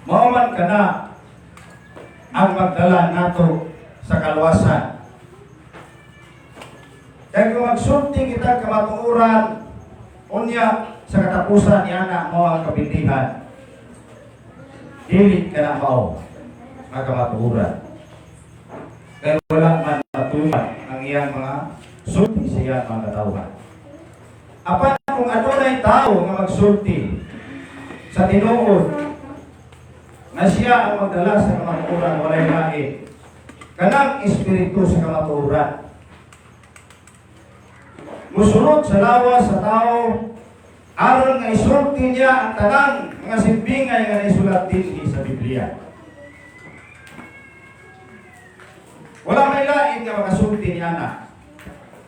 Mao man kana ang magdala nato sa kaluwasan. Kaya kung magsulti kita kamatuoran, unya sa katapusan niana mao ang kapindihan. Dili ka na mao ang kamatuoran. Kaya wala man matuman ang iyang mga sulti sa iyang mga katawhan. Apan kung adunay tao nga magsulti sa tinuod nga siya ang magdala sa kamatuoran, walay lain, kanang espiritu sa kamatuoran. Musulod sa lawas sa tao aron nga isulti niya ang tanang mga simbingay nga naisulat dinhi sa Biblia. Wala may lain nga makasulti niya na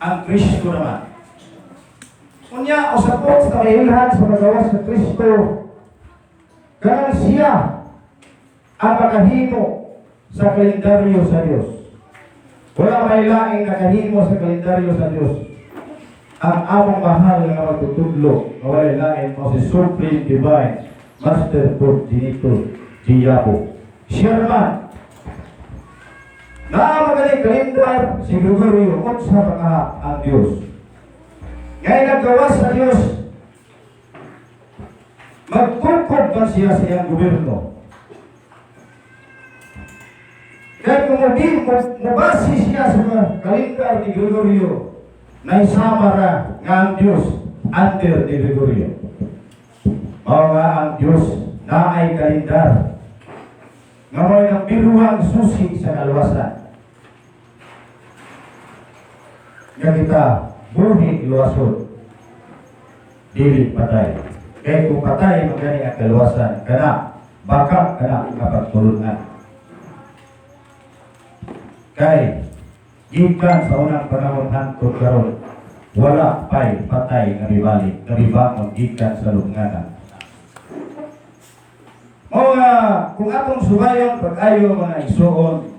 ang Kristo naman. Unya, usapot sa kailhan sa magawas sa Kristo, kanang siya ang makahimo sa kalendaryo sa Dios. Wala may laing nakahimo sa kalendaryo sa Dios. Ang among mahal nga magtutudlo, nga walay lain mao si Supreme Divine Master Progenitor Diabo. Siya naman, naa magaling kalendar si Gregorio, unsa pa nga ang Dios. Ngayon naggawas sa Dios, magtukod man siya sa iyang gobyerno. Kaya kung mubasi siya sa mga kalendar ni Gregorio, naisama ra nga ang Diyos under ni Gregorio. Mao nga ang Diyos naay kalendar nga mo'y nang biruhang susi sa kaluwasan. Nga kita buhi luwason, dili patay. Kaya kung patay magani ang kaluwasan, kana baka kana nga pagtulunan. Kay gikan sa unang panahon hangtod karon, wala pay patay nga mibalik, nga mibangon gikan sa lubnganan. Mao nga kung atong subayon pag-ayo, mga igsuon,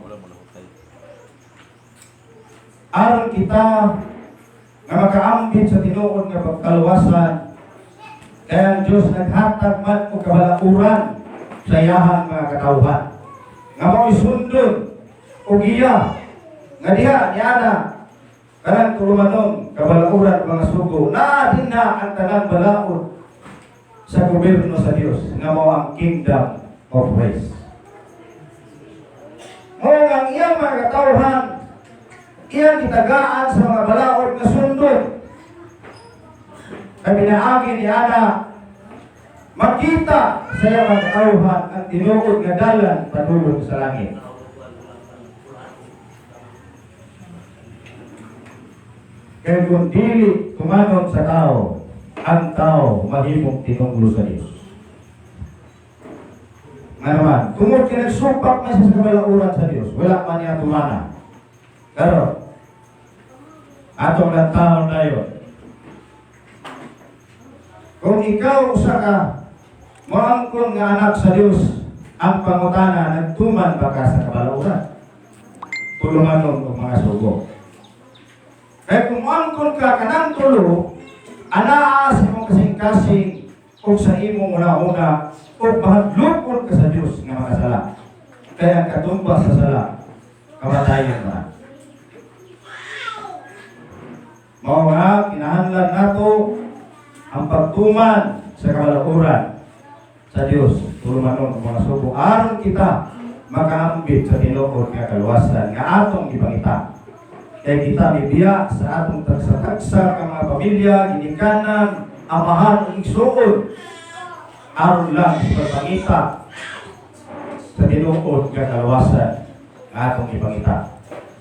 aron kita nga makaambit sa tinuod nga pagkaluwasan, kaya ang Diyos naghatag man og kabalauran sa iyahang mga katawhan nga mao'y sundon og iya nga diha niana kanang tulumanon, kabalauran, mga sugo, naa din na ang tanang balaod sa gobyerno sa Dios nga mao ang Kingdom of Grace. Mao nga ang iyang mga katawhan iyang gitagaan sa mga balaod nga sundon. Kay pinaagi ni ana makita sa iyang mga katawhan ang tinuod nga dalan padulong sa langit. Kay kung dili tumanon sa tao, ang tao mahimong tinunglo sa Dios. Nga naman, tungod kay nagsupak na siya sa kabalauran sa Dios, wala man niya tumana. Pero, atong taon na yun, kung ikaw usa ka moangkon nga anak sa Dios, ang pangutana, nagtuman ba ka sa kabalauran? Tulumanon og mga sugo. Kaya kung moangkon ka kanang tulo, anaa sa imong kasing-kasing o sa imong una-una o mahadlokon ka sa Dios nga makasala. Kaya ang katumbas sa sala, kamatayon ba? Mao nga kinahanglan nato ang pagtuman sa kabalauran sa Dios, tulumanon og mga sugo, aron kita makaambit sa tinuod nga kaluwasan nga atong gipangita. Kay kita mibiya sa atong tagsa-tagsa ka mga pamilya, ginikanan, amahan ug igsuon aron lang sa pagpangita sa tinuod nga kaluwasan nga atong gipangita.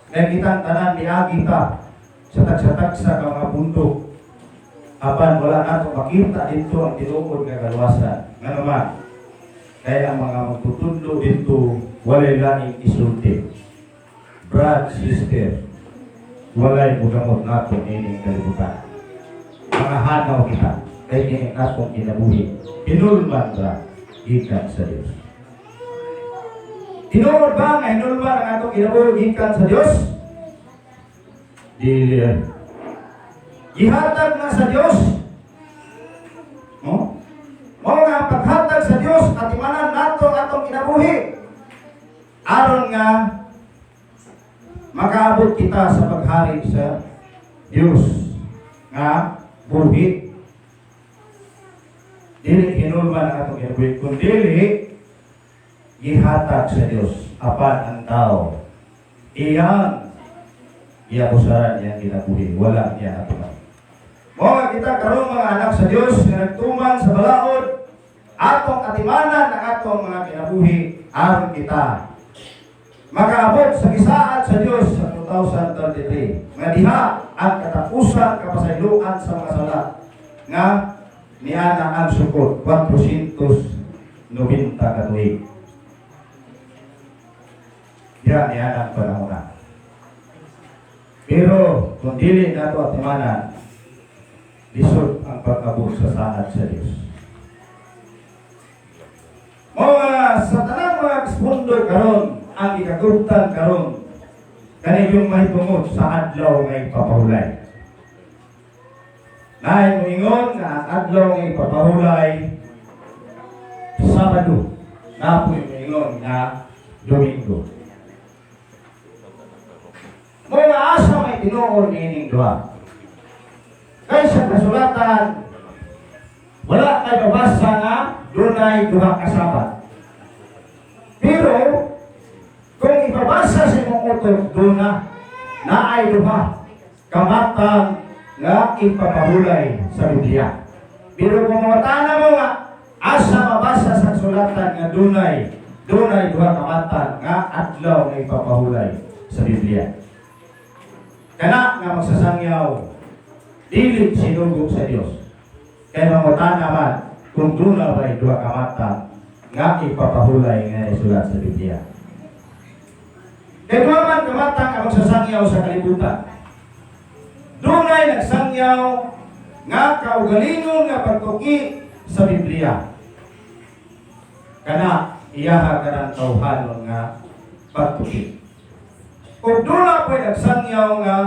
Kay kitang tanan miagi ta sa tagsa-tagsa ka mga bundok, apan wala nato makita dito ang tinuod nga kaluwasan. Nga naman, kaya ang mga magtutudlo dito walay laing isulti. Brad, sister, walay mugamot nato ining kalibutan. Mga hanaw kita, kay ining atong kinabuhi, hinulman ra gikan sa Dios. Tinuod ba nga hinulman ang atong kinabuhi gikan sa Dios? Dili. Gihatag na sa Dios. No? Mao nga ang paghatag sa Dios atimanan nato ang atong kinabuhi aron nga makaabot kita sa paghari sa Dios nga buhi. Dili hinulman ang atong kinabuhi, kundi gihatag sa Dios, apan ang tao iyang giabusaran iyang kinabuhi, wala niya atuman. Mao nga kita karon, mga anak sa Dios nga nagtuman sa balaod, atong atimanan ang atong mga kinabuhi aron kita makaabot sa gisaad sa Dios sa 2033 nga diha ang katapusan kapasayloan sa mga sala nga niana ang sukod 490 ka tuig. Diha niana ang panahon na. Pero kung dili nato atimanan, lisod ang pag-abot sa saad sa Dios. Mao nga sa tanang mga kaspundo karon, ang ikaguptan karon kani yung mahitungod sa adlaw nga ipapahulay. Naay moingon nga ang adlaw nga ipapahulay Sabado. Naa poy moingon nga Domingo. Mao nga asa may tinuod niining duha? Kay sa kasulatan, wala kay mabasa nga dunay duha ka Sabat. Pero kung ibabasa sa imong utok, duna naay duha kamatang nga ipapahulay sa Biblia. Pero kung mangutana mo nga asa mabasa sa kasulatan nga dunay duha kamatang nga adlaw nga ipapahulay sa Biblia, kana nga magsasangyaw dili sinugo sa Dios. Kay mangutana man kung duna ba'y duha ka matang nga ipapahulay nga isulat sa Biblia. Kay duha man kamatang ang magsasangyaw sa kalibutan. Dunay nagsangyaw nga kaugalingon nga pagtuki sa Biblia. Kana iyaha kanang tawhanon nga pagtuki. Ug duna po'y nagsangyaw nga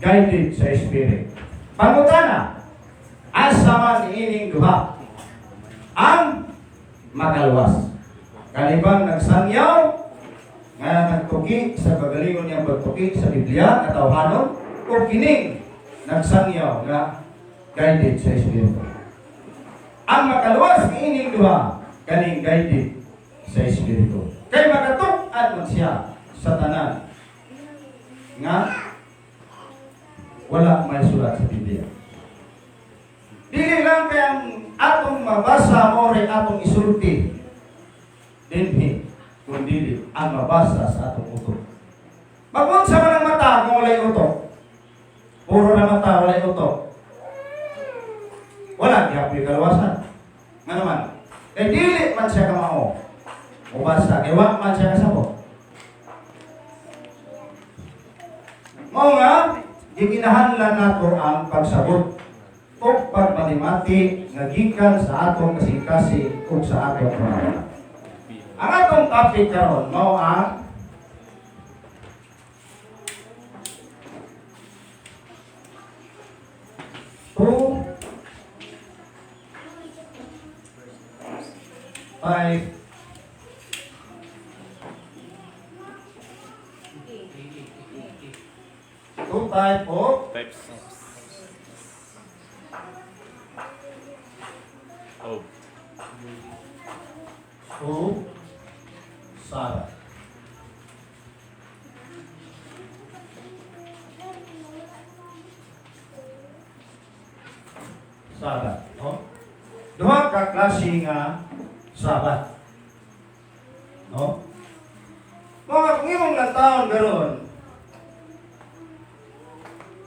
guided sa Spirit. Pangutana, asa man ining duha ang makaluwas? Kani bang nagsangyaw nga nagtuki sa kagalingon niyang pagtuki sa Biblia nga tawhanon o kining nagsangyaw nga guided sa Espiritu? Ang makaluwas niining duha, kaning guided sa Espiritu. Kay makatuk-an man siya sa tanan nga wala may sulat sa Biblia. Dili lang kay ang atong mabasa mao rin atong isulti dinhi, kundi ang mabasa sa atong utok. Magunsa man ang mata kung walay utok? Puro na mata, walay utok. Wala gyapon kaluwasan. Nga naman, kay dili man siya kamao. O basta, kay wa man siya kasabot. Mao nga, gikinahanglan nato ang pagsabot o pagmalimati nga gikan sa atong kasing-kasing ug sa atong panahon. Ang atong topic karon mao ang two five two type of Types of to Sabbath. Sabbath, no? Duha ka klase nga Sabat. No? Mga kung imong taon karon,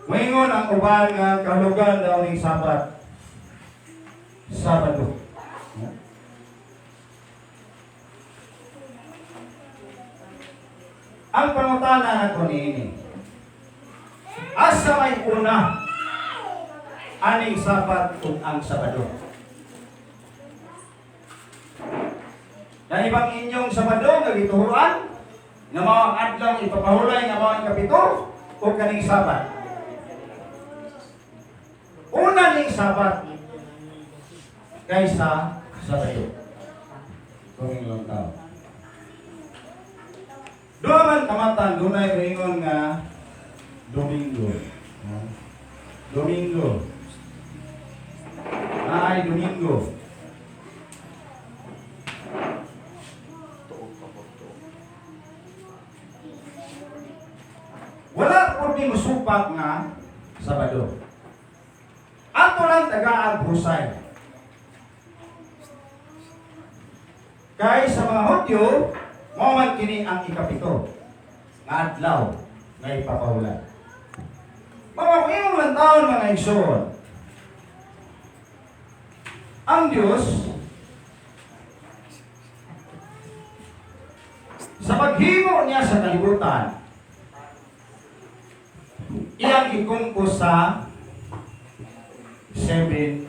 moingon ang uban nga kahulugan daw ning Sabat, Sabado. No? Ang pangutana nako niini, asa may una, aning Sabat ug ang Sabado? Kani bang inyong Sabado nga gituhuan nga mao ang adlaw ipapahulay nga mao ang ikapito, o kaning Sabat? Una ning Sabat kaysa Sabado. Kung imong tao. Duha man kamatan, dunay moingon nga Domingo. No? Domingo. Naay Domingo. Tuog pa po, tuog. Wala po ni musupak nga Sabado. Ato lang tagaag husay. Kay sa mga Hudyo, mao man kini ang 7 nga adlaw nga ipapahulan. Mga kung imong lang taon, mga igsoon, ang Diyos sa paghimo niya sa kalibutan, iyang ikumpos sa 7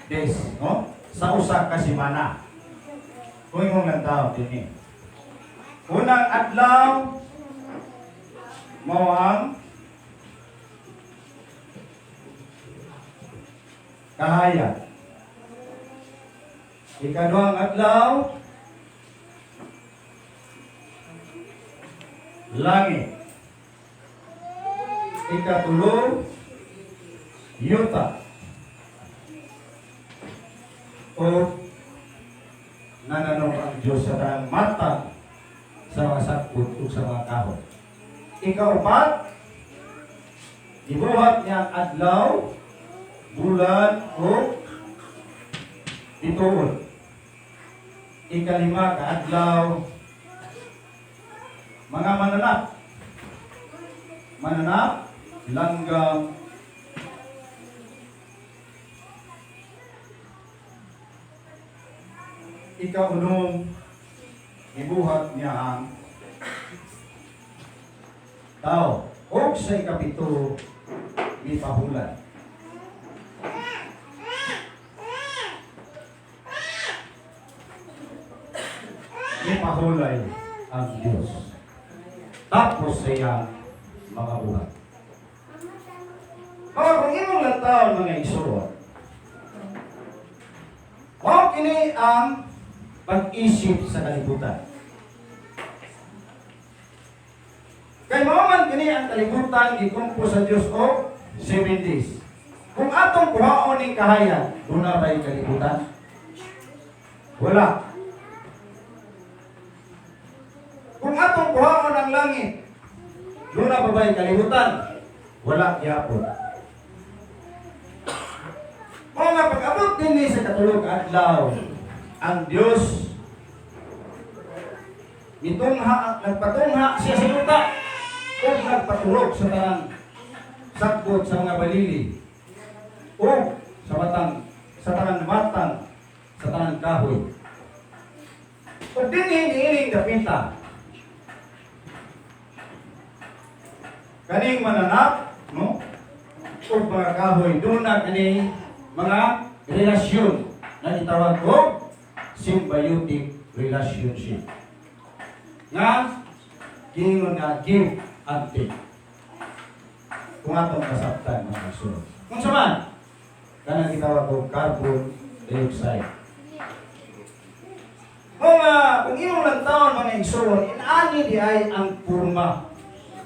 days, no? Sa usa ka semana. Kung imong lang taon dinhi. Unang adlaw mao ang kahayag. Ikaduhang adlaw, langit. Ikatulo, yuta. O nananom ang Diyos sa tanang matang, sa mga sakot ug sa mga kahoy. Ikaupat, gibuhat niya ang adlaw, bulan o bituon. Ikalima ka adlaw, mga mananap. Mananap, langgam, ikaunom, gibuhat niya ang tao. O sa 7, mipahulan. Mipahulay ang Diyos. Tapos sa iyang mga buhat. Mga kung imong lang taon, mga igsoon, mao kini ang pag-isip sa kalibutan. Kay mao man kini ang kalibutan gikumpos sa Dios og 7 days. Kung atong kuhaon ning kahayag, duna ba'y kalibutan? Wala. Kung atong kuhaon ang langit, duna pa ba'y kalibutan? Wala gyapon. Mao nga pag-abot dinhi sa 3 ka adlaw, ang Dios mitungha, nagpatungha siya sa yuta o nagpaturok sa tanang sakbot sa mga balili o sa matang, sa tanang matang, sa tanang kahoy. O dinhi niining dapita kaning mananap, no, o mga kahoy, doon na kaning mga relasyon na itawag ko symbiotic relationship nga giingon nga give and take, kung atong kasabtan, mga kasunod. Kung sa man kanang gitawag ko carbon dioxide. Kung, kung imong lang taon, mga igsoon, inani di ay ang purma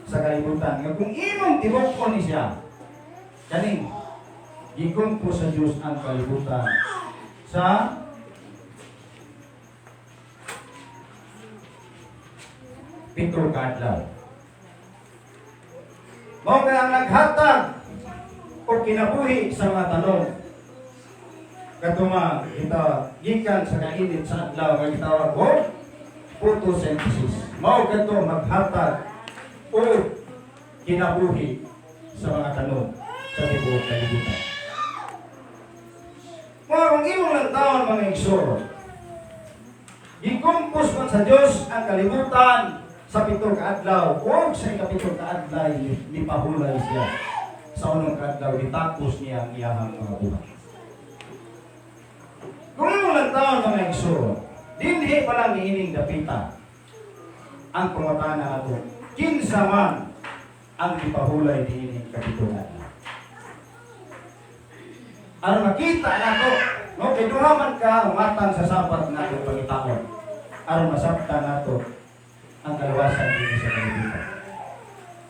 sa kalibutan. Nga kung imong tibok ni siya, kaning gikumpo sa Diyos ang kalibutan sa 7 ka adlaw. Mao kay ang naghatag o kinabuhi sa mga tanom katuma kita gikan sa kainit sa adlaw nga gitawag og photosynthesis. Mao kadto maghatag o kinabuhi sa mga tanom sa tibuok kalibutan. Mga kung imong lang taon, mga igsoon, gikumpos man sa Dios ang kalibutan sa 7 ka adlaw o sa 7 ka adlaw mipahulay siya. Sa 1 ka adlaw gitapos niya ang iyahang mga buhat. Kung imong lang taon, mga igsoon, dinhi pa lang niining dapita ang pangutana ato. Kinsa man ang gipahulay niining 7 ka adlaw? Aron makita nako No, kay duha man ka humatang sa Sabat nga atong pangitaon aron masabtan nato ang kaluwasan dinhi sa kalibutan.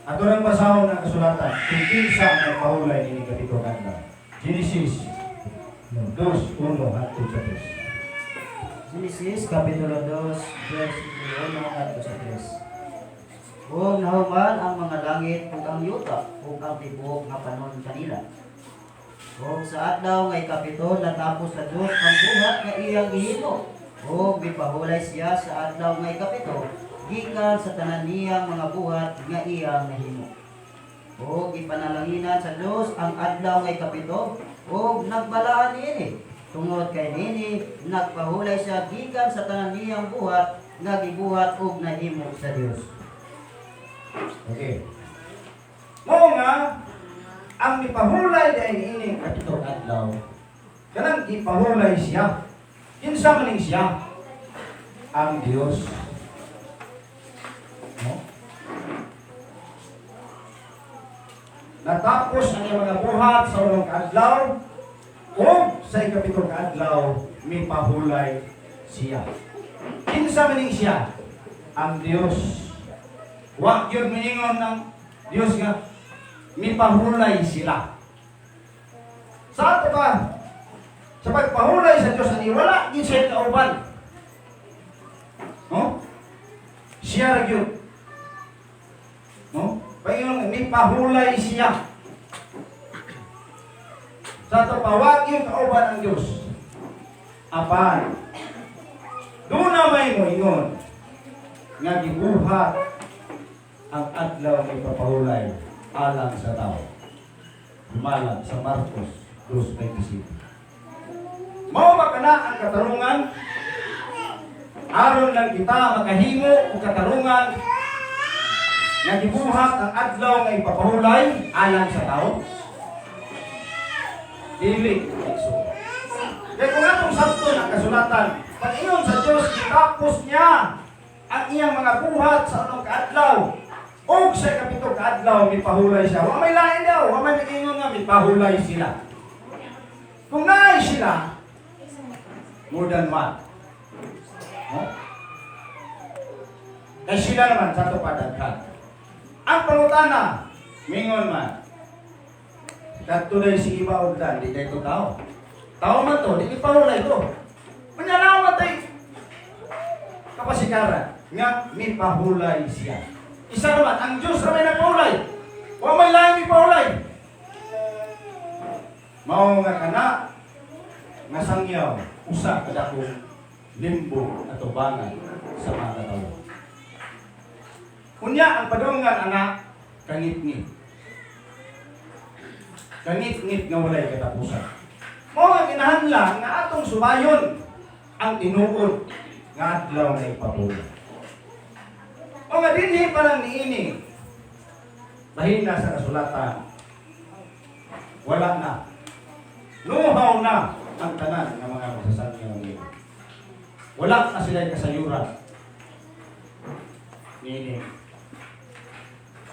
Ato nang basahon ang kasulatan kung kinsa ang nagpahulay nining kapito ka adlaw. Genesis 2:1 hangtod sa 3. Genesis Kapitulo 2, versikulo 1 ngadto sa 3. Ug nahuman ang mga langit ug ang yuta ug ang tibuok nga panon kanila. Ug sa adlaw nga ikapito, natapos sa Dios ang buhat nga iyang gihimo. Ug mipahulay siya sa adlaw nga ikapito gikan sa tanan niyang mga buhat nga iyang nahimo. Ug ipanalanginan sa Dios ang adlaw nga ikapito ug nagbalaan niini tungod kay niini nagpahulay siya gikan sa tanan niyang buhat nga gibuhat ug nahimo sa Dios. Okay. Mao nga ang mipahulay dahil ining kapito adlaw, kanang gipahulay siya. Kinsa man ning siya? Ang Dios. No? Natapos ang iyang mga buhat sa unang kaadlaw o sa ikapitong kaadlaw, mipahulay siya. Kinsa man ning siya? Ang Dios. Wa gyud miingon ng Dios nga mipahulay sila. Sa ato pa, sa pagpahulay sa Dios ani, wala gyud siya kauban. No? Siya ra gyud. No? Paingon mipahulay siya. Sa ato pa, wa gyud kauban ang Dios. Apan, duna may moingon nga gibuhat ang adlaw nga ipapahulay alang sa tao. Humalag sa Marcos 2:27. Mao ba kana ang katarungan? Aron lang kita makahimo og katarungan nga gibuhat ang adlaw nga ipapahulay alang sa tao? Dili, igsoon. Kaya kung atong sabton ang kasulatan, pag-ingon sa Diyos, gitapos niya ang iyang mga buhat sa unang kaadlaw. O sa ikapito kaadlaw, mipahulay siya. Wa may lain daw, wa may miingon nga mipahulay sila. Kung naay sila, more than one. No? Kay sila naman sa ato padaghan. Ang pangutana, mingon man, kadto na si Iba og Dan, di kay to tao. Tao man to, di ipahulay to. Unya na man tay kapasikaran nga mipahulay siya. Isa naman, ang Diyos na may nagpahulay. Wa may lain mipahulay. Mao nga kana nga sangyaw usa ka dakong limbo atubangan sa mga katawo. Unya ang padungan ana kangitngit. Kangitngit nga walay katapusan. Mao nga kinahanglan nga atong subayon ang tinuod nga adlaw nga ipahulay. O nga dinhi pa lang niini, bahina sa kasulatan, wala na. Luhaw na ang tanan ng mga magsasangyaw niini. Wala na sila kasayuran niini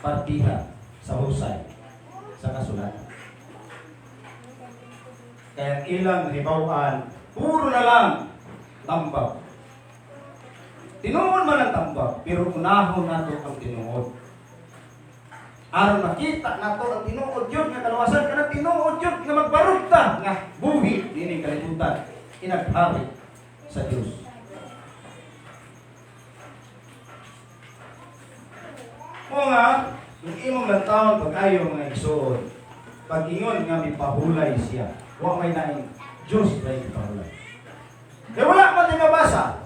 partiha sa husay sa kasulatan. Kaya ilang hibawan, puro na lang tambag. Tinuod man ang tambag, pero unahon nato ang tinuod. Aron makita nato ang tinuod yun nga kaluwasan, kanang tinuod yun nga magbarog ta nga buhi nining kalibutan, inaghari sa Dios. O nga, kung imong lantawon pag-ayo, mga igsoon, pag-ingon nga mipahulay siya, wa may laing, Diyos ay mipahulay. Kaya wala man din mabasa.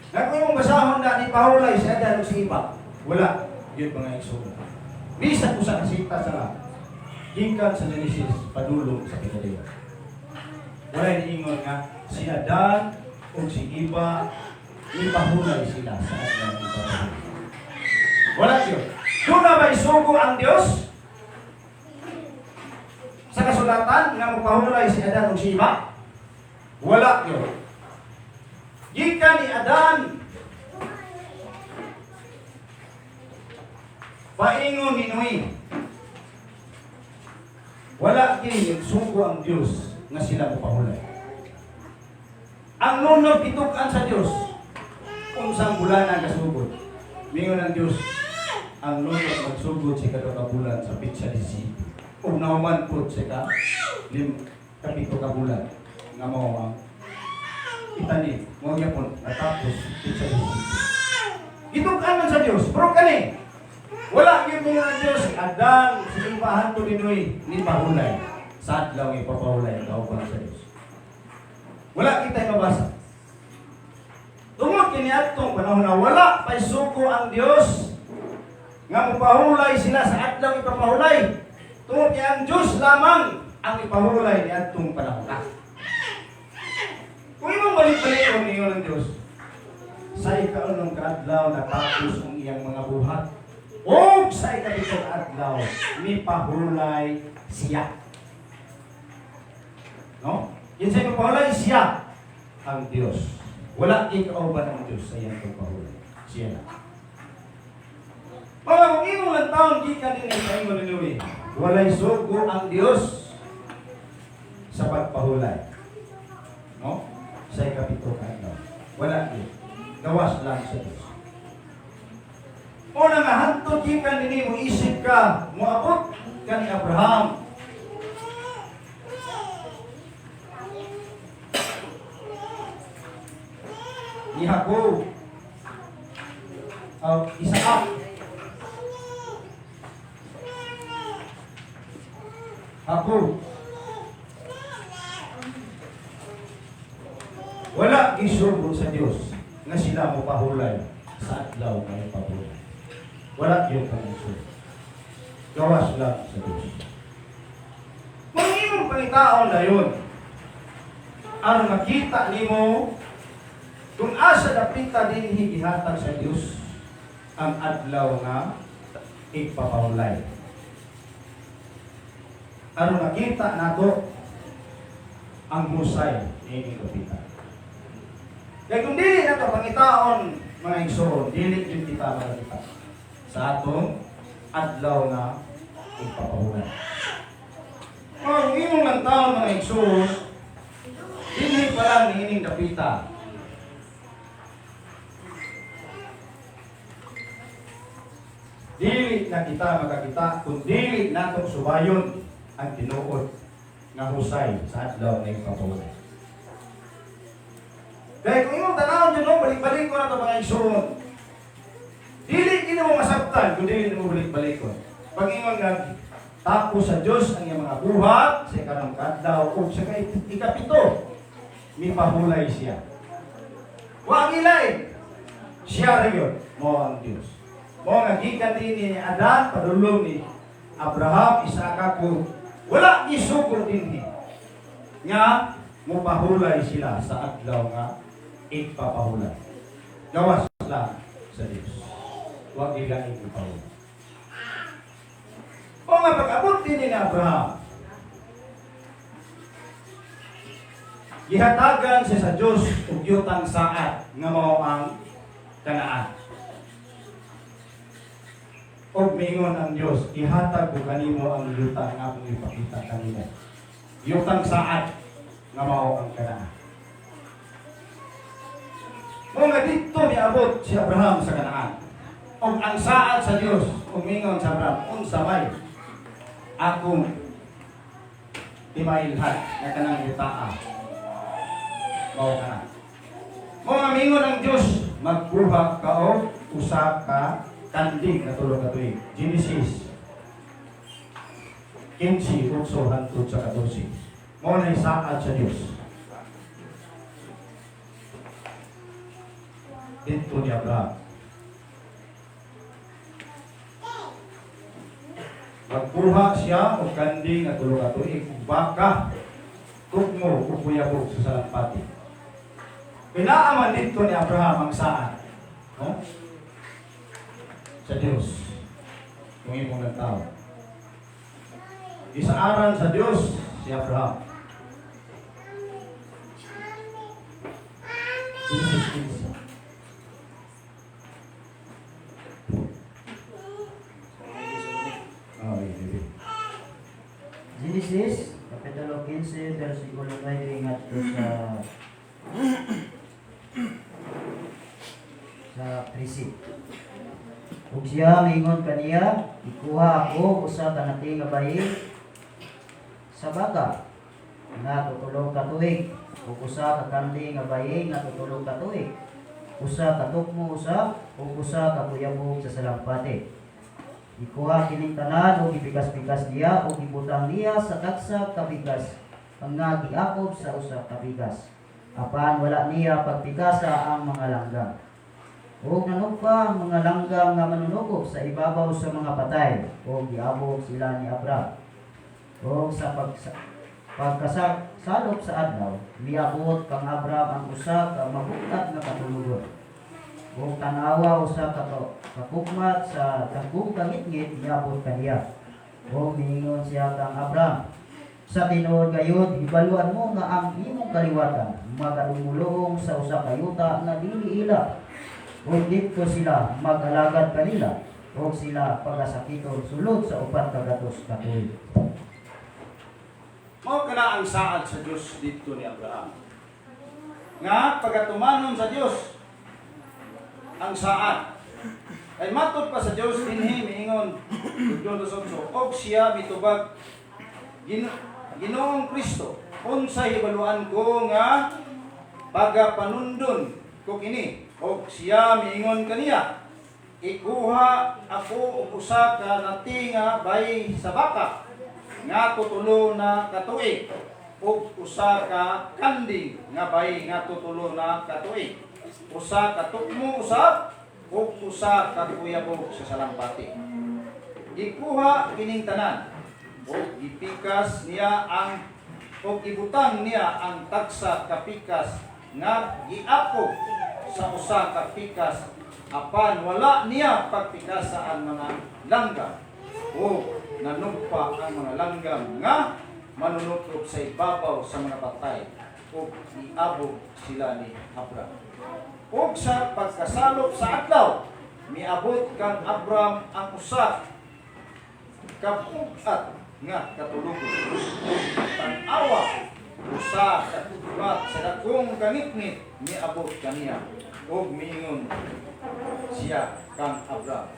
Nga kung imong basahon na nipahulay siya dahil si Iba, wala yun, mga igsoon. Bisan usa ka sita sa nga, gikan sa Genesis padulong sa Pinaliwan, wala niingon nga si Adan o si Iba nipahulay sila sa adlaw ng ipahulay. Wala yun. Duna may sugo ang Diyos sa kasulatan nga mopahulay si Adan o si Iba? Wala yun. Gikan ni Adan paingon ni Noe, wala kini sugo ang Diyos nga sila mopahulay. Ang nunot gitug-an sa Dios. Unsang bulan ang kasugod? Mingon ang Dios, ang nunot magsugod sa ikaduha ka bulan sa petsa 17. Ug nahuman pud sa kapito ka bulan nga mao ang itanim. Mao gyapon natapos petsa 17. Gitug-an man sa Dios, pero kani wala gyud mingon ang Dios, Adan simbahan to ni Noe ni pahulay sa adlaw nga ipapahulay ang kauban sa Dios. Wala kita mabasa. Tungod kini atong panahon na wala pay sugo ang Dios nga mopahulay sila sa adlaw ipapahulay. Tungod kay ang Dios lamang ang ipahulay ni atong panahon na. Kung imong balik-balikon ninyo ng Dios, sa ikaunong kaadlaw natapos ang iyang mga buhat. O sa ikapitong adlaw mipahulay siya. No? Yun sa ipapahulay siya ang Dios. Wala ikauban ang Diyos sa iyang pagpahulay. Siya na. Mga kung imong lang taon gikan din sa ingon ni Noe, walay sugo ang Dios sa pagpahulay. No? Sa ikapito ka adlaw. Wala yun. Gawas lang sa Diyos. Una nga, hantod gikan dinhi mo isip ka, moabot ka ni Abraham. Ni Jacob, Isaac, Jacob. Wala gisugo sa Dios nga sila mo pahulay sa adlaw nga ipahulay. Wala yung pangisugo. Gawas lang sa Dios. Kung imong pangitaon na yun, aron makita nimo kung asa dapita dinhi gihatag sa Dios ang adlaw nga ipapahulay. Aron makita nato ang husay niini dapita. Kaya kung dili nato pangitaon mga igsoon, dili jud kita makakita sa atong adlaw nga ipapahulay. Kung imong lang taon mga igsoon, dinhi pa lang niining dapita. Dili na kita makakita kung dili natong subayon ang tinuod nga husay sa adlaw nga ipapahulay. Kaya kung imong tanawon dyan, no, balik-balik ko na ito mga igsoon. Dili kini mo masabtan kung dili mo balik-balikon. Pag ingon nga tapos sa Diyos ang iyang mga buhat sa ikalong kadlaw ug sa ikapito mipahulay siya. Wa gilay. Siya ra gyud mo ang Diyos. Mo nga gikan din ni Adan padulong ni Abraham, Isaac, Jacob, wala gisugo dinhi nga mopahulay sila sa adlaw nga ipapahulay. Gawas lang sa Diyos. Wa gilain ipahulay. O nga pag-abot din ni Abraham, gihatagan siya sa Diyos og yutang saad nga mao ang Kanaan. Og mingon ang Diyos, ihatag ko kanimo ang yuta nga akong ipakita kanimo. Yutang saad nga mao ang Kanaan. Mao nga didto miabot si Abraham sa Kanaan. Og ang saad sa Dios, ug mingon sa Abraham, unsa may akong timailhan nga kanang yutaa mao kana. Mao nga mingon ang Dios, magkuha ka og usa ka kanding na 3 ka tuig. Genesis 15:8 hangtod sa 14. Mao na saad sa Dios. Didto ni Abraham. Magkuha siya og kanding nga 3 ka tuig ug baka tukmo ug kuyabog sa salampati. Kinaaman didto ni Abraham ang saad, no? Sa Dios. Kung imong nagtao. Isaaran sa Dios si Abraham. Genesis 15. Oh, yeah. Genesis, Kapitulo 15, versikulo 9 ngadto sa sa 13. Ug siya miingon kaniya, "Ikuha ako usa ka nati nga bayi sa baka nga tutulo ka tuig, ug usa ka kanding nga bayi nga tutulo ka tuig, usa ka tukmo usab, ug usa ka kuyabok sa salampati." Ikuha kining tanan ug gipikas-pikas niya ug gibutang niya sa tagsa ka pikas ang nga giakob sa usa ka pikas. Apan wala niya pagpikasa ang mga langgam. Ug nanugpa ang mga langgam nga manunukob sa ibabaw sa mga patay ug giabog sila ni Abraham. Ug sa pagkasalop sa adlaw, miabot kang Abraham ang usa ka mabug-at nga katulugon. Ug tan-awa, usa ka kakugmat sa dakong kangitngit miabot kaniya. Ug miingon siya kang Abraham, "Sa tinuod gayud, hibaluan mo nga ang imong kaliwatan magadumuluong sa usa ka yuta nga dili ila. Ug didto sila mag-alagad kanila ug sila pagasakiton sulod sa 400 ka tuig." Mao kana ang saad sa Dios didto ni Abraham. Nga pagatumanon sa Dios ang saad. Ay matod pa sa Dios dinhi miingon John 2:8, "Og siya mitubag, Ginoong Kristo, unsay hibaluan ko nga pagapanundon ko kini?" Og siya miingon kaniya, "Ikuha ako og usa ka nati nga bay sa baka nga tutulo na katuig ug usa ka kanding nga bay nga tutulo na katuig, usa ka tukmo usab ug usa ka kuyabok sa salampati." Gikuha kining tanan ug gipikas niya ang ug ibutang niya ang tagsa ka pikas nga giakob sa usa ka pikas, apan wala niya pagpikasa ang mga langgam. O nanugpa ang mga langgam nga manunukob sa ibabaw sa mga patay ug iabog sila ni Abraham. Ug sa pagkasalop sa adlaw, miabot kang Abraham ang usa kabug-at nga katulogon. Tan-awa, usa ka kugmat sa dakong kangitngit miabot kaniya. Ug miingon siya kang Abraham,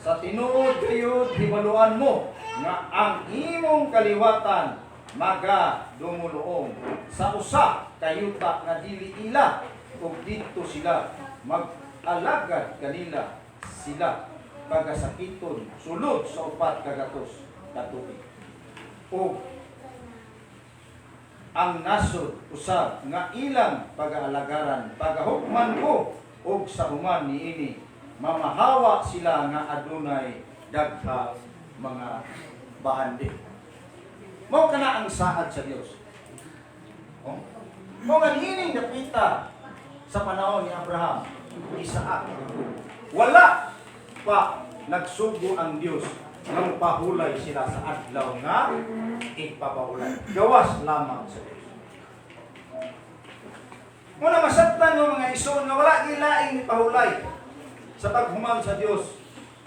"Sa tinuod gayud hibaluan mo nga ang imong kaliwatan maga dumuluong sa usa ka yuta nga dili ila ug didto sila mag-alagad kanila, sila pagasakiton sulod sa 400 ka tuig. Ug ang nasod usab nga ilang pagaalagaran pagahukman ko, ug sa human niini mamahawa sila nga adunay daghang mga bahandi." Mao kana ang saad sa Dios. Oh. Mao nga niining dapita sa panahon ni Abraham, Isaac. Wala pa nagsugo ang Dios nga pahulay sila sa adlaw nga ipapahulay. Gawas lamang sa Dios. Muna masabtan mo, mga igsoon, nga wala gilaing pahulay sa paghuman sa Dios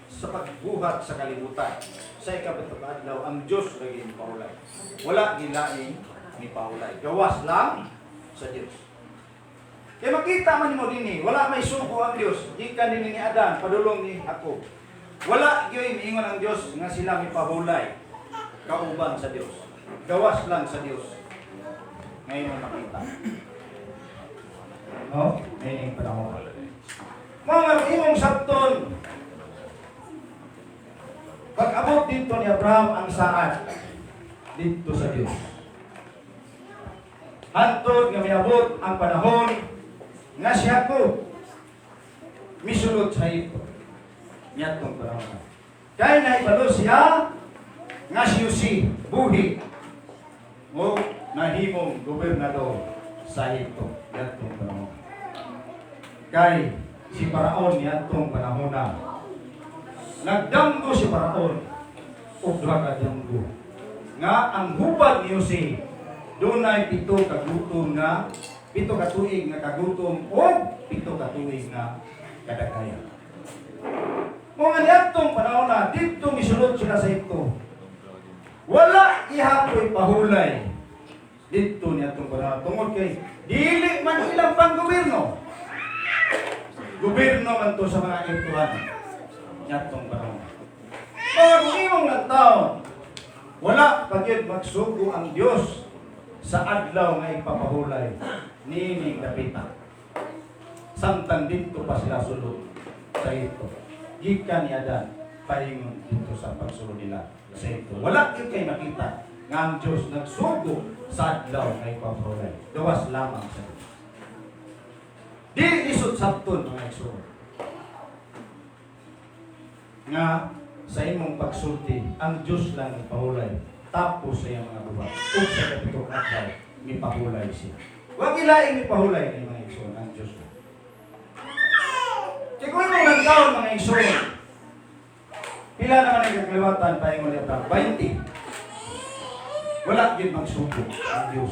sa pagbuhat sa kalibutan. Sa ikapito ka adlaw, ang Dios lagi pahulay. Wala gilaing ni pahulay. Gawas lang sa Dios. Kaya makita man nimo dinhi, wala may sugo ang Dios gikan dinhi ni Adan padulong ni Jacob. Wala gyud miingon ang Dios nga sila mipahulay kauban sa Dios. Gawas lang sa Dios. Ngayon mo makita. No? Ngayon panahon. Mga imong sabton, pag-abot dito ni Abraham ang saad dito sa Dios. Hantod nga miabot ang panahon nga si Jacob misulod sa Egypto. Niadtong panahon. Kay nahibalo siya nga si Jose buhi o nahimong gobernador sa Egypto niadtong panahon. Kay si Paraon niadtong panahon na nagdamgo si Paraon og duha ka damgo nga ang hubad ni Jose dunay 7 ka tuig nga kagutom o 7 ka tuig nga kadaghayan. Mao nga niadtong panahon na didto misulod sila sa Egypto. Wala ihapoy pahulay didto niadtong panahon tungod kay dili man ilang panggobyerno. Gobyerno. man to sa mga Egyptohan ngadtong panahon. Mga kung imong taon, wala pa gyud magsugo ang Dios sa adlaw nga ipapahulay nining dapita. Samtang didto pa sila sulod sa Ehipto. Gikan ni Adan paingon didto sa pagsulod nila sa Ehipto. Wala gyud kay makita nga ang Dios nagsugo sa adlaw nga ipapahulay. Gawas lamang sa Dios. Dili lisod sabton, mga igsoon, nga sa imong pagsulti, ang Diyos lang ipahulay tapos sa iyang mga buhat. Ug sa kapitong adlaw, mipahulay siya. Wag ilaing mipahulay ni mga igsoon, ang Diyos lang. Kaya kung imong nagtaon, mga igsoon, pila naman ang kakaliwatan paingon ni Abraham? 20. Wala gyud magsugo ang Diyos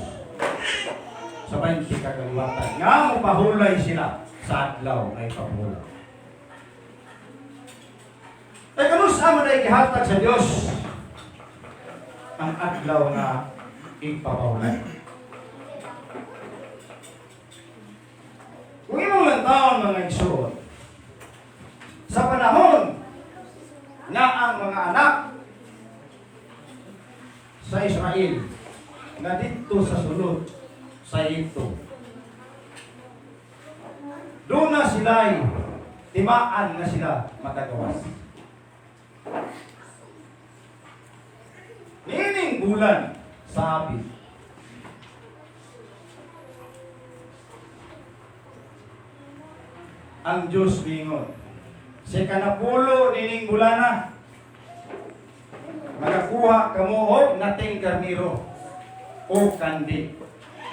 sa 20 kakaliwatan nga mopahulay sila sa adlaw nga ipahulay. Kay kanus-a man ay gihatag sa Dios ang adlaw nga ipapahulay? Kung imong lang taon, mga igsoon, sa panahon nga ang mga anak sa Israel nga didto sa sulod sa Egypto, doon na sila'y timaan nga sila makagawas. Niining bulan sa Abib, ang Diyos mingon, sa kanapulo nining bulana, magakuha kamo og nating karniro o kanding.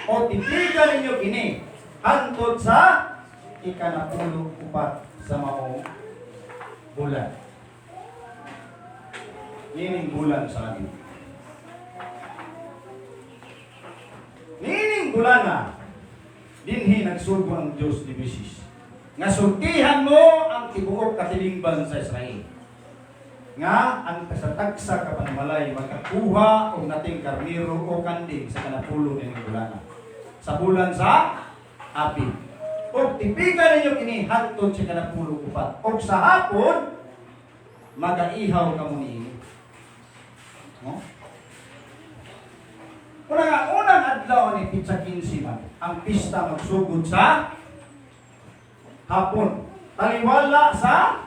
O tipigan ninyo kini hangtod sa 14 sa maong bulan. Nining bulan sa Abib. Nining bulana, dinhi nagsugo ang Diyos ni Moises nga sultihan mo ang tibuok katilingban sa Israel nga ang kasatagsa ka panimalay makakuha og nating karniro o kanding sa kanapulo nining bulana, sa bulan sa Abib. Og tipigan ninyo kini hangtod sa 14, og sa hapon magaihaw kamo niini. No? Una nga, unang adlaw ni Pitsa 15 man, ang pista magsugod sa hapon. Taliwala sa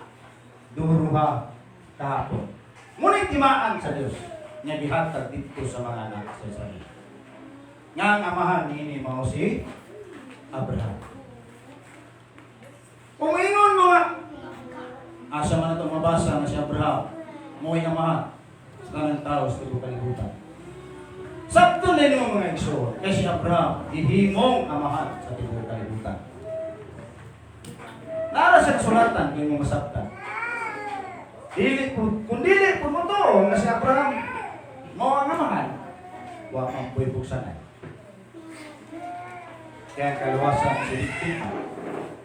duruha kahapon. Ngunit timaan sa Dios nga gihatag didto sa mga anak sa Israel. Nga ang amahan niini mao si Abraham. Kung ingon mo nga, asa man ito mabasa nga si Abraham mo'y amahan sa tanang tao sa tibuok kalibutan? Sakto na ninyo, mga igsoon, kay si Abraham gihimong amahan sa tibuok kalibutan. Nara sa kasulatan kung imong masabtan. Dili po, kung dili po mo to nga si Abraham mao ang amahan, wa man po'y buksan ay. Kaya ang kaluwasan si biktima.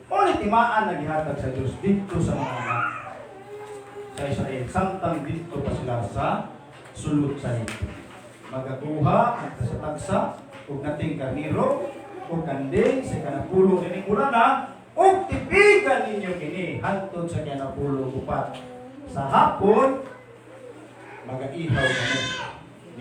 Ngunit timaan na gihatag sa Diyos didto sa mga anak sa Israel samtang didto pa sila sa sulod sa Egypt. Magakuha ang kasatagsa og nating karniro o kanding sa 10 kining bulana ug tipigan ninyo kini hangtod sa 14. Sa hapon, magaihaw kamo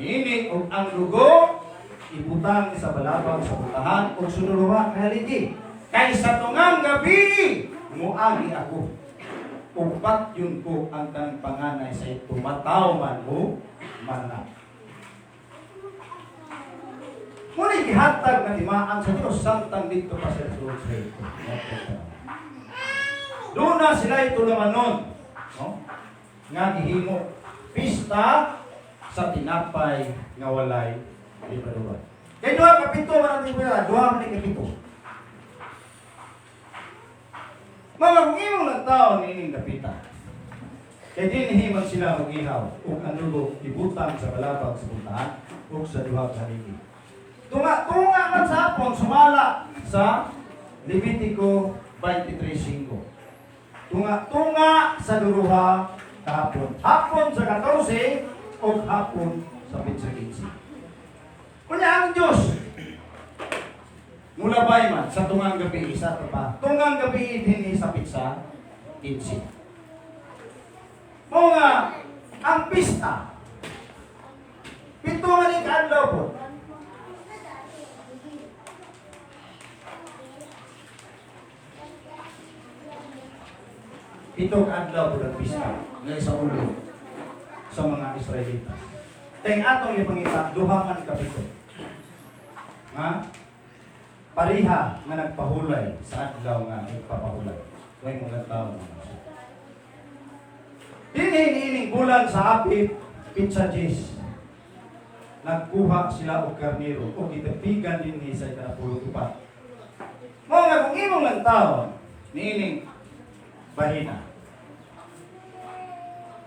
niini ug ang dugo ibutang sa balabag sa pultahan ug sa duha ka haligi. Kay sa tungang gabi, muagi ako ug patyon ko ang tanang panganay sa Ehipto, matawo man o mananap. Ngunit gihatag na timaan sa Diyos samtang didto pa sila sa ito. Doon na sila ito naman nun, no? Nga gihimo pista sa tinapay nga walay lebadura. Kay 2 ka 7 man ang tingnan, duha man ni kapito. Mga kung imong nagtaon niining dapita, kay dinhi man sila mag-ihaw ug ang dugo ibutang sa balabag sa pultahan ug sa duha ka haligi. Tunga tunga man sa hapon sumala sa Levitico 23:5. Tunga tunga sa duruha kahapon. Hapon sa 14 o hapon sa petsa 15. Kunya ang Diyos mulabay man sa tungang gabi isa pa. Tungang gabi din sa petsa 15. Mao nga ang pista 7 man ni kaadlaw po. 7 ka adlaw po ang pista nga sa ulo sa mga Israelita. Teng atong ipangita, duha man ka 7. Nga pareha nga nagpahulay sa adlaw nga nagpapahulay. Way mga tao mga Dinhi niining bulan sa Apit, Pitsa Jis. Nagkuha sila og karniro o gitapigan dinhi sa 14. Mao nga kung imong lang taon niining bahina.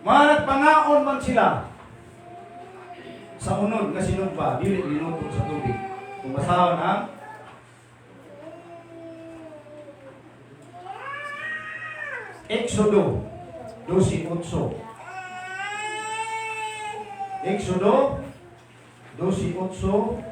Mga nagpangaon man sila sa unod nga sinugba, dili linuto sa tubig. Kung basahon ang Exodo 12:8. Exodo 12:8.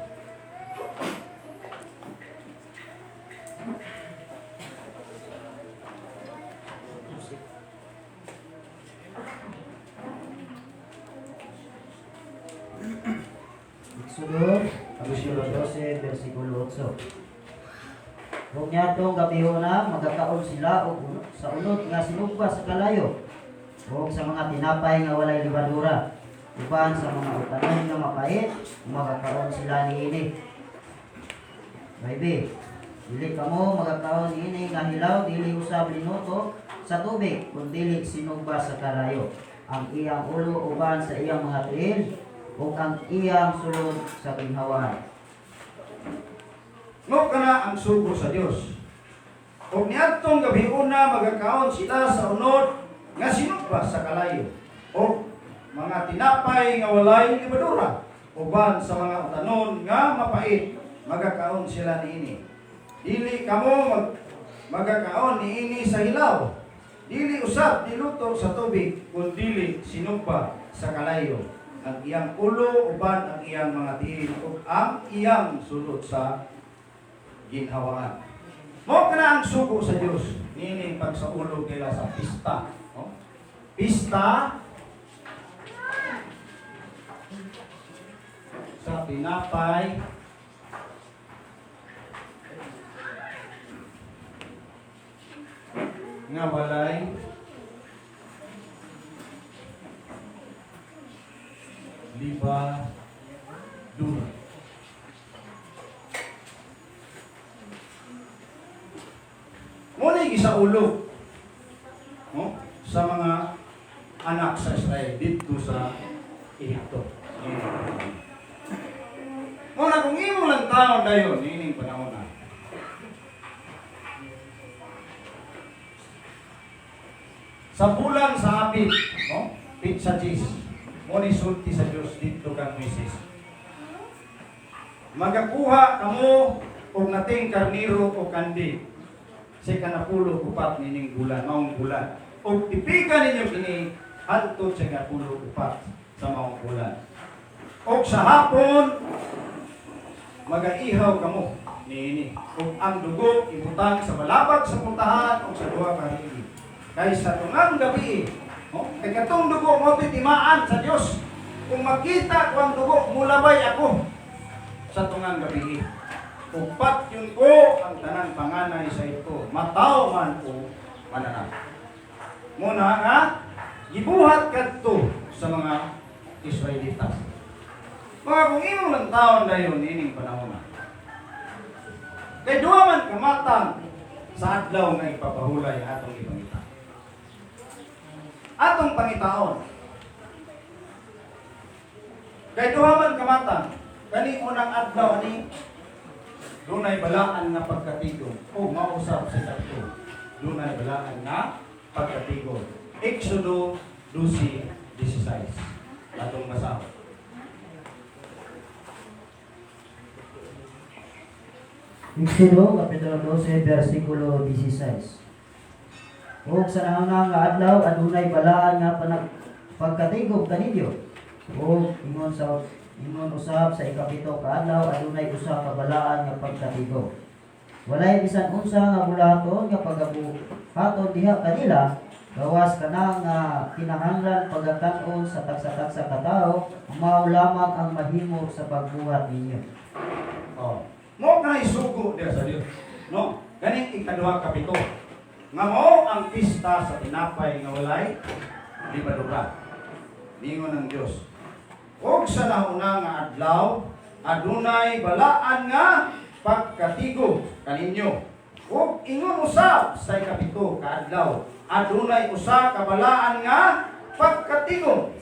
Exodo, Kapitulo 12, versikulo 8. Ug niadtong gabhiona magakaon sila og sa unod nga sinugba sa kalayo ug sa mga tinapay nga walay lebadura uban sa mga utanon nga mapait, magakaon sila niini. Maybe dili kamo magakaon niini nga hilaw, dili usab linuto sa tubig, kun dili sinugba sa kalayo ang iyang ulo uban sa iyang mga tiil ug ang iyang sulod sa ginhawahan. Mao kana ang sugo sa Dios. Ug niadtong gabhiona magakaon sila sa unod nga sinugba sa kalayo o mga tinapay nga walay lebadura uban sa mga utanon nga mapait, magakaon sila niini. Dili kamo magakaon niini sa hilaw. Dili usab niluto sa tubig, kun dili sinugba sa kalayo ang iyang ulo uban ang iyang mga tiil ug ang iyang sulod sa ginhawaan. Mao kana ang sugo sa Dios nining pagsaulog nila sa pista, no? Pista sa tinapay nga walay libadura. Muna gisaulog, no, sa mga anak sa Israel didto sa Ehipto. Muna kung imo lang taon dayon niining panahon na. Sa bulan sa Apit, no? Pitsa Jis. Mo ni sulti sa Dios didto kang Moises. Magakuha kamo og nating karniro o kandi sa 14 nining bulan, maong bulan. Og tipika ninyo kini hantod sa 14 sa maong bulan. Og sa hapon magaihaw kamo niini. Ug ang dugo ibutang sa balabag sa puntahan ug sa duha ka haligi. Kay sa tungang gabi, no? Kay katong dugo mo timaan sa Dios. Kung makita ko ang dugo, mulabay ako sa tungang gabi. Upat yun ko ang tanang panganay sa ito, mataw man o mananap. Muna nga, gibuhat kadto sa mga Israelitas. Mga kung imong lang taon dayon ining panahon na. Kay duha man kamatang sa adlaw nga ipapahulay atong ipangita. Atong pangitaon. Kay duha man kamatang kani unang adlaw ani dunay balaan nga pagkatigom o mausap sa tatlo. Dunay balaan nga pagkatigom. Exodo 12:16. Atong basahon. Exodo, Kapitulo 12, versikulo 16. Ug sa nauna nga adlaw adunay balaan nga pagkatigom kaninyo. Ug ingon usab sa 7 ka adlaw adunay usa ka balaan nga pagkatigom. Walay bisan unsa nga bulaton nga pagabuhaton diha kanila. Gawas kana nga kinahanglan pagakanon sa tagsa-tagsa ka tawo, mao lamang ang mahimo sa pagbuhat ninyo. Oh. Mao kanay sugo diha sa Dios. No? Ganing ikaduha kapito. Nga mao ang pista sa tinapay nga walay libadura. Ningon ang Dios. Og sa nauna nga adlaw, adunay balaan nga pagkatigo kaninyo. Ug ingon usab sa ikapito ka adlaw, adunay usa ka balaan nga pagkatigo.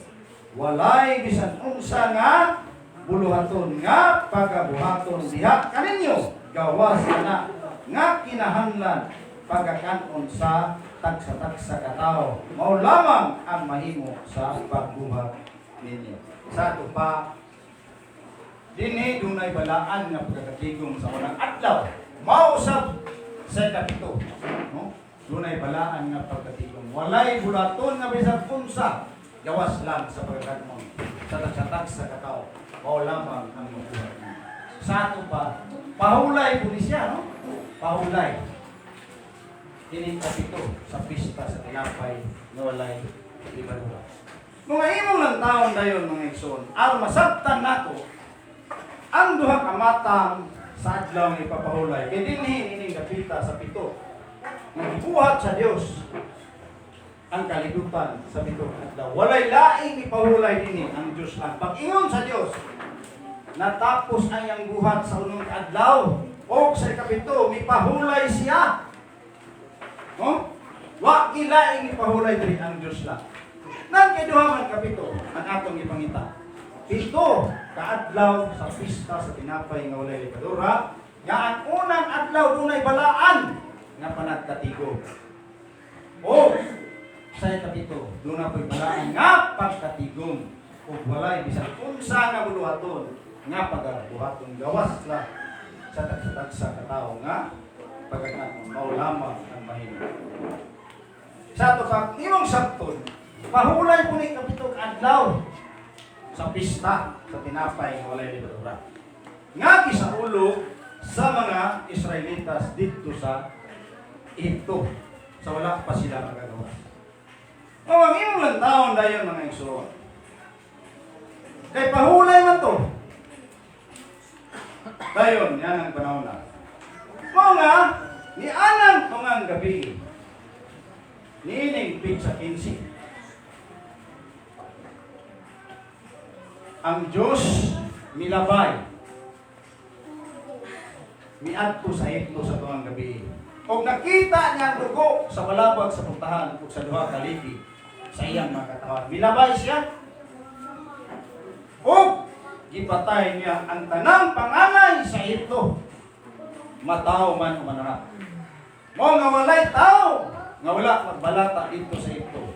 Walay bisan unsa nga buluhaton nga pagabuhaton diha kaninyo, gawas ana nga kinahanglan pagakanon sa tagsa-tagsa ka tawo, mao lamang ang mahimo sa pagbuhat ninyo. Sa ato pa dinhi, dunay balaan nga pagkakatigom sa unang adlaw, mao usab sa ikapito, no? Dunay balaan nga pagkatigom, walay buluhaton nga bisan unsa gawas lang sa pagkakanon sa tagsa-tagsa ka tawo, mao lamang ang mabuhat ninyo. Sa ato pa, pahulay po ni siya, no? Pahulay. Kining kapito sa pista sa tinapay nga walay libadura. Mga imong lang taon dayon, mga igsoon, aron masabtan nako ang duha ka matang sa adlaw nga ipapahulay. Kay dinhi ining dapita sa pito nga gibuhat sa Dios ang kalibutan sa pito ka adlaw. Walay laing ipahulay dinhi, ang Dios lang. Pag-ingon sa Dios, natapos ang iyang buhat sa unang adlaw o sa ikapito, mipahulay siya. No? Wa gilaing ipahulay diri, ang Dios lang. Nang kay duha man kapito ang atong ipangita. Pito kaadlaw sa pista sa tinapay nga walay lebadura, nga ang unang adlaw dunay balaan nga panagkatigo. O sa ikapito, duna po'y balaan nga pagkatigom ug walay bisan unsa nga buluhaton nga pagabuhaton gawas la sa tagsa-tagsa ka tawo nga pagkakanon, mao lamang ang mahimo. Sa ato pag imong sabton, pahulay po ni kapito adlaw sa pista sa tinapay nga walay lebadura, nga gisaulo sa mga Israelitas didto sa Ehipto sa wala pa sila magagawa. O ang imong lang taon dayon, mga igsoon. Kay pahulay man to. Dayon, yan ang panahon na. Mao nga, ni anang tungang gabi, niining pitsa 15. Ang Diyos milabay. Miadto sa Ehipto sa tungang gabi. Og nakita niya ang dugo sa balabag sa puntahan ug sa duha ka liki sa iyang mga katawan. Milabay siya. Og gipatay niya ang tanang panganay sa Ehipto, matawo man o mananap. Mao nga walay tao nga wala magbalata dito sa Ehipto.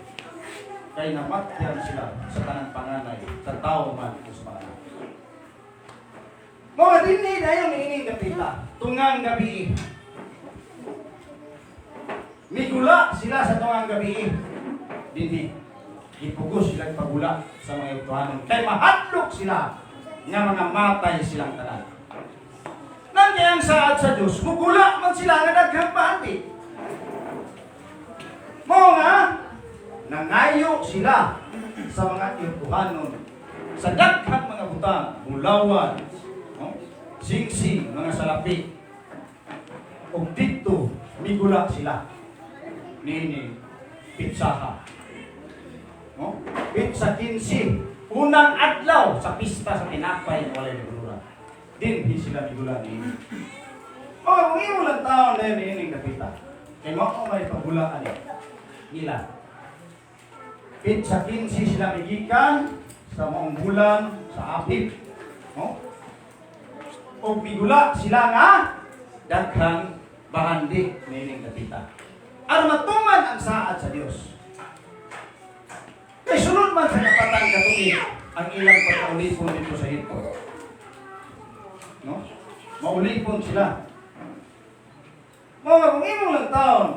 Kay namatyan sila sa tanang panganay, sa tao man o sa mananap. Mao nga dinhi dayon niining dapita, tungang gabi. Migula sila sa tungang gabi. Dinhi gipugos sila pagula sa mga Egyptohanon kay mahadlok sila nga mga matay silang tanan. Nang kaya ang saad sa Diyos, mugula man sila nga daghang bahandi. Mao nga nangayo sila sa mga Egyptohanon sa daghang mga butang, bulawan, no? Singsing, mga salapi. Ug didto migula sila nini pitsaha. No? Pitsa 15, unang adlaw sa pista sa tinapay nga walay lebadura. Dinhi sila migula niini. O, kung imo lang taon na yun, ining dapita. Kay mao may pagulaan eh nila. Pitsa 15 sila migikan sa maong bulan sa Abib. No? O migula sila nga daghang bahandi nining dapita. Aron matuman ang saad sa Dios. Kay sunod man sa kapatan katuig ang ilang pagkaulipon dito sa Ehipto. No? Maulipon sila. Mga kung imong lang taon,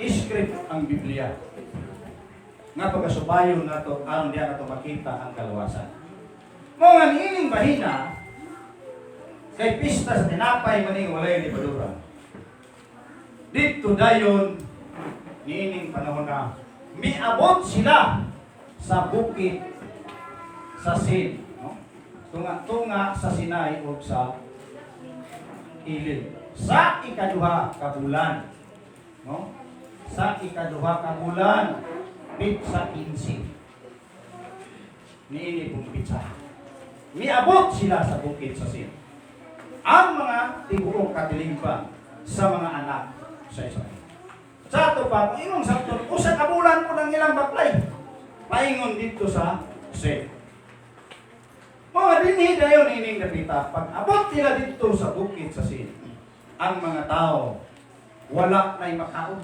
script ang Biblia. Nga pagkasubayon nato, aron diya nato makita ang kaluwasan. Mga niining bahina, kay pista sa tinapay maning walay lebadura. Dito dayon, Niining panahon na miabot sila sa bukid sa Sin, no? Tunga-tunga sa Sinai o sa Elim. Sa ikaduha ka bulan, no? Sa ikaduha ka bulan, pitsa 15. Niini pong pitsa. Miabot sila sa bukid sa Sin. Ang mga tibuok katilingban sa mga anak sa Israel. Sa ato pa, kung imong sabton, usa ka bulan po ng ilang baklay. Paingon dito sa Sin. Mga dinhi dayon ining dapita, pag abot nila dito sa bukid sa Sin, ang mga tao wala na'y makaon.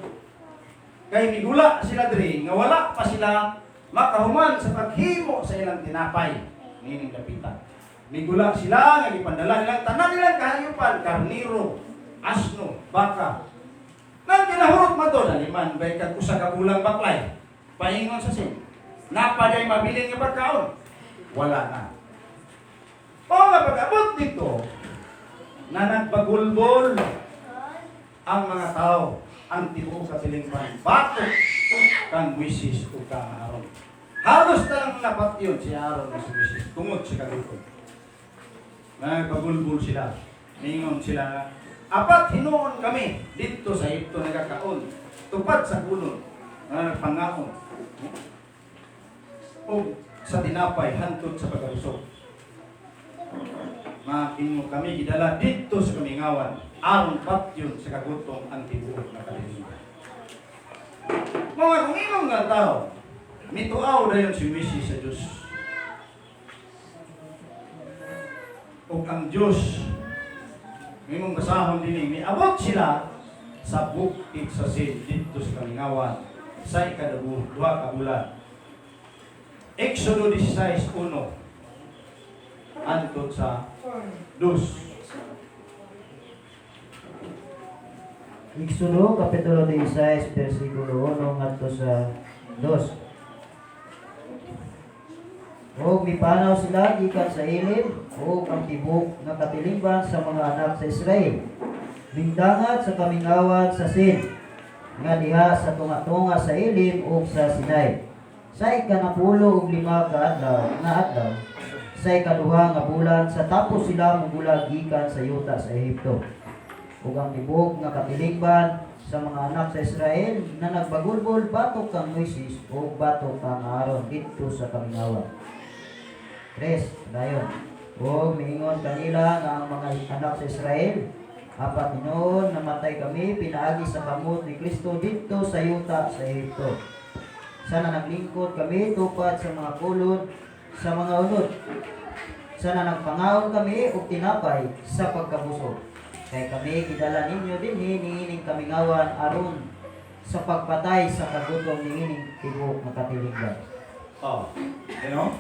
Kay migula sila diri nga wala pa sila makahuman sa paghimo sa ilang tinapay niining dapita. Migula sila nga gipandala nilang tanan nilang kahayupan, karniro, asno, baka. Nang kinahurot man to, naliman bay kag usa ka bulang baklay. Paingon sa Sin. Napaday mabilin nga pagkaon. Wala na. O nga pag-abot dito, na nagbagulbol ang mga tao, ang tibuok sa tilingban, batok kang Moises ug kang Aaron. Halos na lang napatyon si Aaron ug si Moises tungod sa kagutom. Nagbagulbol sila. Ningon sila, apat hinuon kami dito sa Egypto nagakaon, tupad sa kulon, na nagpangaon. O sa tinapay hantod sa pagkabusog. Makinmo kami gidala dito sa kamingawan aron patyon sa kagutom ang tibuok na kalingban. Mga kung imong nga tao, mituaw dayon si Moises sa Dios. Ug ang Dios imong basahon dinhi, miabot sila sa bukid sa Sin dito sa kamingawan sa ikaduha ka bulan. Exodo 16:1 hantod sa 2. Exodo kapitulo 16 versikulo 1 ngadto sa 2. Og mipanaw sila gikan sa Elim ug ang tibok nga katilingban sa mga anak sa Israel. Mingdangat sa kamingawan sa Sin nga diha sa tunga-tunga sa Elim ug sa Sinai. Sa ika-65 ka adlaw nga adlaw sa ikaduha nga bulan sa tapos sila mugula gikan sa yuta sa Ehipto. Ug ang tibok nga katilingban sa mga anak sa Israel na nagbagulbol batok kang Moises ug batok kang Aaron didto sa kamingawan. Tres, dayon. Ug miingon kanila nga ang mga anak sa Israel, apat hinuon namatay kami pinaagi sa kamot ni Kristo didto sa yuta sa Ehipto. Sana naglingkod kami tupad sa mga kulon sa mga unod. Sana nagpangaon kami og tinapay sa pagkabusog. Kay kami gidala ninyo dinhi niining kamingawan aron sa pagpatay sa kagutom niining tibuok nga katilingban. Oh, you know?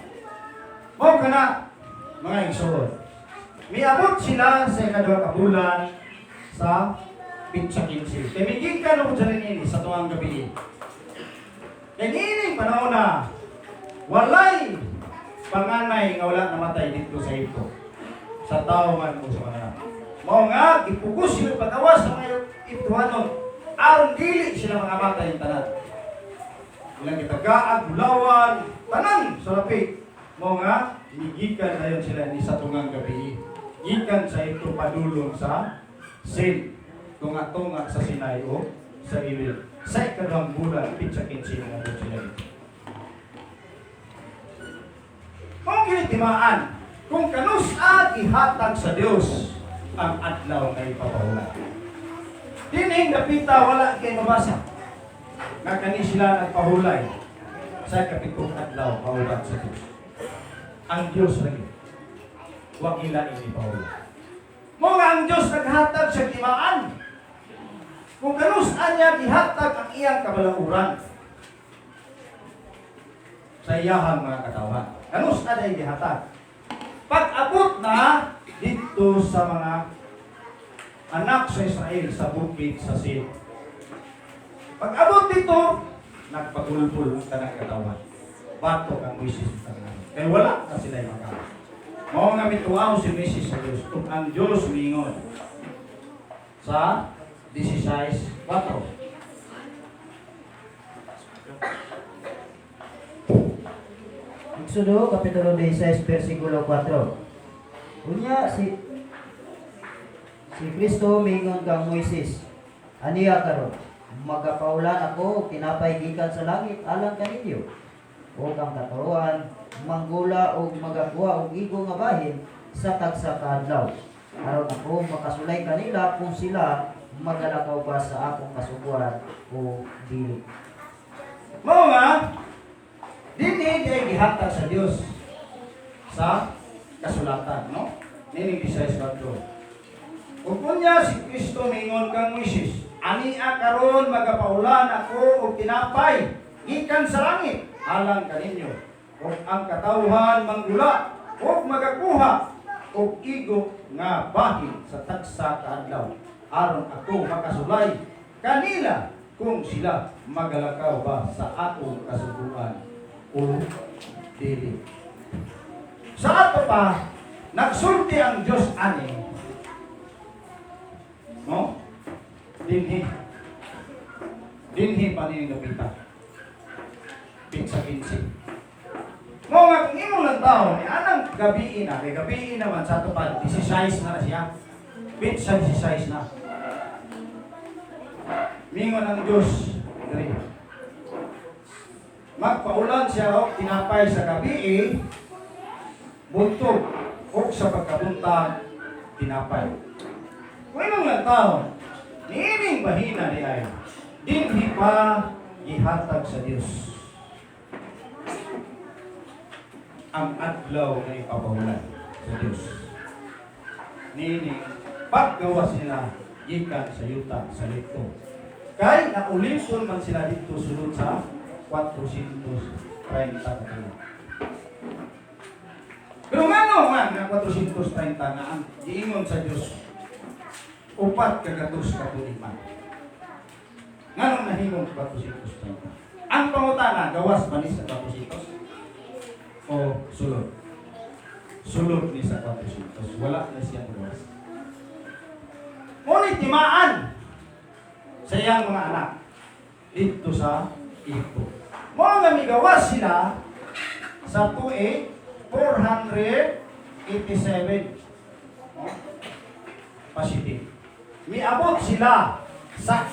Mao kana mga igsoon. Miabot sila sa ikaduha ka bulan sa pitsa 15. Kay migikan ako dyan ini sa tuwang gabi. Kay niining panahon na walay panganay nga wala namatay dito sa Egypto. Sa tao man o sa mga anak. Mao nga gipugos sila pagawas sa mga Egyptohanon aron dili sila mga matay ang tanan. Ilang gitagaag, bulawan, tanan sa lapit. Mao nga migikan dayon sila ni sa tungang gabi. Gikan sa ito padulong sa Sin. Tunga-tunga sa Sinai o sa Elim. Sa ikaduhang bulan, pitsa 15 nga sila dito. Kung kinitimaan, kung kanus-a gihatag sa Dios ang adlaw nga ipapahulay. Dinhing dapita wala kay mabasa. Nga kani sila nagpahulay sa kapitong adlaw pauban sa Dios. Ang Dios lagi. Wa ila ini pahulay. Mao nga ang Dios naghatag sa timaan. Kung kanus-a niya gihatag ang iyang kabalauran sa iyahang mga katawhan. Kanus-a niya gihatag. Pag-abot na dito sa mga anak sa Israel sa bukid sa Sin. Pag-abot dito, nagpagulbul ang tanang katawan. Batok ang Moises sa tanan. Kaya wala na sila yung makaon. Mao nga mituaw si Moises sa Diyos. Kung ang Diyos miingon sa 16:4. Exodo Kapitulo 16, versikulo 4. Unya si Kristo miingon kang Moises, "Aniya karon, magapaulan ako og tinapay gikan sa langit alang kaninyo. Ug ang katawhan manggula og magakuha og igo nga bahin sa tagsa ka adlaw. Aron ako makasulay kanila kung sila magalakaw ba sa akong kasuguan o dili." Mao nga dinhi diay gihatag sa Dios sa kasulatan, no? Nining 16:4. Ug unya si Kristo mingon kang Moises, "Ania karon magapaulan ako og tinapay gikan sa langit alang kaninyo. Ug ang katawhan manggula ug magakuha og igo nga bahin sa tagsa ka adlaw aron ako makasulay kanila kung sila magalakaw ba sa akong kasuguan o dili." Sa ato pa, nagsulti ang Diyos ani. No? Dinhi. Dinhi pa ni dapita. Pitsa 15. Mao nga kung imong lang tao, ni anang gabii na, kay gabii naman sa ato pa, 16 na na siya. Pitsa 16 na. Mingon ang Diyos, diri. Magpaulan siya og tinapay sa gabii, buntog, og sa pagkabuntag, tinapay. Kung imong lang tao, niining bahina ni ay, dinhi pa gihatag sa Dios ang adlaw nga ipapahulan sa Dios. Niining paggawas nila gikan sa yuta sa Ehipto. Kay naulipon man sila dito sulod sa 430 ka tuig. Pero ngano man nga 430 nga ang giingon sa Dios 400 ka tuig man? Nganong nahimong 430? Ang pangutana, gawas ba ni sa 400? O sulod? Sulod ni sa 400. Wala na siyang gawas. Ngunit timaan sa iyang mga anak dito sa Ehipto. Mao nga migawas sila sa 28 487. No? Positive. Miabot sila sa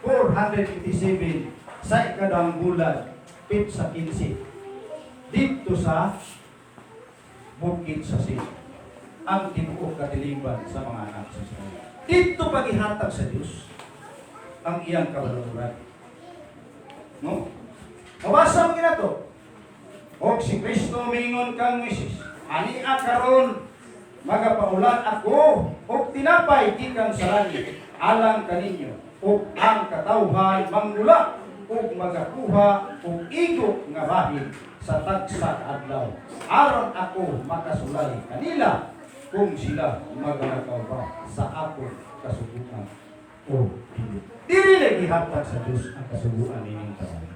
487 sa ikaduhang bulan, pitsa 15. Dito sa bukid sa Sin. Ang tibuok katiliban sa mga anak sa Israel. Dito pagihatag sa Dios ang iyang kabaluran. No? Mabasa mo kinato. Og si Kristo mingon kang Moises, "Ania karon magapaulan ako og tinapay gikan sa langit alang kaninyo ug ang katawhan manggula ug magakuha og igo nga bahin sa tagsa ka adlaw aron ako makasulay kanila kung sila magalakaw ba sa akong kasuguan o dili." Dili na gihatag sa Dios ang kasuguan nining tanan.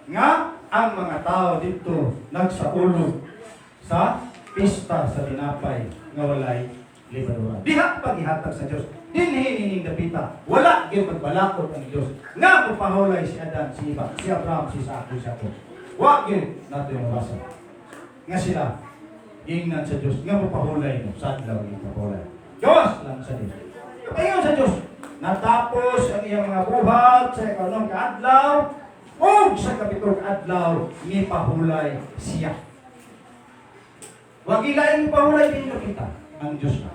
Nga ang mga tao dito nagsaulog sa pista sa tinapay nga walay lebadura. Diha pa gihatag sa Dios. Dinhi nining dapita, wala gyud magbalakot ang Dios nga mopahulay si Adan, si Eva, si Abraham, si Isaac, si Jacob. Wa gyud nato yung mabasa nga sila giingnan sa Dios nga mopahulay mo sa adlaw nga ipahulay. Gawas lang sa Dios. Kapaingon sa Dios, natapos ang iyang mga buhat sa ikalawang kaadlaw, ug sa kapitong adlaw mipahulay siya. Wag ilaing pahulay din kita ang Diyos na.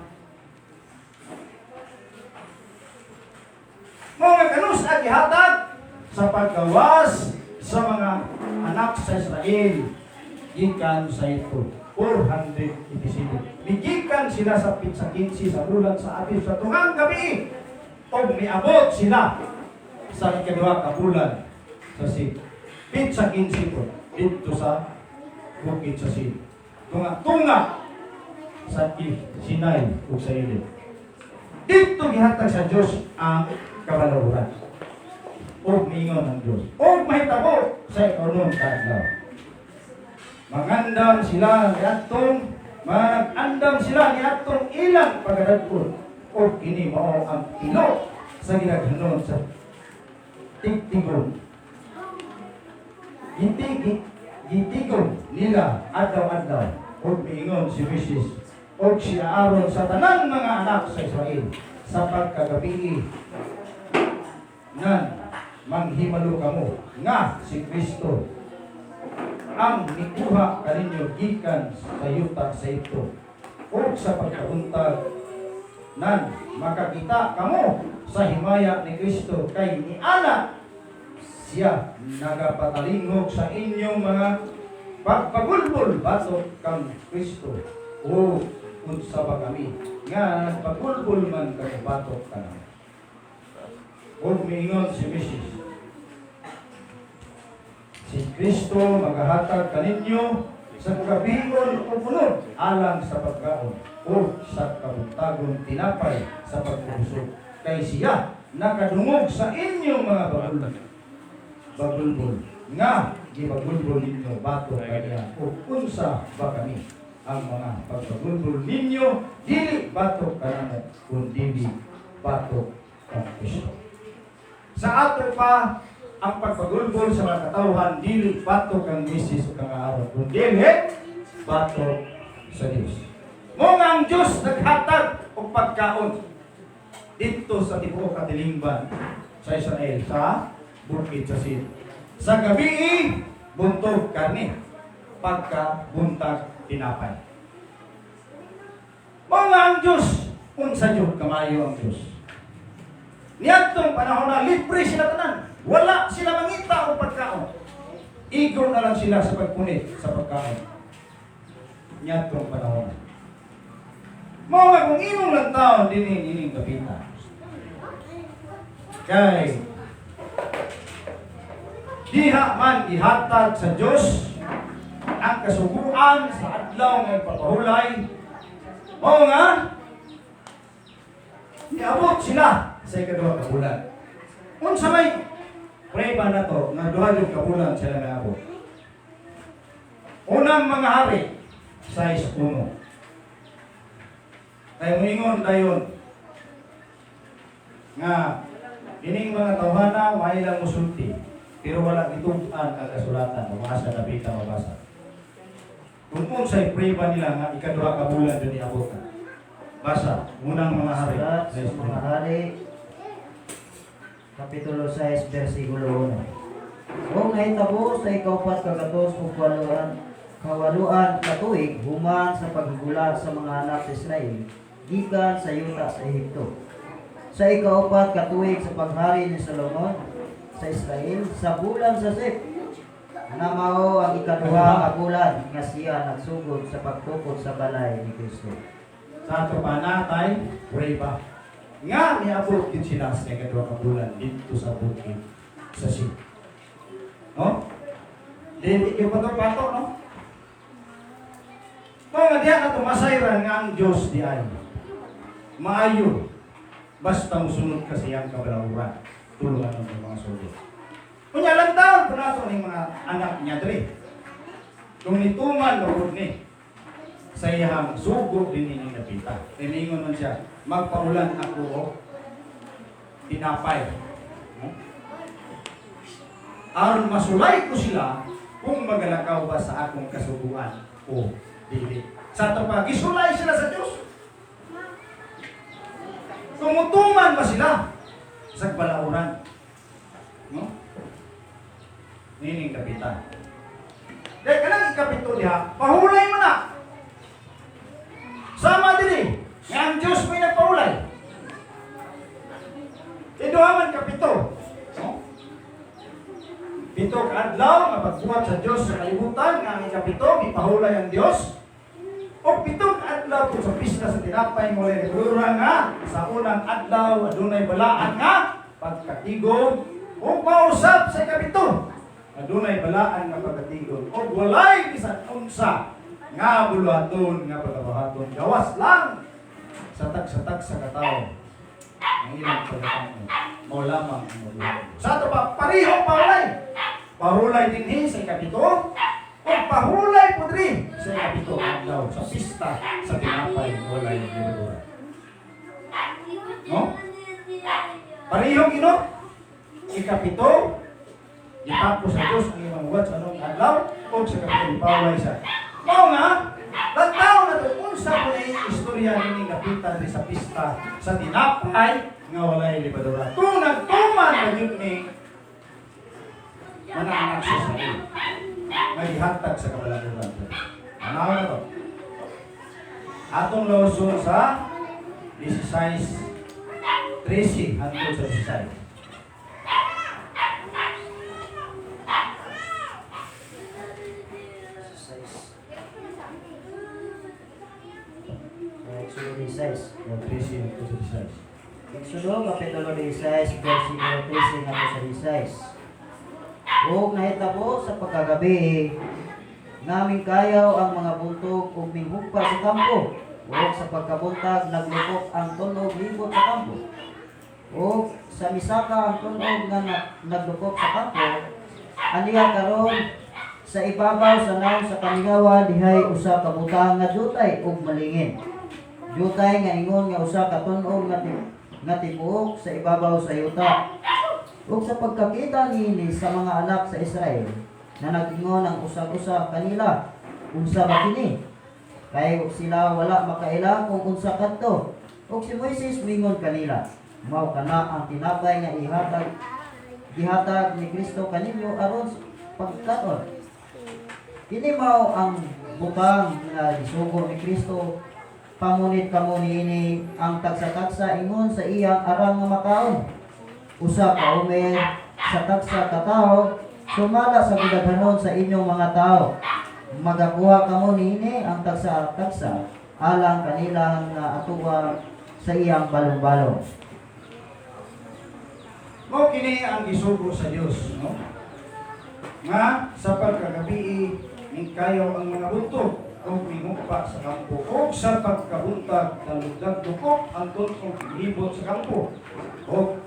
Mga kanus at gihatag sa paggawas sa mga anak sa Israel gikan sa ito 487. Migikan sila sa pitsa 15 sa bulan sa Abib sa tungang gabi ug miabot sila sa ikaduha ka bulan sa si pitsa 15 po dito sa bukid sa Sin. Tunga tunga sa Sinai ug sa Ilib. Dito gihatag sa Dios ang kabalawuran. Ug miingon ang Dios. Ug mahitabo sa ikaunong kaadlaw. Mangandam sila niadtong magandam sila niadtong ilang pagkadagkon ug kini mao ang pilo sa gidaghanon sa tigtigon. Gitigom nila adlaw-adlaw. Ug miingon si Moises ug si Aaron sa tanang mga anak sa Israel sa pagkagabii nan manghimalo kamo nga si Kristo ang nikuha kaninyo gikan sa yuta sa Ehipto, ug sa pagkabuntag nan makakita kamo sa himaya ni Kristo, kay niana siya nagapatalingog sa inyong mga pagpagulbol batok kang Kristo. O unsa ba kami nga nagpagulbol man kamo batok kanamo? Ug miingon si Moises, "Si Kristo magahatag kaninyo sa kagabion og unod alang sa pagkaon o sa kabuntagon tinapay sa pagpabusog, kay siya nakadungog sa inyong mga bagulbol nga gibagulbol ninyo batok kaniya. O unsa ba kami? Ang mga pagbagulbol ninyo dili batok kanamo kundi batok kang Kristo." Sa ato pa, ang pagpagulbol sa mga katawhan dili batok kang Moises o kang Aaron kundi batok sa Dios. Mao nga ang Dios naghatag og pagkaon didto sa tibuok katilingban sa Israel sa bukid sa Sin. Sa gabi, buntog karne. Pagka buntag, tinapay. Mao nga ang Diyos, unsa jud kamayo ang Diyos. Niadtong panahon na libre sila tanan. Wala sila mangita og pagkaon. Igo na lang sila sa pagpunit sa pagkaon. Niadtong panahon. Mao nga kung imong lang taon dinhi ining kapita. Kay diha man gihatag sa Dios ang kasuguan sa adlaw nga ipapahulay. Mao nga niabot sila sa ikaduha ka bulan. Unsa may prueba na to nga duha jud ka bulan sila naabot? Unang Mga Hari 6:1. Kay moingon dayon nga ining mga tawhana may lang musulti pero wala gitug-an ang kasulatan. Mabasa na bita, mabasa. Kung unsay prueba nila nga ikaduha ka bulan jud niabot na. Basa, Unang Mga Hari. Sulat sa Mga Hari, Kapitulo 6, versikulo 1. Ug nahitabo sa ikaupat kagatos ug kawaloan ka tuig human sa paghigula sa mga anak sa Israel gikan sa yuta sa Ehipto, sa ikaupat ka tuig sa paghari ni Solomon sa Israel, sa bulan sa Zif, na mao ang ikaduha nga bulan, nga siya nagsugod sa pagtukod sa balay ni Kristo. Sa ato pa natay prueba nga niabot gid sila sa ikaduha ka bulan didto sa bukid sa Sin. No? Dili gyud pato-pato, no? Mao nga diha ka masayran nga ang Dios di ay maayo basta musunod ka sa iyang kabalauran. Tulungan ang mga sugo. Unya lang taon po nato ning mga anak niya diri. Kung nituman lugod ni sa iyang sugo din ining napita. Tiningon man siya, "Magpaulan ako og tinapay. No? Aron masulay ko sila kung magalakaw ba sa akong kasuguan o dili." Sa ato pa, gisulay sila sa Diyos. Tumutuman ba sila sa balauran? No? Nining kapitan. Dahil kanang ikapito diha, pahulay mo na. Sama dili, nga ang Diyos may nagpahulay. Kay duha man kapito. No? 7 ka adlaw nga pagbuhat sa Diyos sa kalibutan, nga ang ikapito, gipahulay ang Diyos. O 7 ka adlaw po sa pista sa tinapay mo nga sa unang adlaw adunay balaan nga pagkatigom o pausap sa ikapito adunay balaan nga pagkatigom o walay bisan unsa nga buluhaton nga pagabuhaton gawas lang sa tagsa-tagsa katawo ang ilang pagkatao mao lamang ang mabuhat. Sa ato pa, parihong pahulay. Pahulay dinhi sa ikapito o pahulay po diri sa ikapito adlaw sa pista sa tinapay walay lebadura. No? Parihong ino, ikapito. Gitapos sa Dios ang iyang buhat sa unong adlaw ug sa kapito gipaway sa. Mao nga tan-aw na to unsa po ni istorya nining dapita diri sa pista sa tinapay nga walay lebadura. Kung nagtuman na gyud ni manaanak sa Israel nga gihatag sa kabalaturan. Anaw na to. Atong lawson sa 16:13 hangtod sa 16. Size. Exodo 16. O 13 hangtod sa 16. Exodo Kapitulo 16, versikulo 13 hangtod sa 16. Ug nahitabo sa pagkagabi, naming kayaw ang mga buntog ug minghugpa sa kampo. Ug sa pagkabuntag naglukop ang tunog libot sa kampo. Ug sa misaka ang tunog nga naglukop sa kampo, aniya karon sa ibabaw sa nawong sa kamingawan dihay usa ka butang nga jutay ug malingin. Jutay nga ingon nga usa ka tun-og nga tibuok sa ibabaw sa yuta. Ug sa pagkakita niini sa mga anak sa Israel na nag-ingon ang usag-usa kanila, "Unsa ba kini?" Kay sila wala makaila kung unsa kadto. Ug si Moises mingon kanila, "Mao kana ang tinapay nga ihatag gihatag ni Kristo kaninyo aron sa pagkaon. Kini mao ang butang nga gisugo ni Kristo. Pamunit kamo niini ang tagsa-tagsa ingon sa iyang arang nga makaon. Usa ka omer sa tagsa ka tawo sumala sa gidaghanon sa inyong mga tao. Magakuha kamo niini ang tagsa-tagsa alang kanilang nga atuwa sa iyang balong-balong." Mao kini ang gisugo sa Dios, no? Nga sa pagkagabii mingkayaw ang mga buntog ug mingugpa sa kampo, ug sa pagkabuntag nalugdag-dukop ang tun-og libot sa kampo, ug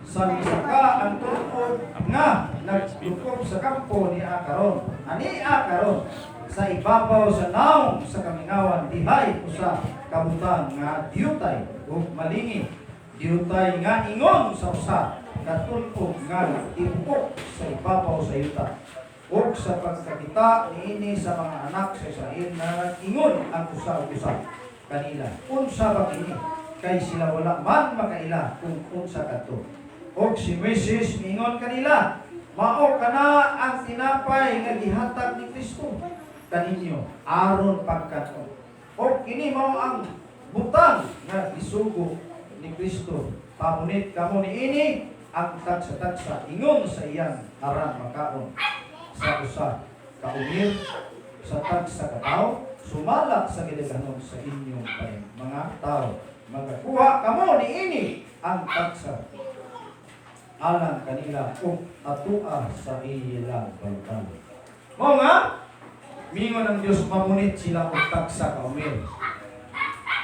sa misaka ang tun-og nga nagdukop sa kampo ni karon, ani karon sa ibabaw sa nawong sa kamingawan dihay usa kabutang nga diyutay ug malingin, diyutay nga ingon sa usa katun-og nga tibuok sa ibabaw sa yuta. Ug sa pagkakita niini sa mga anak sa Israel na nag-ingon ang usa ug usa kanila, "Unsa ba kini?" Kay sila wala man makaila kung unsa kadto. Ug si Moises miingon kanila, "Mao kana ang tinapay nga gihatag ni Kristo kaninyo aron pagkaon. Ug kini mao ang butang nga gisugo ni Kristo. Pamunit kamo niini ang tagsa-tagsa ingon sa iyang arang makaon, sa usa ka omer sa tagsa ka tawo sumala sa gidaghanon sa inyong mga tao. Magakuha kamo niini ang tagsa alang kanila ug atua sa ilang balong." Mao nga mingon ang Dios, mamunit sila og tagsa ka omer,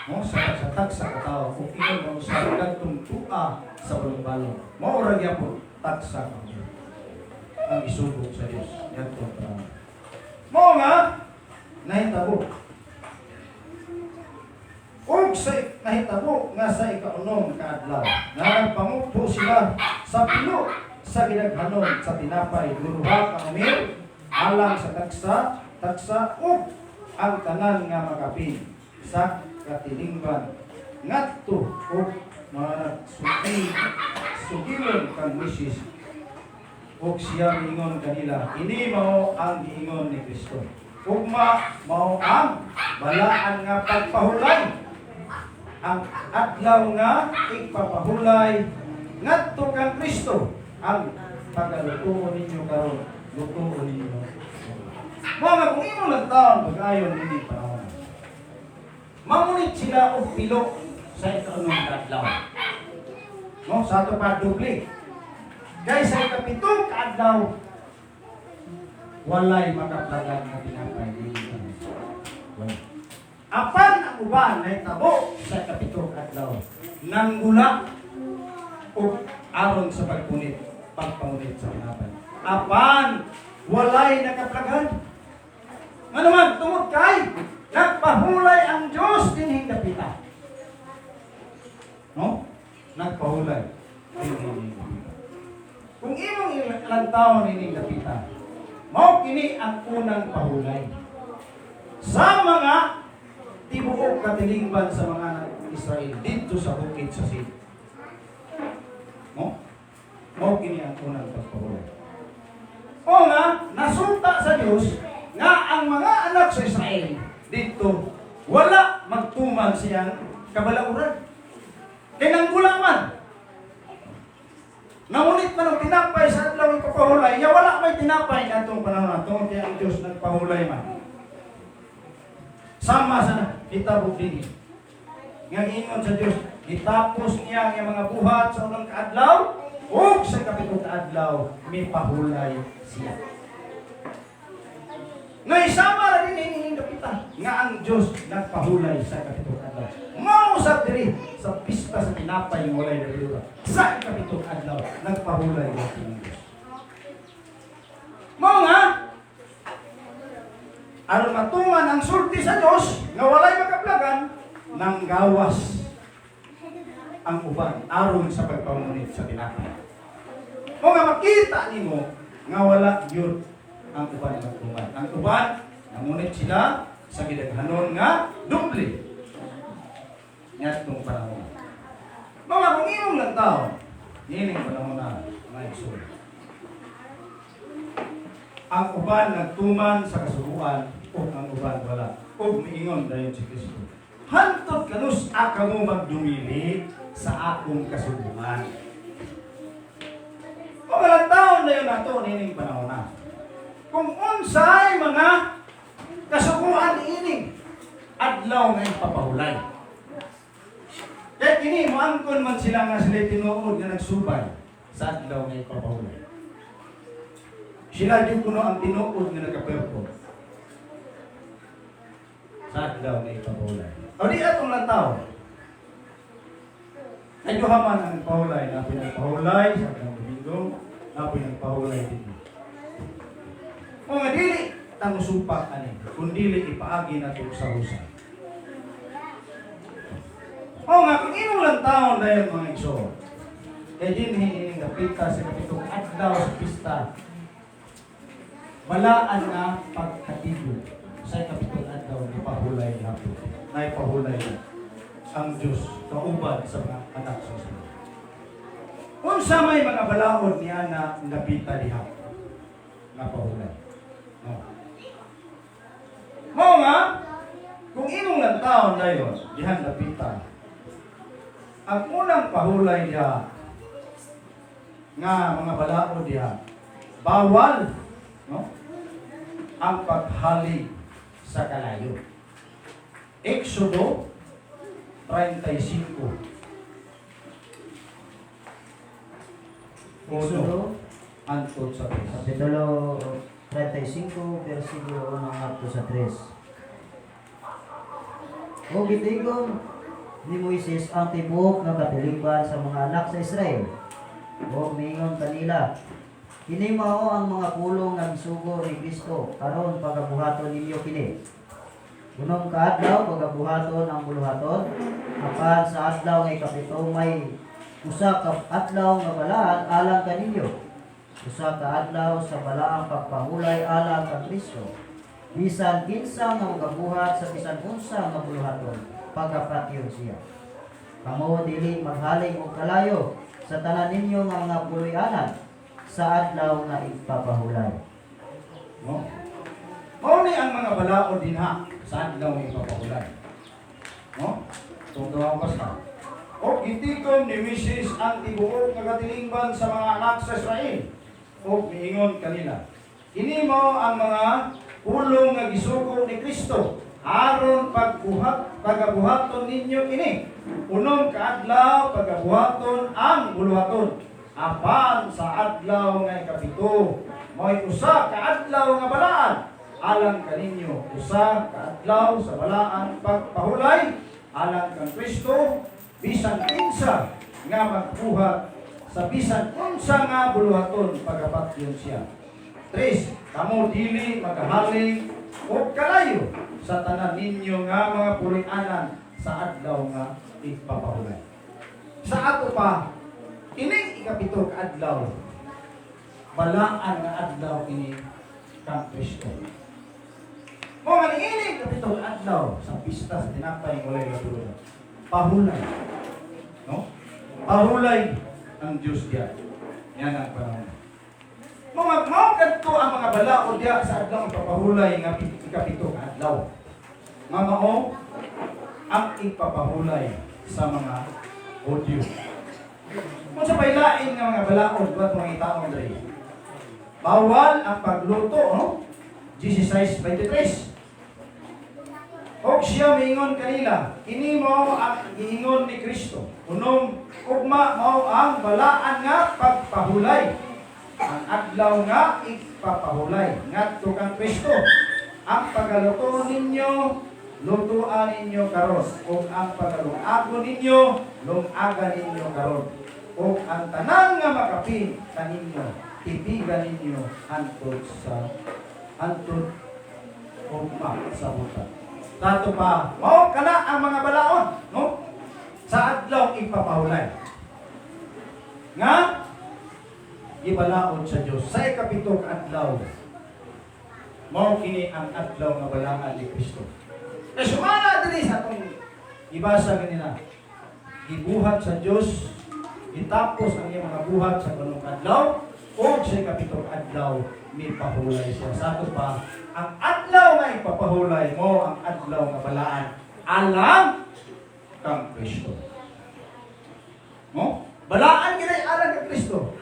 no, sa tagsa ka tawo ug ingon mo sa kadtong tua sa balong-balong. Mao ra gyapon tagsa ka omer ang isugo sa Dios niadtong panahon. Mao nga nahitabo ug sa nahitabo nga sa ikaunom ka adlaw nga nagpamugbo sila sa pilo sa gidaghanon sa tinapay, duha ka omer alang sa tagsa tagsa ug ang tanan nga makapin sa katilingban ngadto og mga nagsugi sugilon kang Moises. Ug siya miingon kanila, "Ini mao ang giingon ni Kristo. Ugma mao ang balaan nga pagpahulay, ang adlaw nga igpapahulay ngadto kang Kristo. Ang pagalutuon ninyo karon, lutuon ninyo." Mao nga kung imo lang taon pag-ayon nini panahon, mamunit sila og pilo sa ikaunom ka adlaw, no, sa ato pa doble. Kay sa ikapitong kaadlaw, walay makaplagan nga tinapay. Wala. Apan ang uban, nahitabo sa ikapitong kaadlaw, nanggula og aron sa pagpunit, pagpangunit sa tinapay. Apan walay nakaplagan. Nga naman, tungod kay nagpahulay ang Diyos dinhing dapita. No? Nagpahulay dinhing dapita. Kung imong Imong lantaw nining dapita, mao kini ang unang pahulay sa mga tibuok katilingban sa mga anak Israel didto sa bukid sa Sin. No? Mao kini ang unang pagpahulay. O nga, nasulta sa Dios nga ang mga anak sa Israel didto wala magtuman siyang kabalauran. Kay nanggula man. Nangunit man og tinapay sa adlaw ipapahulay, ya wala may tinapay ngadtong panahon na tungod kay ang Dios nagpahulay man. Sama sa hitabo dinhi. Nga giingon sa Dios, gitapos niya ang iyang mga buhat sa unang kaadlaw ug sa kapitong kaadlaw mipahulay siya. Nga isama ra din ini dapita nga ang Dios nagpahulay sa kapitong adlaw. Mao sa diri sa pista sa tinapay nga walay lebadura. Sa kapitong adlaw nagpahulay ang Dios. Mao nga aron matuman ang sulti sa Dios nga walay makaplagan, nang gawas ang uban aron sa pagpamunit sa tinapay. O nga makita nimo nga wala gyud ang uban nagtuman. Ang uban nangunit sila sa gidaghanon nga doble ngadtong panahon. Mga kung imong lantaw, nining panahon na, mga igsoon. Ang uban nagtuman sa kasuguan o ang uban wala. O miingon dayon si Kristo: "Hantod kanus kamo magdumili sa akong kasuguan?" O malantaon na yun nato nining panahon na. Kung unsay mga kasuguan ining adlaw nga ipapahulay. Kaya kini moangkon man sila nga sila tinuod nga nagsubay sa adlaw nga ipapahulay. Sila gyud kuno ang tinuod nga nagkaperpo sa adlaw nga ipapahulay. O di atong lantaw. Kay duha man ang nagpahulay, naa poy nagpahulay sa adlaw Domingo, naa poy nagpahulay dito. O nga dili tang supak ani, kun dili ipaagi nato sa husay. O nga kung imong lantawon dayon, mga igsoon, kay dinhi ining dapita sa kapitong adlaw sa pista, balaan nga pagkatigo sa kapitong adlaw ni pahulay hapon. Naipahulay na ang Diyos kauban sa mga anak sa Israel. Unsa may mga balaod niya na napita diha nga pahulay? No. Mao nga kung imong lantawon dayon dihan napita, ang unang pahulay diha nga mga balaod diha, bawal, no, ang paghalig sa kalayo. Exodo 35. Uno, Exodo, hangtod sa tres. Kapitulo 35, versikulo 1 ngadto sa 3. O gitigom ni Moises ang tibuok nga katilingban sa mga anak sa Israel. O miingon kanila, "Kini mao ang mga pulong nga gisugo ni Kristo aron pagabuhaton ninyo kini. Unom ka adlaw pagabuhaton ang buluhaton, apan sa adlaw nga ikapito may usa ka adlaw nga balaan alang kaninyo. Usa ka adlaw sa balaang pagpahulay alang kang Kristo. Bisan kinsa nga magabuhat sa bisan unsa nga buluhaton, pagapatyon siya. Kamo dili maghaling og kalayo sa tanan ninyo nga mga puloy-anan sa adlaw nga igpapahulay." No? Mao ni ang mga balaod dinha sa adlaw nga ipapahulay. No? Tungtong basta. O gitikom ni Moises ang tibuok nga katilingban sa mga anak sa Israel. O miingon kanila, "Kini mao ang mga pulong nga gisugo ni Kristo aron pagbuhat pagabuhaton ninyo kini. Unom ka adlaw pagabuhaton ang buluhaton. Apan sa adlaw nga ikapito, mao'y usa ka adlaw nga balaan alang kaninyo, usa ka adlaw sa balaan pagpahulay alang kang Kristo. Bisan kinsa nga magbuhat sa bisan unsa nga buluhaton, pagapatyon siya. Tres, kamo dili magahaling og kalayo sa tanan ninyo nga mga puloy-anan sa adlaw nga ipapahulay." Sa ato pa, ining ikapito ka adlaw, Balaan nga adlaw kini kang Kristo. Mao nga niini kapitong adlaw sa pista sa tinapay nga walay lebadura. Pahulay. No? Pahulay ang Diyos diya. Yan ang panahon. Mga mao kadto ang mga balaod diya sa adlaw ipapahulay nga ikapito ka adlaw. Nga mao ang ipapahulay sa mga Hudyo. Kung sa pailain nga mga balaod, wa mga itaon diri. Bawal ang pagluto, no? 16:23. Og siya miingon kanila, kini mao ang giingon ni Kristo. Unom ugma mao ang balaan nga pagpahulay. Ang adlaw nga ipapahulay ngadto kang Kristo. Ang pagaluto ninyo, lutuan ninyo karon, ug ang pagalungagon ninyo, lungagan ninyo karon. Ug ang tanan nga makapin kaninyo, tipigan ninyo hantod sa hantod ugma sa buta. Tato pa, mao kana ang mga balaod, no? Sa adlaw ipapahulay. Nga gibalaod sa Dios sa ikapito ka adlaw. Mao kini ang adlaw nga balaan ni Kristo. E sumala diri sa atong ibasa ganina. Gibuhat sa Dios, gitapos ang iyang mga buhat sa kanong adlaw, ug sa ikapito ka adlaw mipahulay siya. Sa ato pa, ang adlaw nga ipapahulay mo ang adlaw nga balaan alang kang Kristo. No? Balaan gid alang kang Kristo.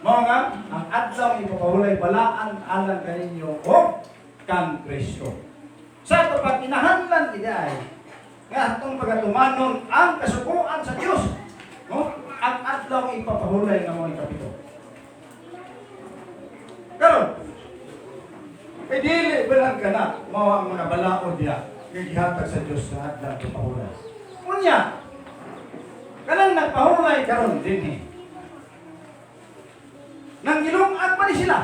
Mao nga ang adlaw nga ipapahulay balaan alang kaninyo o kang Kristo. Sa ato pa kinahanglan gid ay nga atong pagatumanon ang kasukuan sa Dios. No? Ang adlaw nga ipapahulay nga mao ikapito. Karon, kay dili ba lang kana mao ang mga balaod diha nga gihatag sa Dios sa adlaw nga pahulay. Unya, kanang nagpahulay karon dinhi. Nang gilungag pa ni sila.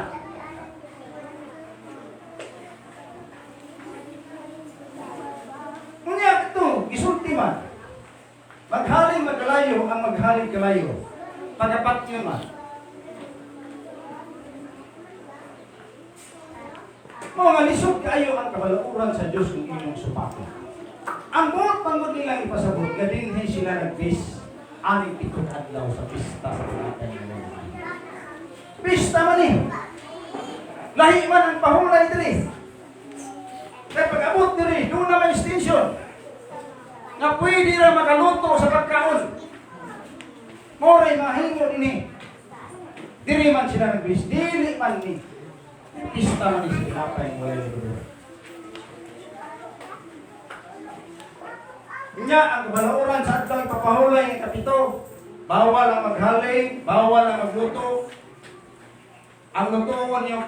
Unya ito, gisulti man. Maghalin magkalayo ang maghalin kalayo. Pagapat niyo man. Mga lisod kaayo ang kabalauran sa Dios kung inyong supakon. Ang buot pangod nilang ipasabot, nga dinhi sila nag-feast aning pitong adlaw sa pista sa tinapay nga walay. Pista man eh. Lahi man ang pahulay diri. Kaya pag abot diri, doon na may extension. Nga pwede ra makaluto sa pagkaon. More mahingo dinhi. Diri man sila nag-feast, dili man ni. Pista man ni sa tinapay nga walay lebadura. Nya ang kabalauran sa adlaw ipapahulay nga kapito. Bawal ang maghaling, bawal ang magluto. Ang lutuon niyo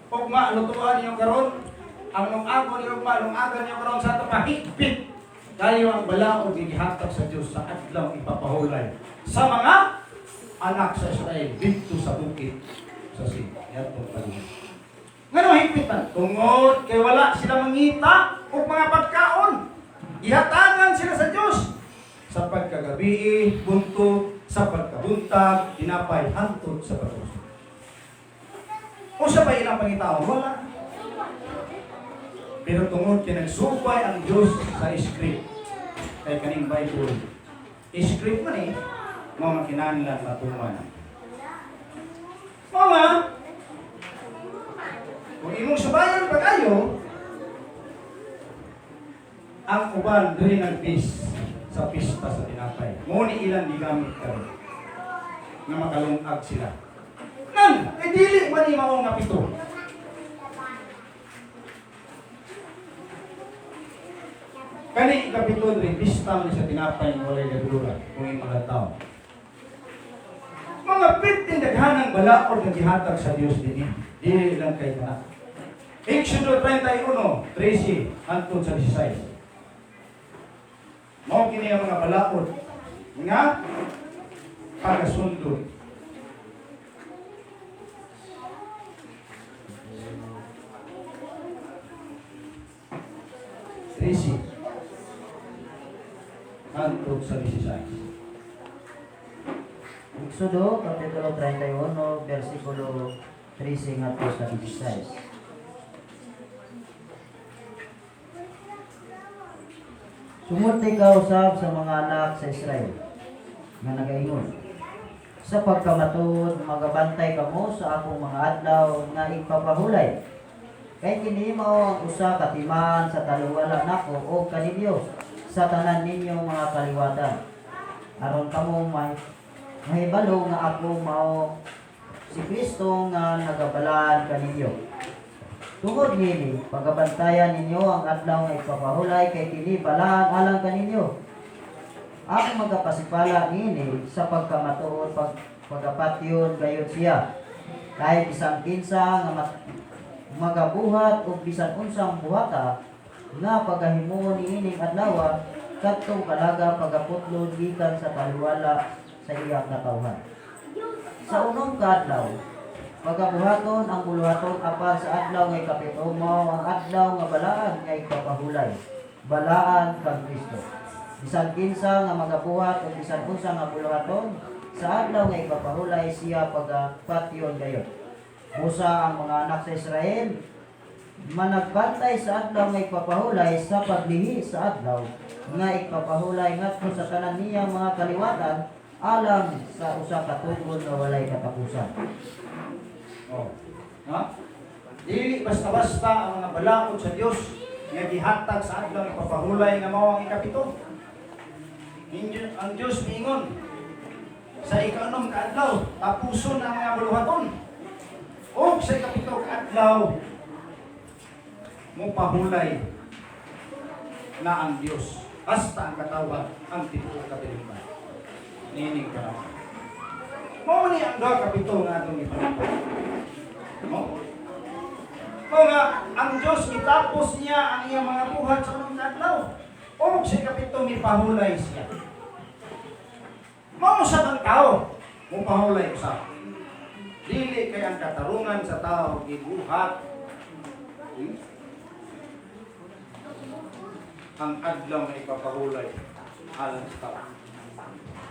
ugma, lutuan niyo karon. Ang lungagon niyo ugma, lungagon niyo karon sa ato mahigpit. Kayo ang balaod nga gihatag sa Dios sa adlaw ipapahulay sa mga anak sa Israel didto sa bukid sa Sin. Yatong palihim. Ngano higpit man? Tungod kay wala sila mangita og mga pagkaon. Ihatagan sila sa Dios sa pagkagabi, buntog, sa pagkabuntag, tinapay, hantod sa pagkusog. Usa pa ilang pangitaon? Wala. Pero tungod kay nagsubay ang Dios sa script kay kaning Bible. Script man eh, mao nga kinahanglan matuman. Mao nga, kung imong subayon pag-ayo, ang uban diri nagpis sa pista sa tinapay. Mo ni ilang gigamit karon nga makalungag sila. Nan, eh dili man ni mao nga pito. Kani ikapito diri pista man sa tinapay nga walay lebadura kung imong tawo. Mga pitin daghanang balaod nga gihatag sa Dios dinhi. Dili lang kay kana. Exodo 31:13 hangtod sa 16. Mao kini ang mga balaod nga pagasundot. 13 hangtod sa 16. Exodo, Kapitulo 31, versikulo 13 ngadto sa 16. Sumulti ka usab sa mga anak sa Israel nga nagaingon: "Sa pagkamatuod magabantay kamo sa akong mga adlaw nga igpapahulay. Kay kini mao ang usa ka timaan sa taliwala nako og kaninyo sa tanan ninyong mga kaliwatan. Aron kamo may mahibalo nga ako mao si Kristo nga nagabalaan kaninyo. Tungod niini, pagabantayan ninyo ang adlaw nga ipapahulay kay kini balaan alang kaninyo. Ang magapasipala niini sa pagkamatuod pagapatyon gayud siya. Kay bisan kinsa nga magabuhat og bisan unsang buhata nga pagahimuon niining adlawa, kadtong kalaga pagaputlon gikan sa taliwala sa iyang katawhan. Sa unom ka adlaw pagabuhaton ang buluhaton, apan sa adlaw nga ikapito mao ang adlaw nga balaan nga igpapahulay, balaan kang Kristo. Bisan kinsa nga magabuhat og bisan unsa nga buluhaton sa adlaw nga igpapahulay, siya pagapatyon gayud. Busa ang mga anak sa Israel managbantay sa adlaw nga igpapahulay sa paglihi sa adlaw nga igpapahulay ngadto sa tanan niyang mga kaliwatan alang sa usa ka tugon nga walay katapusan." Oh. Ha? Dili basta-basta ang mga balaod sa Dios nga gihatag sa adlaw ipapahulay nga mao ang ikapito. Ang Dios miingon sa ikaanom ka adlaw tapuson ang mga buluhaton. O sa ikapito ka adlaw mopahulay na ang Dios hasta ang katawhan, ang tibuok katilingban. Niining panahon. Mao ni ang duha ka pito nga atong ipanahon. No? Mao nga ang Diyos gitapos niya ang iyang mga buhat sa unang adlaw. O sa ikapito mipahulay siya. Mao sa ang tao mopahulay usab. Dili kay ang katarungan sa tao gibuhat ang adlaw nga ipapahulay alang sa tao.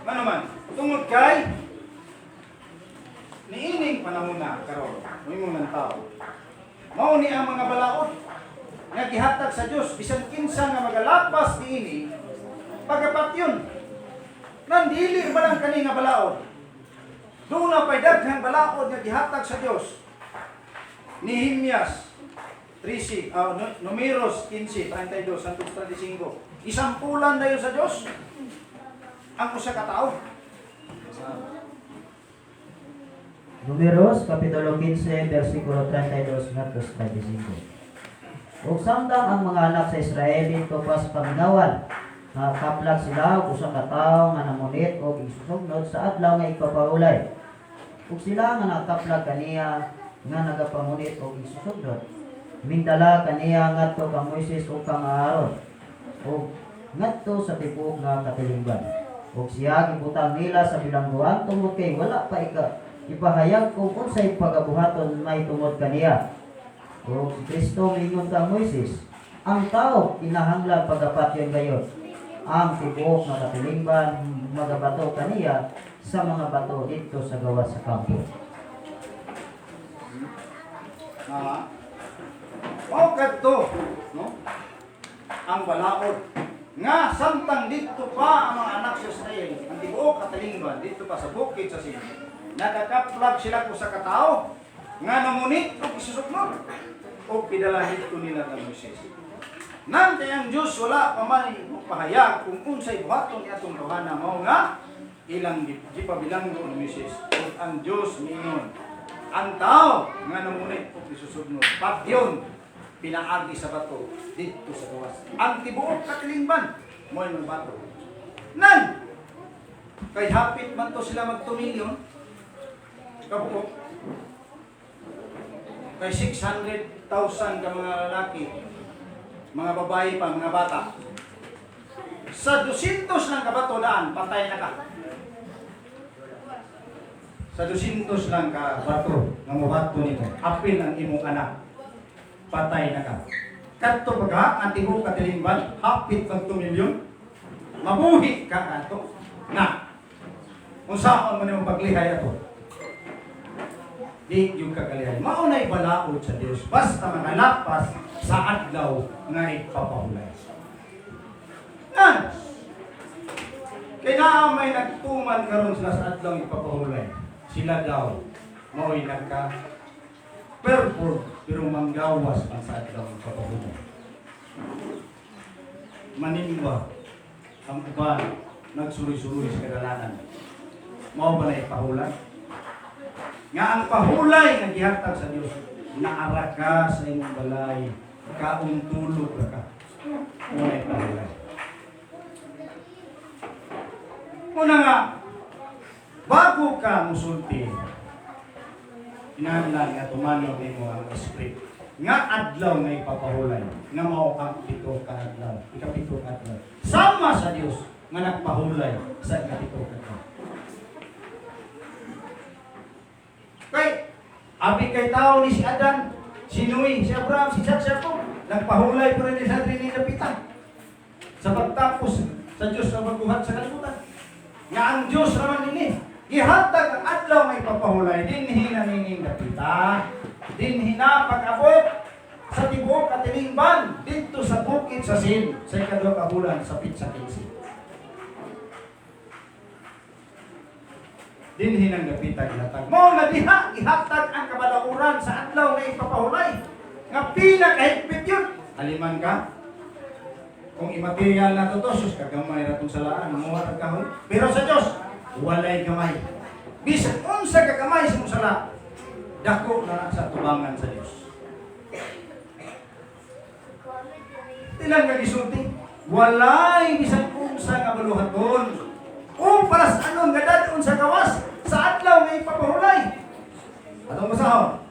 Ngano man, tungod kay niining panahon na karon, mohimo ng tao. Mao ni ang mga balaod nga gihatag sa Dios bisan kinsa nga magalapas niini pagapatyon. Nandili ba lang kani nga balaod? Doon pa'y daghang balaod nga gihatag sa Dios. Nehemias 13, Numeros 15, 32 hangtod 35. Isampulan dayon sa Dios ang usa ka tawo. Numeros, Kapitulo 15, versikulo 32 ngadto sa 35. Ug samtang ang mga anak sa Israel didto pa sa paminawan, nakaplag sila og usa ka tawo nga namunit og igsusugnod sa adlaw nga igpapahulay. Ug sila nga nakaplag kaniya nga nagapangunit og igsusugnod, mindala kaniya ngadto kang Moises ug kang Aaron ug ngadto sa tibuok nga katilingban. Ug siya gibutang nila sa bilangguan tungod kay wala pa ipahayag kung unsay pagabuhaton mahitungod kaniya. Ug si Kristo miingon kang Moises, ang tao kinahanglan pagapatyon gayod. Ang tibuok nga katilingban magabato kaniya sa mga bato didto sa gawas sa kampo. Ah. Mao kadto, no? Ang balaod nga samtang didto pa ang mga anak sa Israel, ang tibuok katilingban didto pa sa bukid sa Sinai. Nakakaplag sila ko sa katao nga namunit og isusuknod og pidala didto nila kang Moises. Nang kay ang Diyos wala pa man pahayag kung unsay buhaton ni atong tawhana, mao nga ilang gipabilanggo ni Moises, ug ang Diyos miingon, ang tao nga namunit og isusugnod patyon pinaagi sa bato didto sa gawas. Ang tibuok katilingban mo'y magbato. Nan kay hapit man to sila mag 2 million kabuok, kay 600,000 ka mga lalaki, mga babae pa, mga bata. Sa 200 lang kabato daan, patay na ka. Sa 200 lang ka bato nga mobato nimo, apil ang imong anak, patay na ka. Kadto pa ka, ang tibuok katilingban, hapit mag 2 milyon, mabuhi ka ato. Na. Unsaon man imong paglihay ato? Di yung kagalihay. Mao na'y balaod sa Dios basta makalapas sa adlaw nga ipapahulay. Nan! Kay naa may nagtuman karon sila sa adlaw ipapahulay. Sila daw mao'y nagka perform pero manggawas man sa adlaw ipapahulay. Manimba ang uban, nagsuloy-suloy sa kadalanan. Mao ba na ipahulay? Nga ang pahulay nga gihatag sa Dios, naara ka sa imong balay, kauntulog ra ka. Mao na ipahulay. Una nga, bago ka musulti, kinahanglan nga tumanon nimo ang script. Nga adlaw nga ipapahulay, nga mao ang pito ka adlaw, ikapito ka adlaw. Sama sa Dios nga nagpahulay sa ikapito ka adlaw. Kay abi kay tao ni si Adan, si Noe, si Abraham, si Isaac, si Jacob, nagpahulay pa rin sa ni Napita. Sa pagtapos sa Diyos sa pagbuhat sa kalibutan. Nga ang Diyos naman nini, gihatag ang adlaw nga ipapahulay, dinhi na nining dapita, dinhi na pag-abot sa tibuok katilingban, didto sa bukid sa Sin, sa ikaduha ka bulan sa pitsa 15. Dinhi nang dapita gihatag. Mao nga diha gihatag ang kabalauran sa adlaw nga ipapahulay. Nga pinakahigpit yun. Aliman ka. Kung imaterial na to, sus, kagamay na itong salaan, namuha ang kahoy. Pero sa Diyos, walay gamay. Bisan unsa ka gamay sa imong sala, dako na sa tubangan sa Diyos. Tilang nga gisulti, walay bisan unsa nga baluhaton. O paras anon nga dadon sa gawas sa adlaw nga ipapahulay. Atong basahon.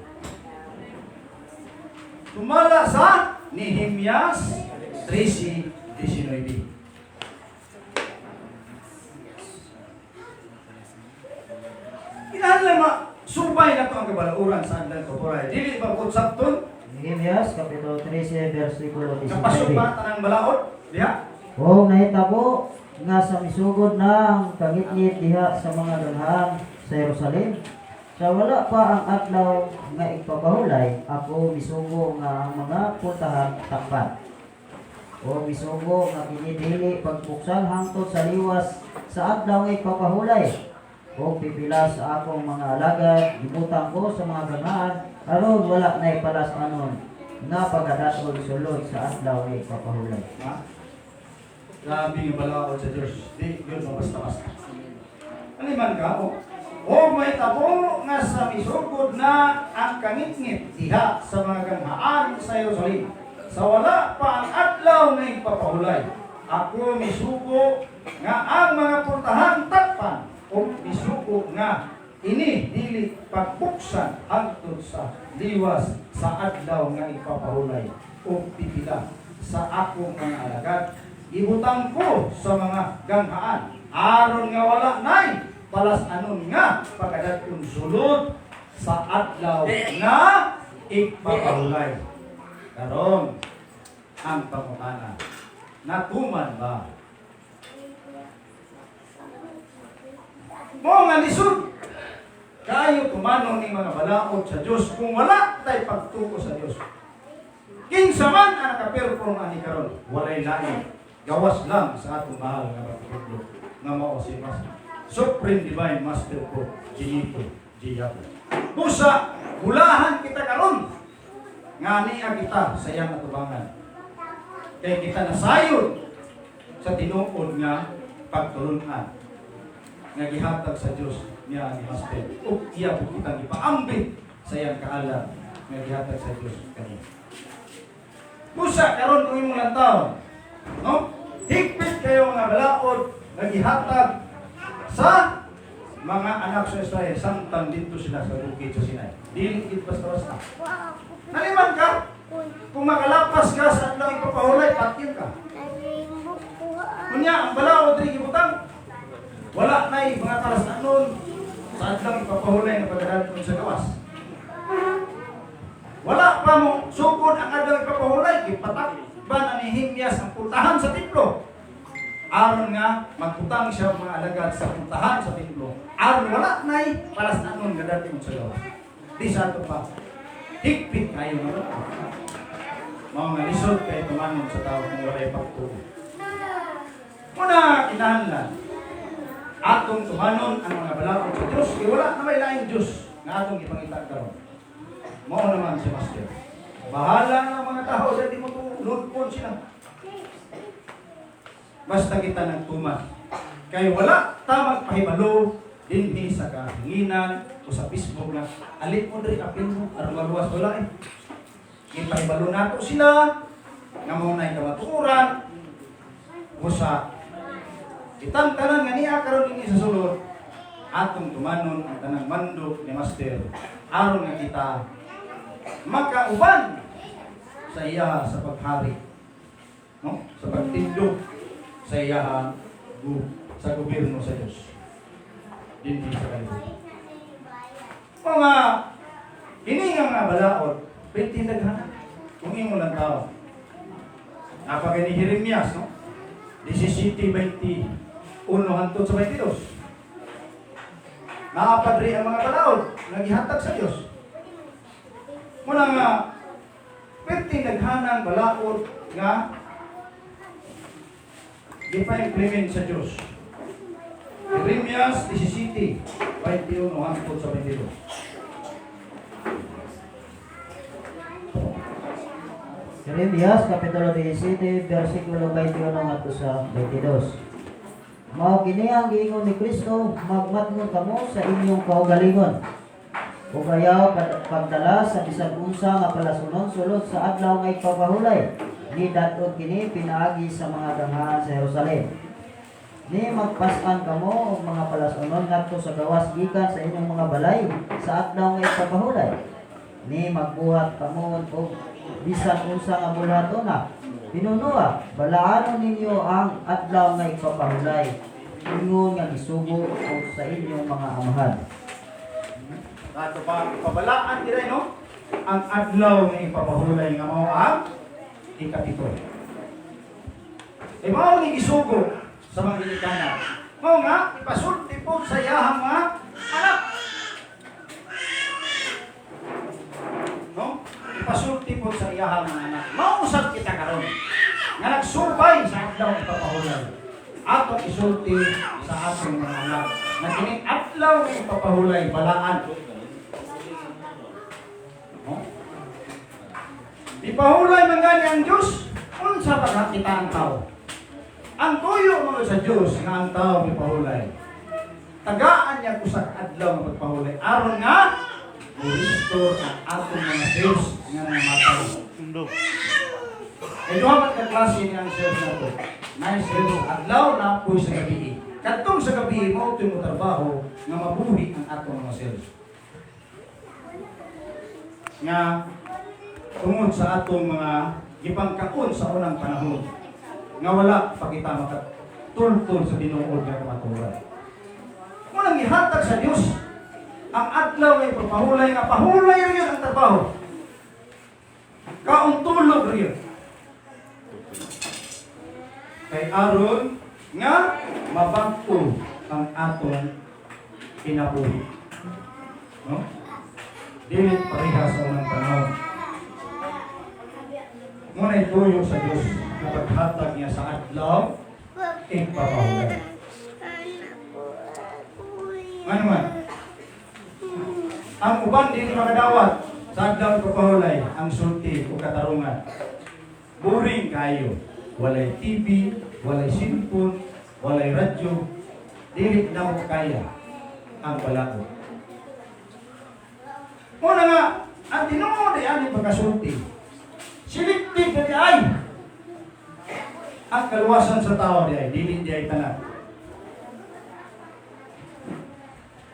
Tumala sa Nehemias 13:19. Kinahanglan ma subay na to ang kabalauran sa adlaw kapuray. Dili ba kung sabton? Nehemias kapitulo 13 versikulo 19. Kapasumpa tanang balaod diha. O nahitabo nga sa misugod na ang kangitngit diha sa mga dulhan sa Jerusalem. Sa wala pa ang adlaw nga igpapahulay, ako misugo nga ang mga pultahan takpan. O misugo nga kini dili pagbuksan hangtod sa liwas sa adlaw nga igpapahulay. O pipila sa akong mga alagad, gibutang ko sa mga ganaan, aron wala nay palas-anon nga pagadatol sulod sa adlaw nga igpapahulay. Ha? Grabe nga balaod sa Diyos. Di yun mabasta-basta. Ano man ka? O, o may tabo nga sa misugod na ang kangitngit diha sa mga ganghaan sa Jerusalem. Sa wala pa ang adlaw nga ipapahulay. Ako misugo nga ang mga pultahan takpan o misugo nga ini dili pagbuksan hangtod sa liwas sa adlaw nga ipapahulay o pipila sa akong mga alagad. Ibutang ko sa mga ganghaan aron nga wala nay palas-anon nga pagkadatong sulod sa adlaw nga ipapahulay. Karon ang pangutana, natuman ba? Mo nga lisod kayo tumanon ni mga balaod sa Dios kung wala tay pagtuo sa Dios. Kinsa man ang nakaperform ani karon, walay lain. Gawas lang sa atong mahal nga pagtutudlo nga mao si Master Supreme Divine Master ko Ginito Giapo. Busa hulahan kita karon nga niya kita sa iyang atubangan. Kay kita nasayod sa tinuod nga pagtulun-an nga gihatag sa Dios niya ni Master ug iya po kitang ipaambit sa iyang kaalam nga gihatag sa Dios kaniya. Busa karon kung imong lantaw, no? Higpit kayo nga balaod nga gihatag sa mga anak sa Israel samtang didto sila sa bukid sa Sinai. Dili gid basta-basta. Naliman ka, kung makalapas ka sa adlaw ipapahulay, patyon ka. Kunya, ang balaod diri gibutang, wala na'y mga kalasanon sa adlaw ipapahulay nga pagkadaton sa gawas. Wala pa mo sugod ang adlaw ipapahulay, gipatakban na ni Nehemias ang pultahan sa templo. Aron nga magutang siya og mga alagad sa puntahan sa templo. Aron wala nay palasnanon nga dating sa gawas. Di sa ato pa higpit kayo nga balaod. Mao nga lisod kay tumanon sa tao kung walay pagtuo. Muna kinahanglan atong tumanon ang mga balaod sa Dios kay wala na may laing Dios nga atong ipangita karon. Mao naman si Master. Bahala na ang mga tao sa di mo tulunpon sila. Basta kita nagtuman. Kay wala ta magpahibalo dinhi sa kahinginan o sa Facebook na alit mo diri, apil mo aron maluwas, wala eh. Ipahibalo nato sila nga mao nay kamatuoran o sa kitang tanan nga niya karon dinhi sa sulod, atong tumanon ang tanang mando ni Master aron nga kita makauban sa iya sa paghari, no, sa pagtindog sa iya sa gobyerno sa Dios dinhi sa kalibutan. Mga ini nga mga balaod pwede daghanan kung imo lang tao. Napaka ni Jeremias, no, 17:21 hangtod sa 22. Naapadri ang mga balaod nga gihatag sa Dios. Muna nga pwede daghanang balaod nga gipa-implement sa Dios. Jeremias 17:21 hangtod sa 22. Jeremias Kapitulo 17, versikulo 21 ngadto sa 22. Mao kini ang giingon ni Kristo, magmatngon kamo sa inyong kaugalingon. Ug ayaw pagdala sa bisan unsa nga palasunon sulod sa adlaw nga igpapahulay. Ni dadon kini pinaagi sa mga ganghaan sa Jerusalem. Ni magpas-an kamo og mga palasunon ngadto sa gawas gikan sa inyong mga balay sa adlaw nga igpapahulay. Ni magbuhat kamo og bisan unsa nga bulhatona. Tinunoa, balaanon ninyo ang adlaw nga igpapahulay. Ingon nga gisugo og sa inyong mga amahan. Ato pa pabalaan dira, no? Ang adlaw nga ipapahulay nga mao ang ikapito. E mao ni gisugo sa mga ginikanan. Mao nga ipasulti po sa iyahang mga anak. No? Ipasulti po sa iyahang mga anak. Mao usab kita karon nga nagsubay sa adlaw ipapahulay. Atong isulti sa atong mga anak na kining adlaw nga ipapahulay balaan. No? Ipahulay man gani ang Diyos, unsa pa kita ang tao? Ang tuyo mga sa Diyos nga ang tao mipahulay. Tagaan niya usa ka adlaw nga pagpahulay aron nga mo-restore ang atong mga cells nga namatay. Eh duha man ka klase ni ang cells nato. Nay cells adlaw na po sa gabi. Kadtong sa gabi mao to'y mo trabaho nga mabuhi ang atong mga cells. Nga tungod sa atong mga gipangkaon sa unang panahon nga wala pa kita makatultol sa tinuod nga kamatuoran. Munang gihatag sa Dios ang adlaw nga ipapahulay nga pahulay riyon ang trabaho. Kauntulog riyon. Kay aron nga mabag-o ang atong kinabuhi. No? Dili pareha sa unang panahon. Nguna'y tuyo sa Diyos na paghatag niya sa adlaw ipapahulay. Ano man? Ang uban dili makadawat sa adlaw ipapahulay ang sulti o katarungan. Boring kayo. Walay TV, walay cellphone, walay radyo. Dili na mo kaya ang balaod. Muna nga, ang tinuod ay ani pagkasulti. Selective na di ay. Ang kaluwasan sa tao di ay, dili di ay tanan.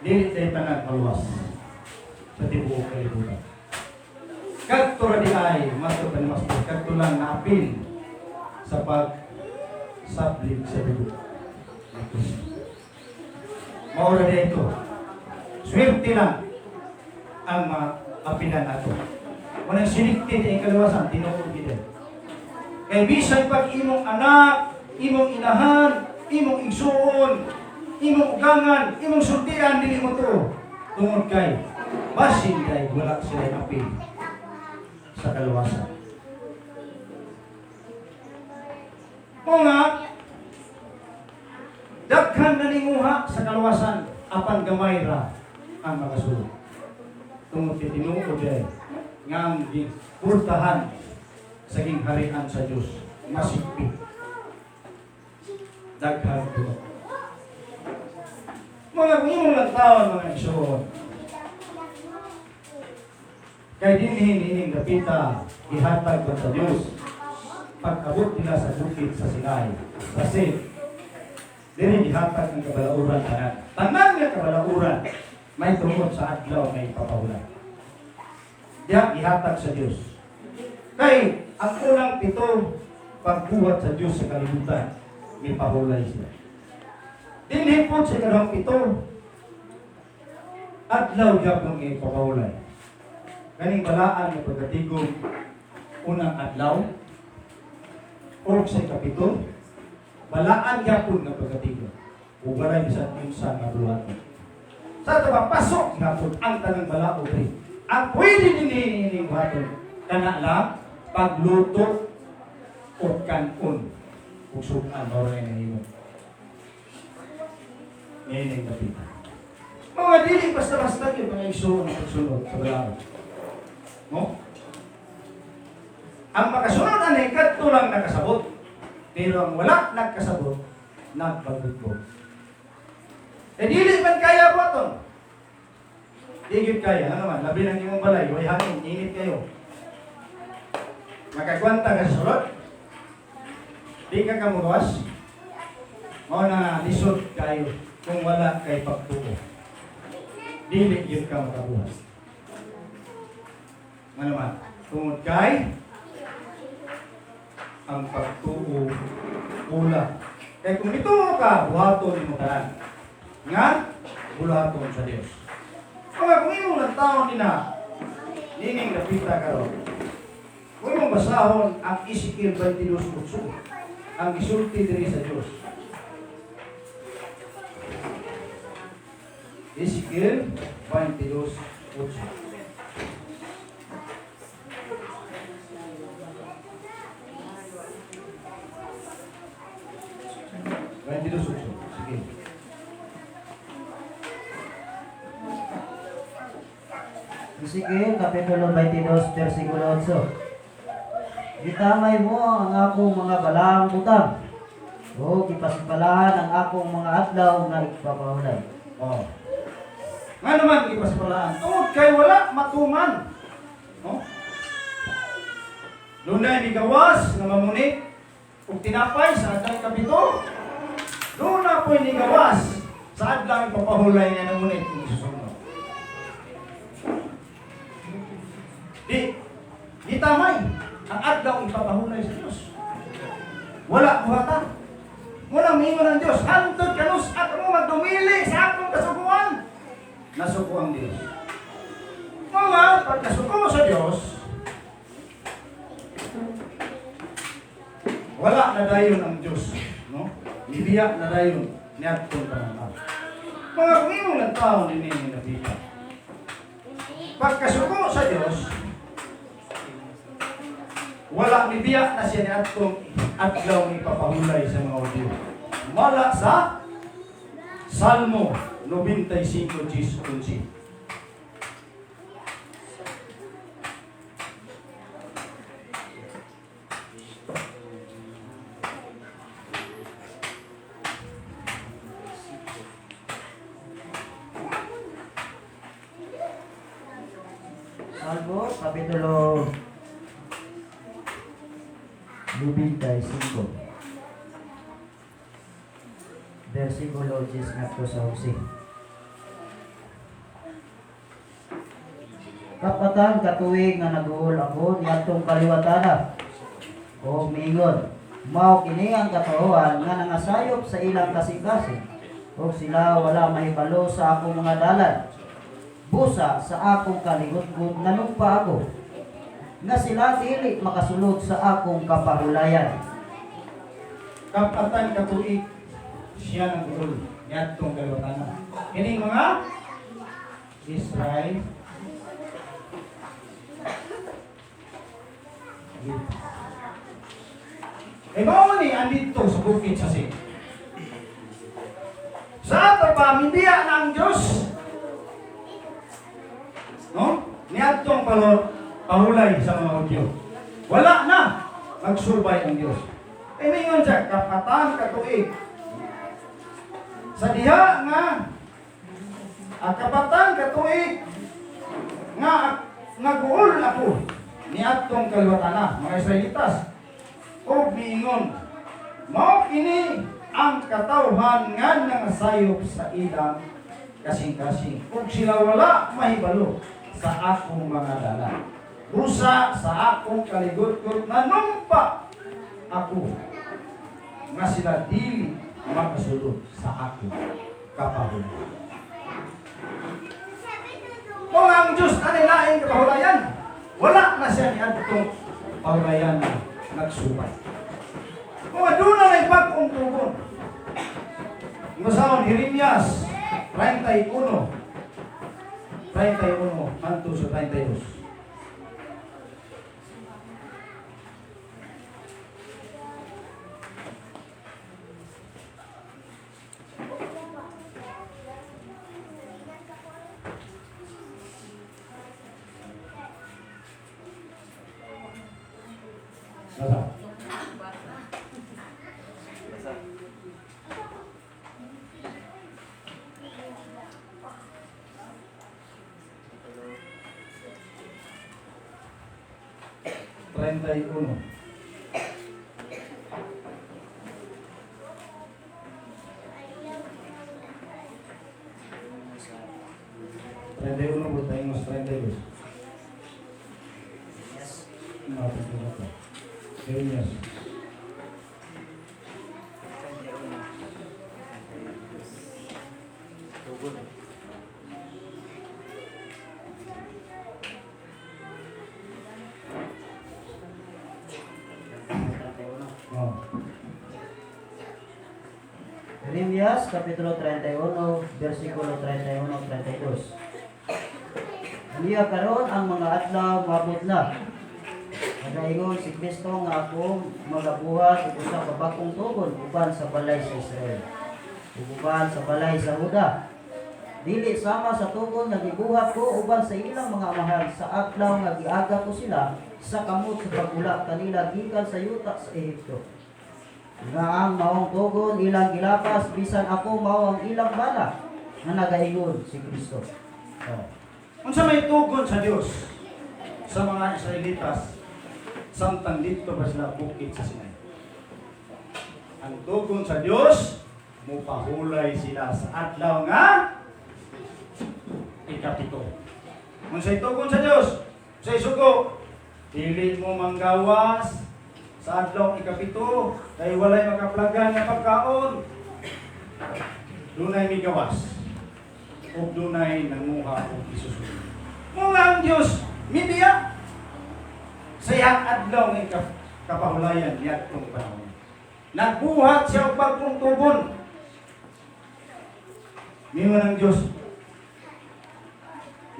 Dili di ay tanan maluwas sa tibuok kalibutan. Kadto ra di ay, mato pa ni Master, kadto lang naapil sa pag sablig sa dugo ni Kristo. Mao ra di ito. Swerte lang ang mga apilan nato. Unang selected ang kaluwasan, tinuod gid. Kay bisan pag imong anak, Imong inahan, imong igsuon, imong ugangan, imong sultian, dili mo to. Tungod kay basin kay wala sila apil sa kaluwasan. O nga, daghan na ninguha sa kaluwasan apan gamay ra ang makasulod. Tungod kay tinuod ay nga ang gipurtahan sa gingharian sa Dios masikpit. Daghan kuno. Mga kung imong lantawan, mga igsoon, kay dinhi niining dapita gihatag pa sa Dios pag-abot nila sa bukid sa Sinai. Kasi diri gihatag ang kabalauran tanan. Tanan nga kabalauran may tungod sa adlaw may papahulay. Diha gihatag sa Dios. Kay ang unang 7 pagbuhat sa Dios sa kalibutan, may pahulay siya. Dinhi po sa ikaduhang 7, adlaw gyapon nga ipapahulay. Kaning balaan nga pagkatigom unang adlaw o sa 7, balaan gyapon nga pagkatigom. Ug walay bisan unsa nga buhaton. Sa ato ba, pasok gyapon ang tanang balaod rin. Ang pwede dinhi ining buhaton kana lang pagluto o kanon ug sukan mao ra nahimo. Ngayon ang dapita. Mga dili basta-basta yun mga igsoon ang pagsunod sa balaod. No? Ang makasunod ani kadto lang nakasabot. Pero ang wala nagkasabot, nagpagudgo. Eh dili man kaya buhaton. Di gyud kaya, ano man, labi ng imong balay, way hangin, init kayo. Makagwanta ka sa sulod? Di ka kamugawas? Mao na lisod kayo kung wala kay pagtuo. Dili gyud ka makabuhat. Ano man, tungod kay ang pagtuo pula. Kay kung mituo ka, buhaton nimo tanan. Nga bulahaton sa Dios. Mga kung imong nagtaon nina, nining dapita karon. Kung imong basahon ang Ezekiel 22:8, ang gisulti diri sa Dios. Ezekiel 22:8. 22:8. Sige. Ezekiel, Kapitulo 22, versikulo 8. Gitamay mo ang akong mga balaang butang, o gipasipalahan ang akong mga adlaw nga igpapahulay. Oh. Nga naman gipasipalaan, tungod kay wala matuman. No? Dunay nigawas nga mamunit ug tinapay sa adlaw 7. Duna po'y nigawas sa adlaw ipapahulay nga namunit ug isusunod. Di gitamay ang adlaw ipapahulay sa Dios. Wala buhata. Wala miingon ang Dios, hantod kanus at mo magdumili sa akong kasuguan. Nasuko ang Dios. Mga pagkasuko mo sa Dios, wala na dayon ang Dios, no? Nibiya na dayon niadtong pananaw. Mga kung imong nagtaon dinhi ni Nabita. Pagkasuko sa Dios, wala mibiya na siya niadtong adlaw ni papahulay sa mga Hudyo. Wala sa Salmo 95:11. Salmo, Kapitulo 95, versikulo 10 ngadto sa 11. Kapatan katuig nga naguol ako niadtong kaliwatana o miingon, mao kini ang katawohan nga nangasayop sa ilang kasing-kasing ug sila wala mahibalo sa akong mga dalan. Busa sa akong kaligutgot nanumpa ako nga sila dili makasulod sa akong kapahulayan. Kapatan katuig siya ng guol niadtong kaliwatana. Kining mga Israel. Eh, mao ni andito sa bukid sa Sin. Sa ato pa, mindiya na ang Diyos. No? Niadtong palo, pahulay sa mga Hudyo. Wala na magsubay ang Diyos. Eh, mingon siya, kapatan katuig. Sa diha nga, ang kapatan katuig, nga naguol ako niadtong kaliwatana, mga Israelitas. O miingon, mao kini ang katawhan nga nangasayop sa ilang kasing-kasing. Ug sila wala mahibalo sa akong mga dala. Busa sa akong kaligot-got nanumpa ako nga sila dili makasulod sa akong kapahulayan. Kung ang Diyos anay laing kapahulayan, wala na siya niadtong pahulayan na nagsubay. Kung aduna na'y bag-ong tugon. Masahon, Jeremias 31. 31 hanto sa 32. Basa. Basa. 31. 31 po tayo mas 32. Yes. No, 31. Jeremias. Tugon. Oh. Jeremias Kapitulo 31, versikulo 31-32. Niya karon ang mga adlaw mabot na. Nagaingon si Kristo nga ako magabuhat ug usa ka bag-ong tugon uban sa balay sa Israel ug uban sa balay sa Juda. Dili sama sa tugon nga gibuhat ko uban sa ilang mga amahan sa adlaw nga giaga ko sila sa kamot sa pagula kanila gikan sa yuta sa Ehipto. Nga ang maong tugon ilang gilapas bisan ako mao ang ilang bana nga nagaingon si Kristo. Oh. Unsa may tugon sa Dios sa mga Israelitas samtang dito pa sila bukid sa Sinai? Ang tugon sa Dios, mupahulay sila sa adlaw nga ikapito. Unsay tugon sa Dios? Sa isugo, dili mo manggawas sa adlaw ikapito kay walay makaplagan nga pagkaon. Dunay migawas ug dunay nanguha og isusunod. Mga ang Dios mibiya sa iyang adlaw nga kapahulayan niadtong panahon. Nagbuhat siya og bag-ong tugon. Mingon ang Dios,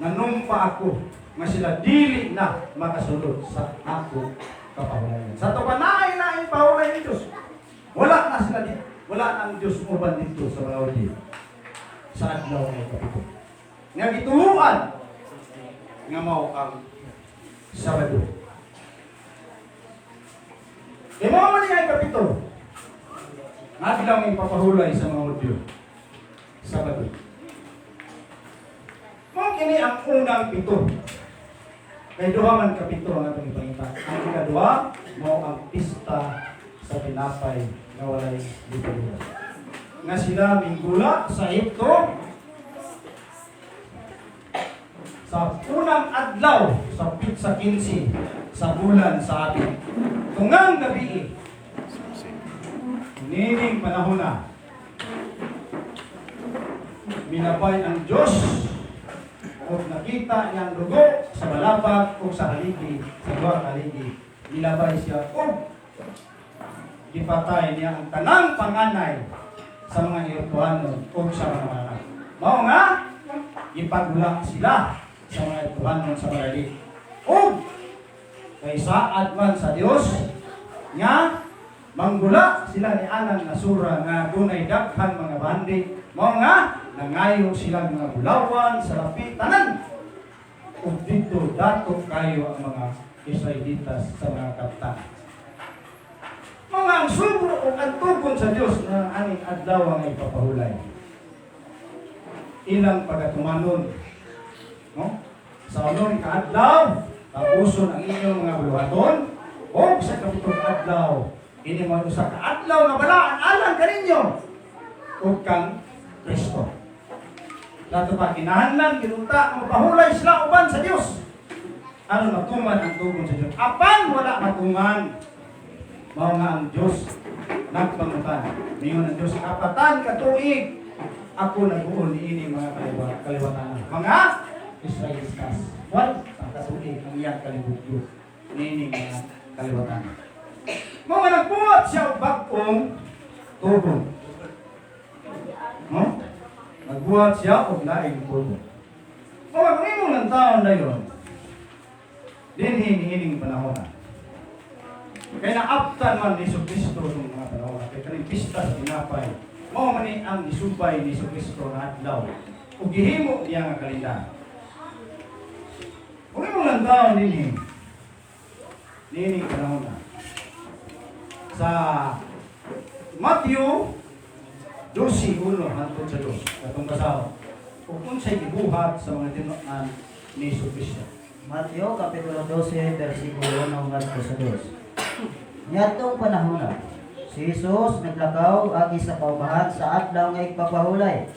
nanumpa ako nga sila dili na makasulod sa ako kapahulayan. Sa to pa naay naay pahulay ng Dios. Wala na sila dito. Wala na ang Dios uban dito sa mga Hudyo sa adlaw nga ikapito. Nga gituruan nga mao ang Sabado. E mao man niya ikapito. Nga adlaw nga ipapahulay sa mga Hudyo. Sabado. Mao kini ang unang pito. Kay duha man kapito ang atong ipangita. Ang ikaduha mao ang pista sa tinapay nga walay lipadura. Nga sila minggula sa Ehipto sa unang adlaw sa pitsa 15 sa bulan sa atin. Tungang gabi, nining panahon na, minabay ang Diyos o nakita niyang dugo sa balabag o sa haligi, sa duha ka haligi, nilabay siya og Gipatay niya ang tanang panganay sa mga Egyptohanon o sa mga mananap. Mao nga, gipagula sila sa mga Egyptohanon sa balali. O kay saad man sa Dios nga manggula sila ni anang nasura nga dunay daghan mga bandi. Mao nga nangayo sila mga bulawan sa lapi tanan. Ug didto dato kayo ang mga Israelitas sa mga kaptan. Mga ang sugo o ang tugon sa Dios na aning adlaw ang ipapahulay. Ilang pagatumanon, no? Sa unong kaadlaw, tapuson ang inyong mga buluhaton, o sa kapitong adlaw, ini mo usa ka adlaw nga balaan alang kaninyo ug kang Kristo. Dato pa kinahanglan kinunta mapahulay sila uban sa Dios. Aron matuman ang tugon sa Dios. Apan wala matuman, mao nga ang Dios nagpangutan. Ningon ang Dios, kapatan ka tuig ako nag-uon niini mga kaliwatan. Mga Israelitas. Wal ang katuig ang iyang kalibugyo niini mga kaliwatan. Mao nga nagbuhat siya og bag-ong tugon. No? Nagbuhat siya og laing tugon. Mao nga kung imong lang taon na yon, dinhi niining panahon na. Kay naaptan man ni Kristo nung mga panahon na. Kay kaning pista sa tinapay, mao man ni ang gisubay ni Kristo na adlaw. Ug gihimo niya nga kalendar. Kung imong lang taon dinhi, niining panahon na. Sa Matthew 12:1 hangtod sa 2, katong basahon. Ug unsay gibuhat sa mga tinunan ni Kristo. Mateo Kapitulo 12, versikulo 1 ngadto sa 2. Niadtong panahona, si Jesus naglakaw agi sa kaumahan sa adlaw nga igpapahulay.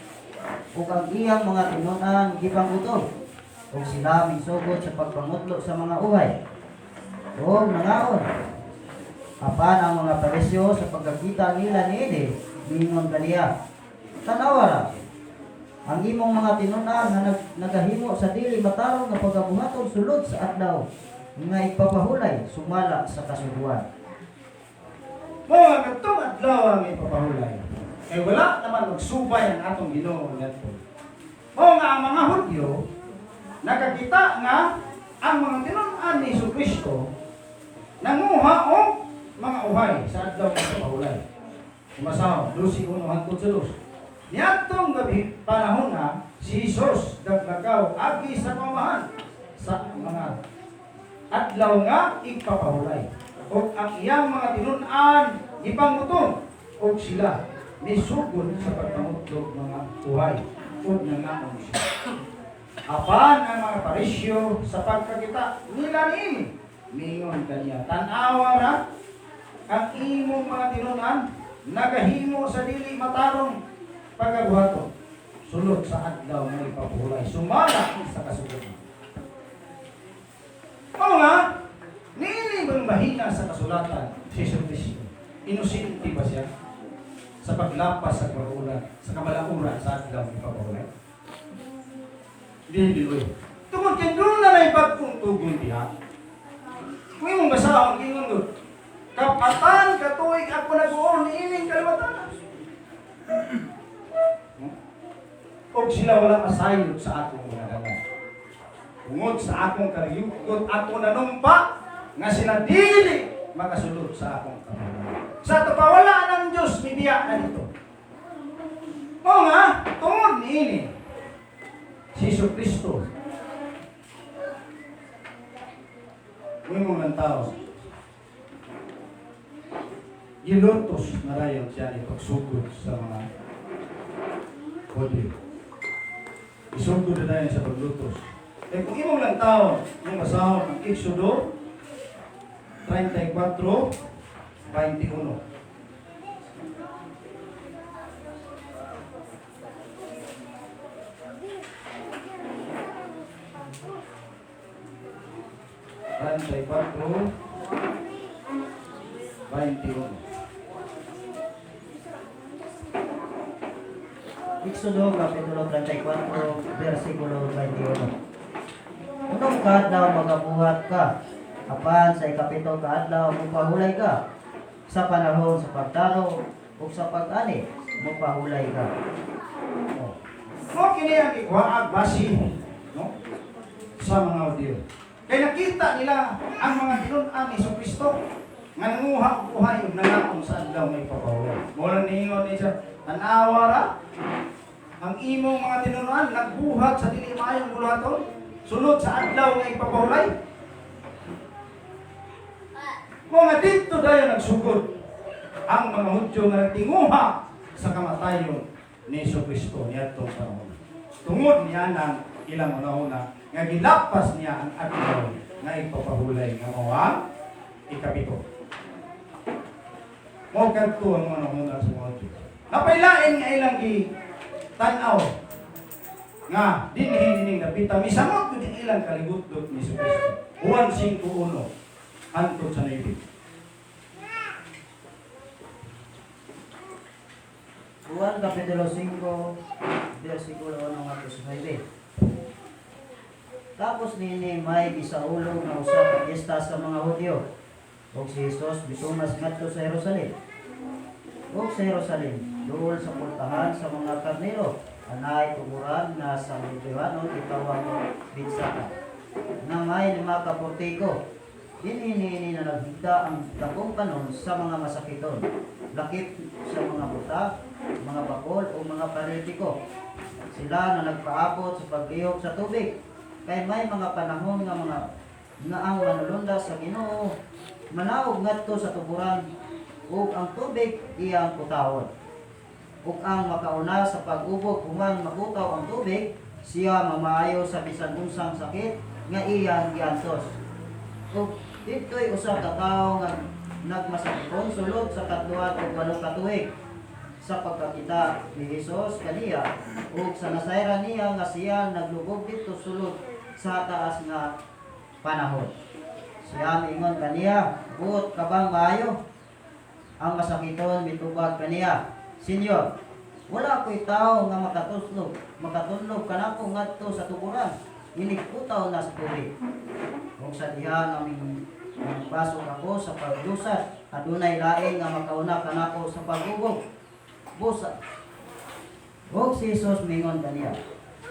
Ug ang iyang mga tinun-an gipangutob ug sila misugod sa pagpangutlo sa mga uhay. Ug nangaon. Apan ang mga Pariseo, sa pagkakita nila niini, miingon kaniya, "Tanawa ra, ang imong mga tinun-an nga nagahimo sa dili matarong nga pagabuhaton sulod sa adlaw nga igpapahulay sumala sa kasuguan." Mao nga kadtong adlaw ang ipapahulay. Kay wala naman magsubay ang atong Ginoo ngadto. Mao nga ang mga Hudyo nakakita nga ang mga tinun-an ni Kristo nanguha og mga uhay sa adlaw ng ipapahulay. Umasaw, 12:1 hangtod sa 2. Niadtong gabi panahon na si Jesus naglakaw agi sa pamahan sa mga adlaw nga igpapahulay. Ug ang iyang mga tinun-an gipangutom og sila misugod sa pagpangutlog mga uhay ug nangaon siya. Apan ang mga Parisyo, sa pagkakita nila niini, mingon kaniya, "Tan-awa ra, ang imong mga tinun-an nagahimo sa dili matarong pagabuhaton sulod sa adlaw nga ipapuhulay sumala sa kasuguan." Mao nga, niini bang mahina sa kasulatan si Jesus Cristo? Inosente ba siya sa paglapas sa kabalauran, sa kabalauran sa adlaw nga ipapahulay? Dili, oy. Tungod kay doon na na'y bagkong tugon diha. Kung imong basahon, ingon doon, "Kapatan katuig ako nag-uon niining kaliwatan." Og sila wala masayod sa akong mga dalan. Tungod sa akong kaliyugot, ako nanumpa nga sila dili makasulod sa akong kapahuwayan. Sa ato pa wala ng Diyos, mibiya na dito. Mao nga, tungod niini, si Jesu Kristo, imong ng tao, gilutos na rayon siya ni pagsugod sa mga Hudyo. Isugod na dayon sa paglutos. Eh kung imong lang tao, imong basahon ang Exodo 34:21. 34:21. Exodo Kapitulo 34, versikulo 21. Unom ka adlaw magabuhat ka, apan sa ikapito ka adlaw mupahulay ka. Sa panahon sa pagtaro ug sa pag-ani, mopahulay ka. Oh. Mo kini ang gikuhaag basi, no, sa mga Hudyo. Kay nakita nila ang mga tinun-an ni Kristo nga nanguha og buhay ug nangaon sa adlaw nga ipapahulay. Mo lang niingon ni siya, tan-awa ra ang imong mga tinunuan nagbuhat sa dili maayong buluhaton sulod sa adlaw nga ipapahulay. Mo nga didto dayon nagsugod ang mga Hudyo nga nagtinguha sa kamatayon ni Hesus Kristo niadtong panahon. Tungod niya ng ilang una-una nga gilapas niya ang adlaw nga ipapahulay nga mao ang 7. Mao kadto ang mga nanguna sa mga Hudyo. Napailain nga ilang gi tan-aw nga dinhi nining napita misamot gud ang ilang kaligutdot ni Hesus Kristo. Juan 5:1 hangtod sa 9. Juan Kapitulo 5, versikulo 1 ngadto sa 9. Tapos niini may gisaulog nga usa ka piyesta sa mga Hudyo. Ug si Jesus mitumas ngadto sa Jerusalem. Ug sa Jerusalem, duol sa pultahan sa mga karnero, anay tuburan nga sa Hebrehanon gitawag Betsata, nga may 5 ka portiko. Dinhi niini na naghigda ang dakong kanon sa mga masakiton, lakip sa mga buta, mga bakol o mga paralitiko. Sila na nagpaabot sa paglihok sa tubig, kay may mga panahon nga mga nga ang manulunda sa Ginoo manaog ngadto sa tuburan ug ang tubig iyang kutawon. Ug ang makauna sa pag-ubog human makutaw ang tubig, siya mamaayo sa bisan unsang sakit nga iyang giantos. Ug didto'y usa ka tawo nga nagmasakiton sulod sa 38 ka tuig. Sa pagkakita ni Hesus kaniya ug sa nasayran niya nga siya naglubog didto sulod sa taas nga panahon. Siya miingon kaniya, "Buot ka bang maayo?" Ang masakiton mitubag kaniya, "Senyor, wala ko'y tawo nga makatunlog kanako ngadto sa tuburan, inig kutaw na sa tubig. Ug sa diha nga pasok ako sa paglusad, adunay lain nga makauna kanako sa pag-ubog." Busa. Ug si Jesus mingon kaniya,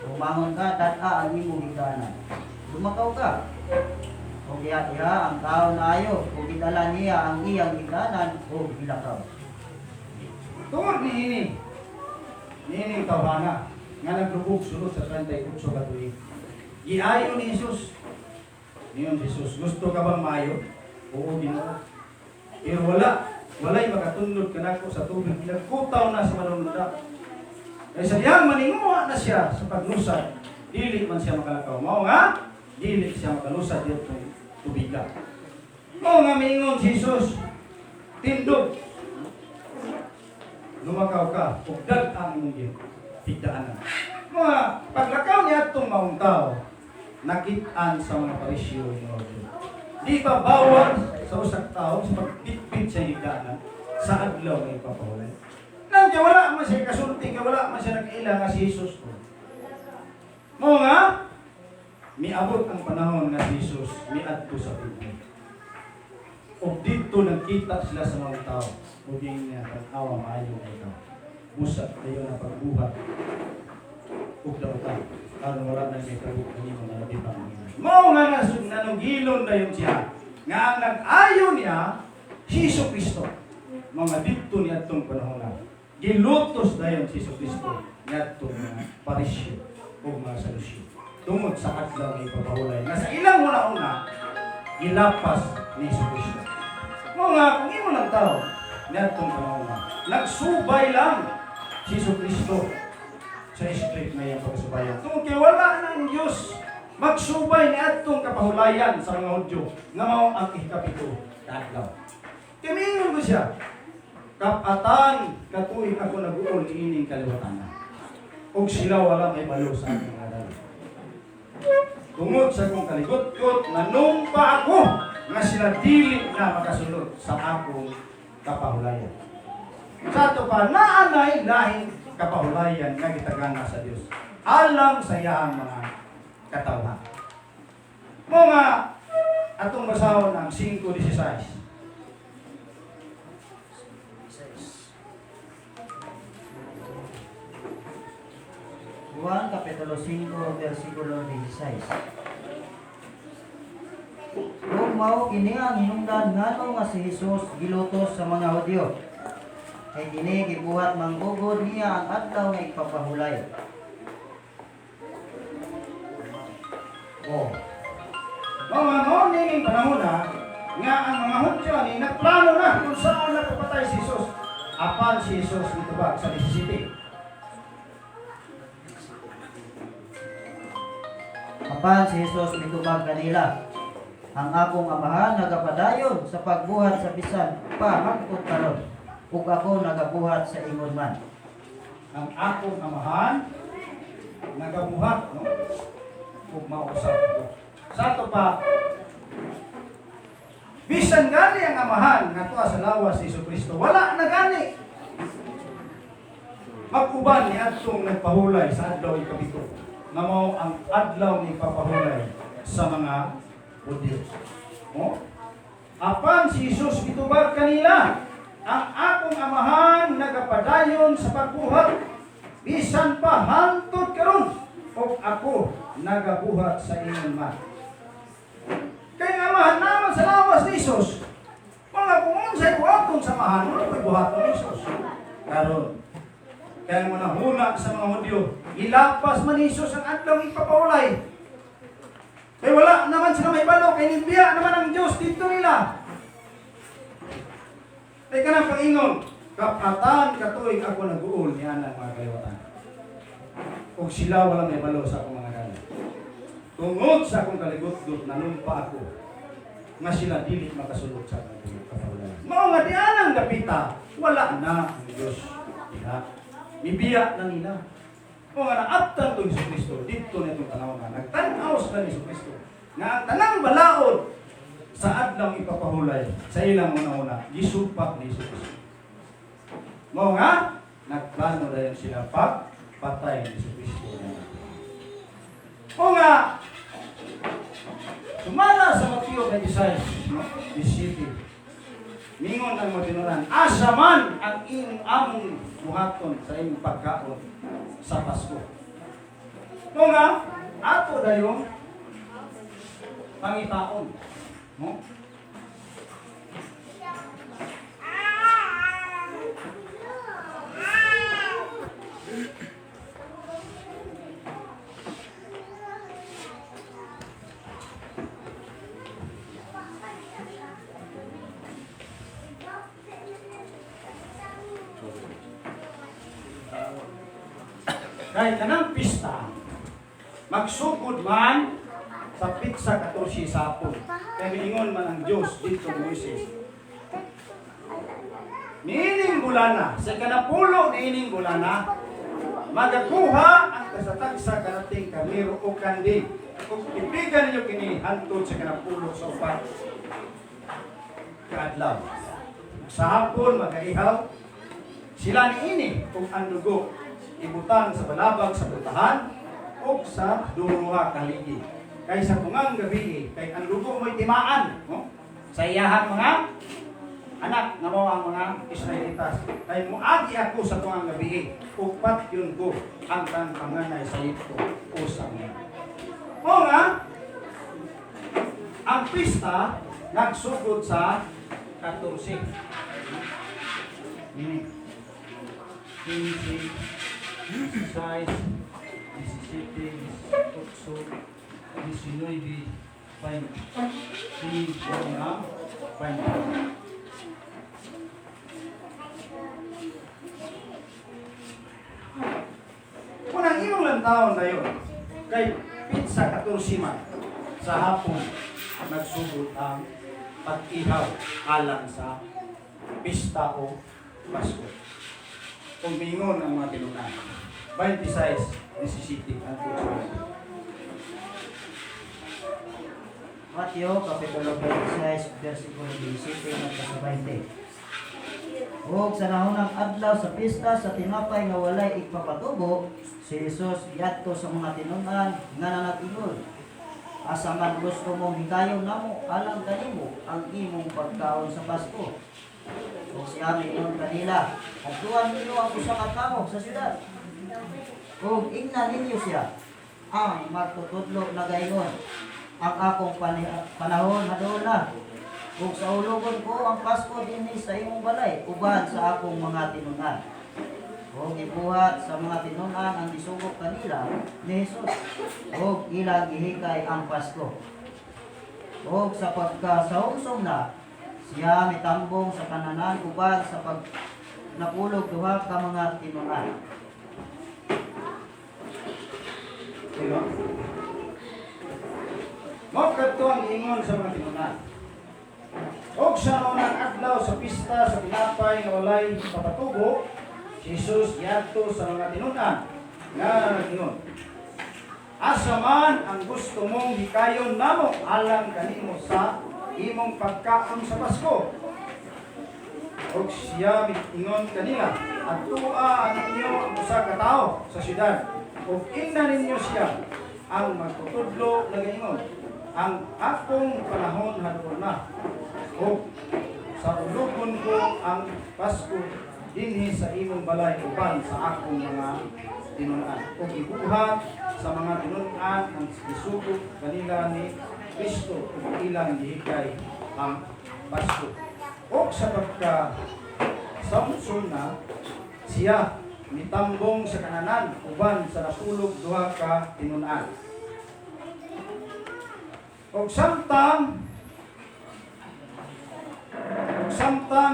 "Bumangon ka, dad-a ang imong higdanan. Lumakaw ka." Ug diha ang tao naayo, ug gidala niya ang iyang higdanan ug gilakaw. Tungod niining tawhana nga naglubog sulod sa 38 ka tuig. Giayo ni Jesus. Niyon si Jesus, "Gusto ka bang maayo?" "Oo, Ginoo. Pero walay makatunlod kanako sa tubig. Nagkutaw na sa manununda." Kay sa dihang maninguha na siya sa paglusad, dili man siya makalakaw. Mao nga, dili siya makalusad dito tubiga. Mao nga miingon si Jesus, "Tindog, lumakaw ka, ug dad ang imong higdaanan." Mga paglakaw niya atong maong tao, nakit-an sa mga Pariseo ng Hudyo. Di ba bawal sa usak tao sa pagbitbit sa higdaanan sa adlaw nga ipapahulay? Nandiyan wala man siya kasulti, kay wala man siya nakaila nga si Jesus ko. Mao nga, miabot ang panahon nga si Jesus miadto sa Pilipinas. Ug didto nagkita sila sa mga tao. Ug niya, "Tan-awa, maayo kay ikaw. Busa kayo na pagbuhat ug dautan. Aron wala na may tabo kanimo nga labi pa ang Mao nga nanugilon na yung siya nga ang nag-ayo niya si Hesus Kristo. Mga didto niya atong panahon na. Gilutos dayon si Hesus Kristo niadtong mga Pariseo ug mga Saduseo. Tungod sa adlaw nga ipapahulay nga sa ilang una-una gilapas ni Hesus Kristo. Mao nga kung imo lang tao niadtong panahon na nagsubay lang si Hesus Kristo sa script na iyang pagsubayan. Tungod kay wala na ang Diyos magsubay ni adtong kapahulayan sa mga Hudyo nga mao ang 7 ka adlaw. Kay miingon ko siya, "Kap-atan katuig ako nag-uol niining kaliwatan na. Ug sila wala may balo sa akong adal. Tungod sa akong kaligotkot, nanumpa ako nga sila dili na makasulod sa akong kapahulayan." Sa ato pa, naanay lahing kapahulayan nga gitagana sa Dios alang sa iyang mga katawhan. Mao nga atong basahon ang 5:16. Juan Kapitulo 5, versikulo 16. Ug mao kini ang hinungdan ngano nga si Jesus gilutos sa mga Hudyo. Kay kini gibuhat manggugod niya ang adlaw nga igpapahulay. Oh. Mao nga noon nining panahon na nga ang mga Hudyo ani nagplano na kung saan napapatay si Jesus. Apan si Jesus mitubag sa 17. Apan si Jesus mitubag kanila, "Ang akong Amahan nagapadayon sa pagbuhat sa bisan pa hangtod karon, ug ako nagabuhat sa ingon man." Ang akong Amahan nagabuhat, no, ug mausap ko. Sa ato pa, bisan gani ang Amahan nga tuwa sa lawas ni Kristo, wala na gani mag-uban ni adtong nagpahulay sa adlaw ikapito, nga mao ang adlaw ni ipapahulay sa mga Hudyo. No? Apan si Jesus mitubag kanila, "Ang akong Amahan nagapadayon sa pagbuhat bisan pa hantod karon, ug ako nagabuhat sa ingon man." Kay ang Amahan naman sa lawas ni Jesus, mga kung unsay buhaton sa Amahan, wala ko'y buhaton ni Jesus. Karon, kaya mo nahuna sa mga Hudyo, ilapas man ni Jesus ang adlaw ipapahulay. Kay wala naman sila may balo, kay nibiya naman ang Diyos dito nila. Kay kanang pangingon, "Kapatan katuig ako nag-uol ni anang mga kaliwatan. Ug sila wala may balo sa akong mga gala. Tungod sa akong kaligot-got, nanumpa ako nga sila dili makasulod sa akong kapahulayan." Mao nga dianang dapita, wala na ang Diyos diha. Mibiya na nila. O nga naabtan to Hesus Kristo, dito na itong tanaw nga nagtan-aw sila ni Hesus Kristo nga ang tanang balaod sa adlaw ipapahulay sa ilang una-una, gisupak ni Hesus Kristo. Mao nga nagplano dayon sila pag patay ni Hesus Kristo. O nga sumala sa Mateo 26, no? 17. Mingon ang matinuran, "Asa man ang imong among buhaton sa imong pagkaon sa Pasko?" O nga, ato dayong pangitaon. No? Kay kanang pista, magsugod man sa petsa 14 sa hapon. Kaya miingon man ang Diyos dito ni Moises. Niining bulana, sa kanapulo niining bulana, magakuha ang kasatagsa kanating karnero o kanding. Kung tipigan ninyo kini hantod sa kanapulo sa upat kaadlaw. Sa hapon magaihaw sila niini, ug ang dugo ibutang sa balabag sa putahan o sa duruha kaligi. Kay sa tungang gabi, kay ang dugo mo'y timaan, no? Sa iyahang mga anak nga mao ang mga Israelitas. Kay muagi ako sa tungang gabi, ug patyon ko ang tanang panganay sa Egypto o sa mga. O nga, ang pista nagsugod sa 14. Ini 15, 16, 17, 18, 19, 20. Ini ang 20. Kung ang imong lang taon na yun, kay petsa 14 man, sa hapon, nagsugod ang pag-ihaw alang sa pista o Pasko. Kung mingon ang mga tinunan, 26, 17, ang tutulong. Mateo, Kapitulo 26, versikulo 17 hanggang sa 20. Ug sa nahunang adlaw sa pista sa tinapay nga walay igpapatubo, si Jesus giadto sa mga tinun-an nga nanag-ingon, "Asa man gusto mong hikayon namo alang kanimo ang imong pagkaon sa Pasko?" Ug siya miingon kanila, "Adtuan ninyo ang usa ka tawo sa syudad. Ug ingna ninyo siya, "Ang magtutudlo nagaingon, ang akong panahon hadool na. Ug saulogon ko ang Pasko dinhi sa imong balay uban sa akong mga tinun-an." Ug gibuhat sa mga tinun-an ang gisugo kanila ni Jesus. Ug ilang gihikay ang Pasko. Ug sa pagkasahumsum na, siya mitambong sa kananan uban sa pag napulog duha ka mga tinun-an. Diba? Mao kadto ang ingon sa mga tinun-an. Og sa unang adlaw sa pista sa tinapay nga walay papatubo, si Jesus giadto sa mga tinun-an nga nag-ingon, "Asa man ang gusto mong hikayon namo alang kanimo sa imong pagkaon sa Pasko?" Og siya miingon kanila, "Adtua ninyo ang usa ka tawo sa syudad ug ingna ninyo siya, 'Ang magtutudlo nagaingon, ang akong panahon hadool na ug saulogon ko ang Pasko dinhi sa imong balay uban sa akong mga tinun-an." Ug gibuhat sa mga tinun-an ang gisugo kanila ni Kristo ug ilang gihikay ang Pasko. Ug sa pagka samson na, siya mitambong sa kananan uban sa napulog duha ka tinun-an. Ug samtang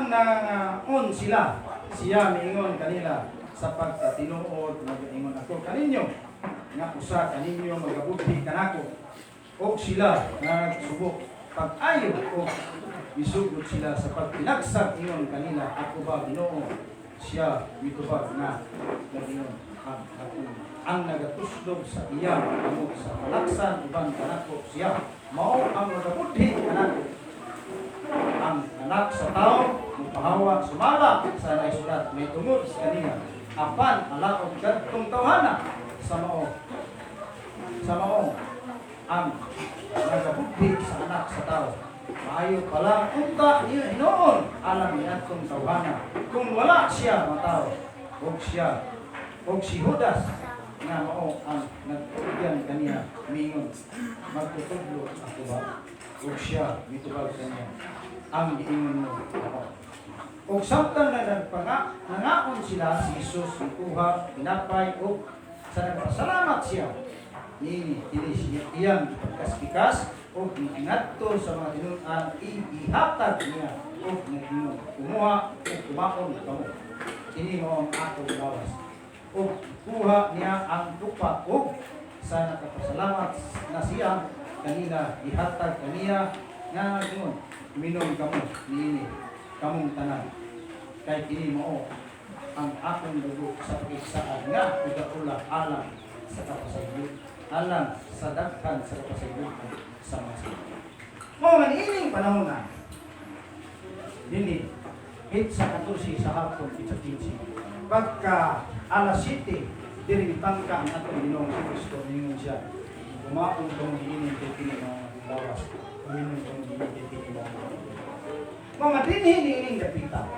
nangaon sila, siya miingon kanila, "Sa pagkatinuod nagaingon ako kaninyo nga usa kaninyo magabudhi kanako." Og sila nagsubo pag-ayo og misugot sila sa pagpinagsak ingon kanila, "Ako ba, Ginoo?" Siya mitubag nga nag-ingon, Ang nagatuslob sa iyang kamot sa palaksan uban kanako, siya mao ang magabudhi kanako. Ang Anak sa Tao mupahawa sumala sa naisulat may tungod sa kaniya, apan alaot kadtong tawhana sa mao ang nagabudhi sa Anak sa Tao. Maayo pa lang unta niyo hinuon alang niadtong tawhana kung wala siya matawo." Ug si Judas nga mao ang nagtugyan kaniya mingon, "Magtutudlo, ako ba?" Ug siya mitubag kaniya, "Ang giingon mo mao." Ug samtang na nangaon sila, si Jesus mikuha tinapay ug sa nagpasalamat siya niini, kini siya iyang gipagkaspikas ug miingadto sa mga tinun-an, igihatag niya ug nag-ingon, "Kumuha ug kumaon kamo. Kini mao ang akong lawas." Ug kuha niya ang tupa ug sa nakapasalamat na siya kanila, gihatag kaniya nga nag-ingon, "Minom kamo niini kamong tanan, kay kini mao ang akong dugo sa pakigsaad nga igaula alang sa kapasaylo, alang sa daghan sa kapasayloan sa mga sala." Mao nga niining panahon na dinhi sa 14 sa hapon, sa 15, pagka alas 7, diri mitangka ang atong Ginoong si Kristo. Ningon siya, "Kumaon kamo niini kay kini mao ang lawas. Uminom kamo niini kay kini mao ang dugo." Mga dinhi niining dapita,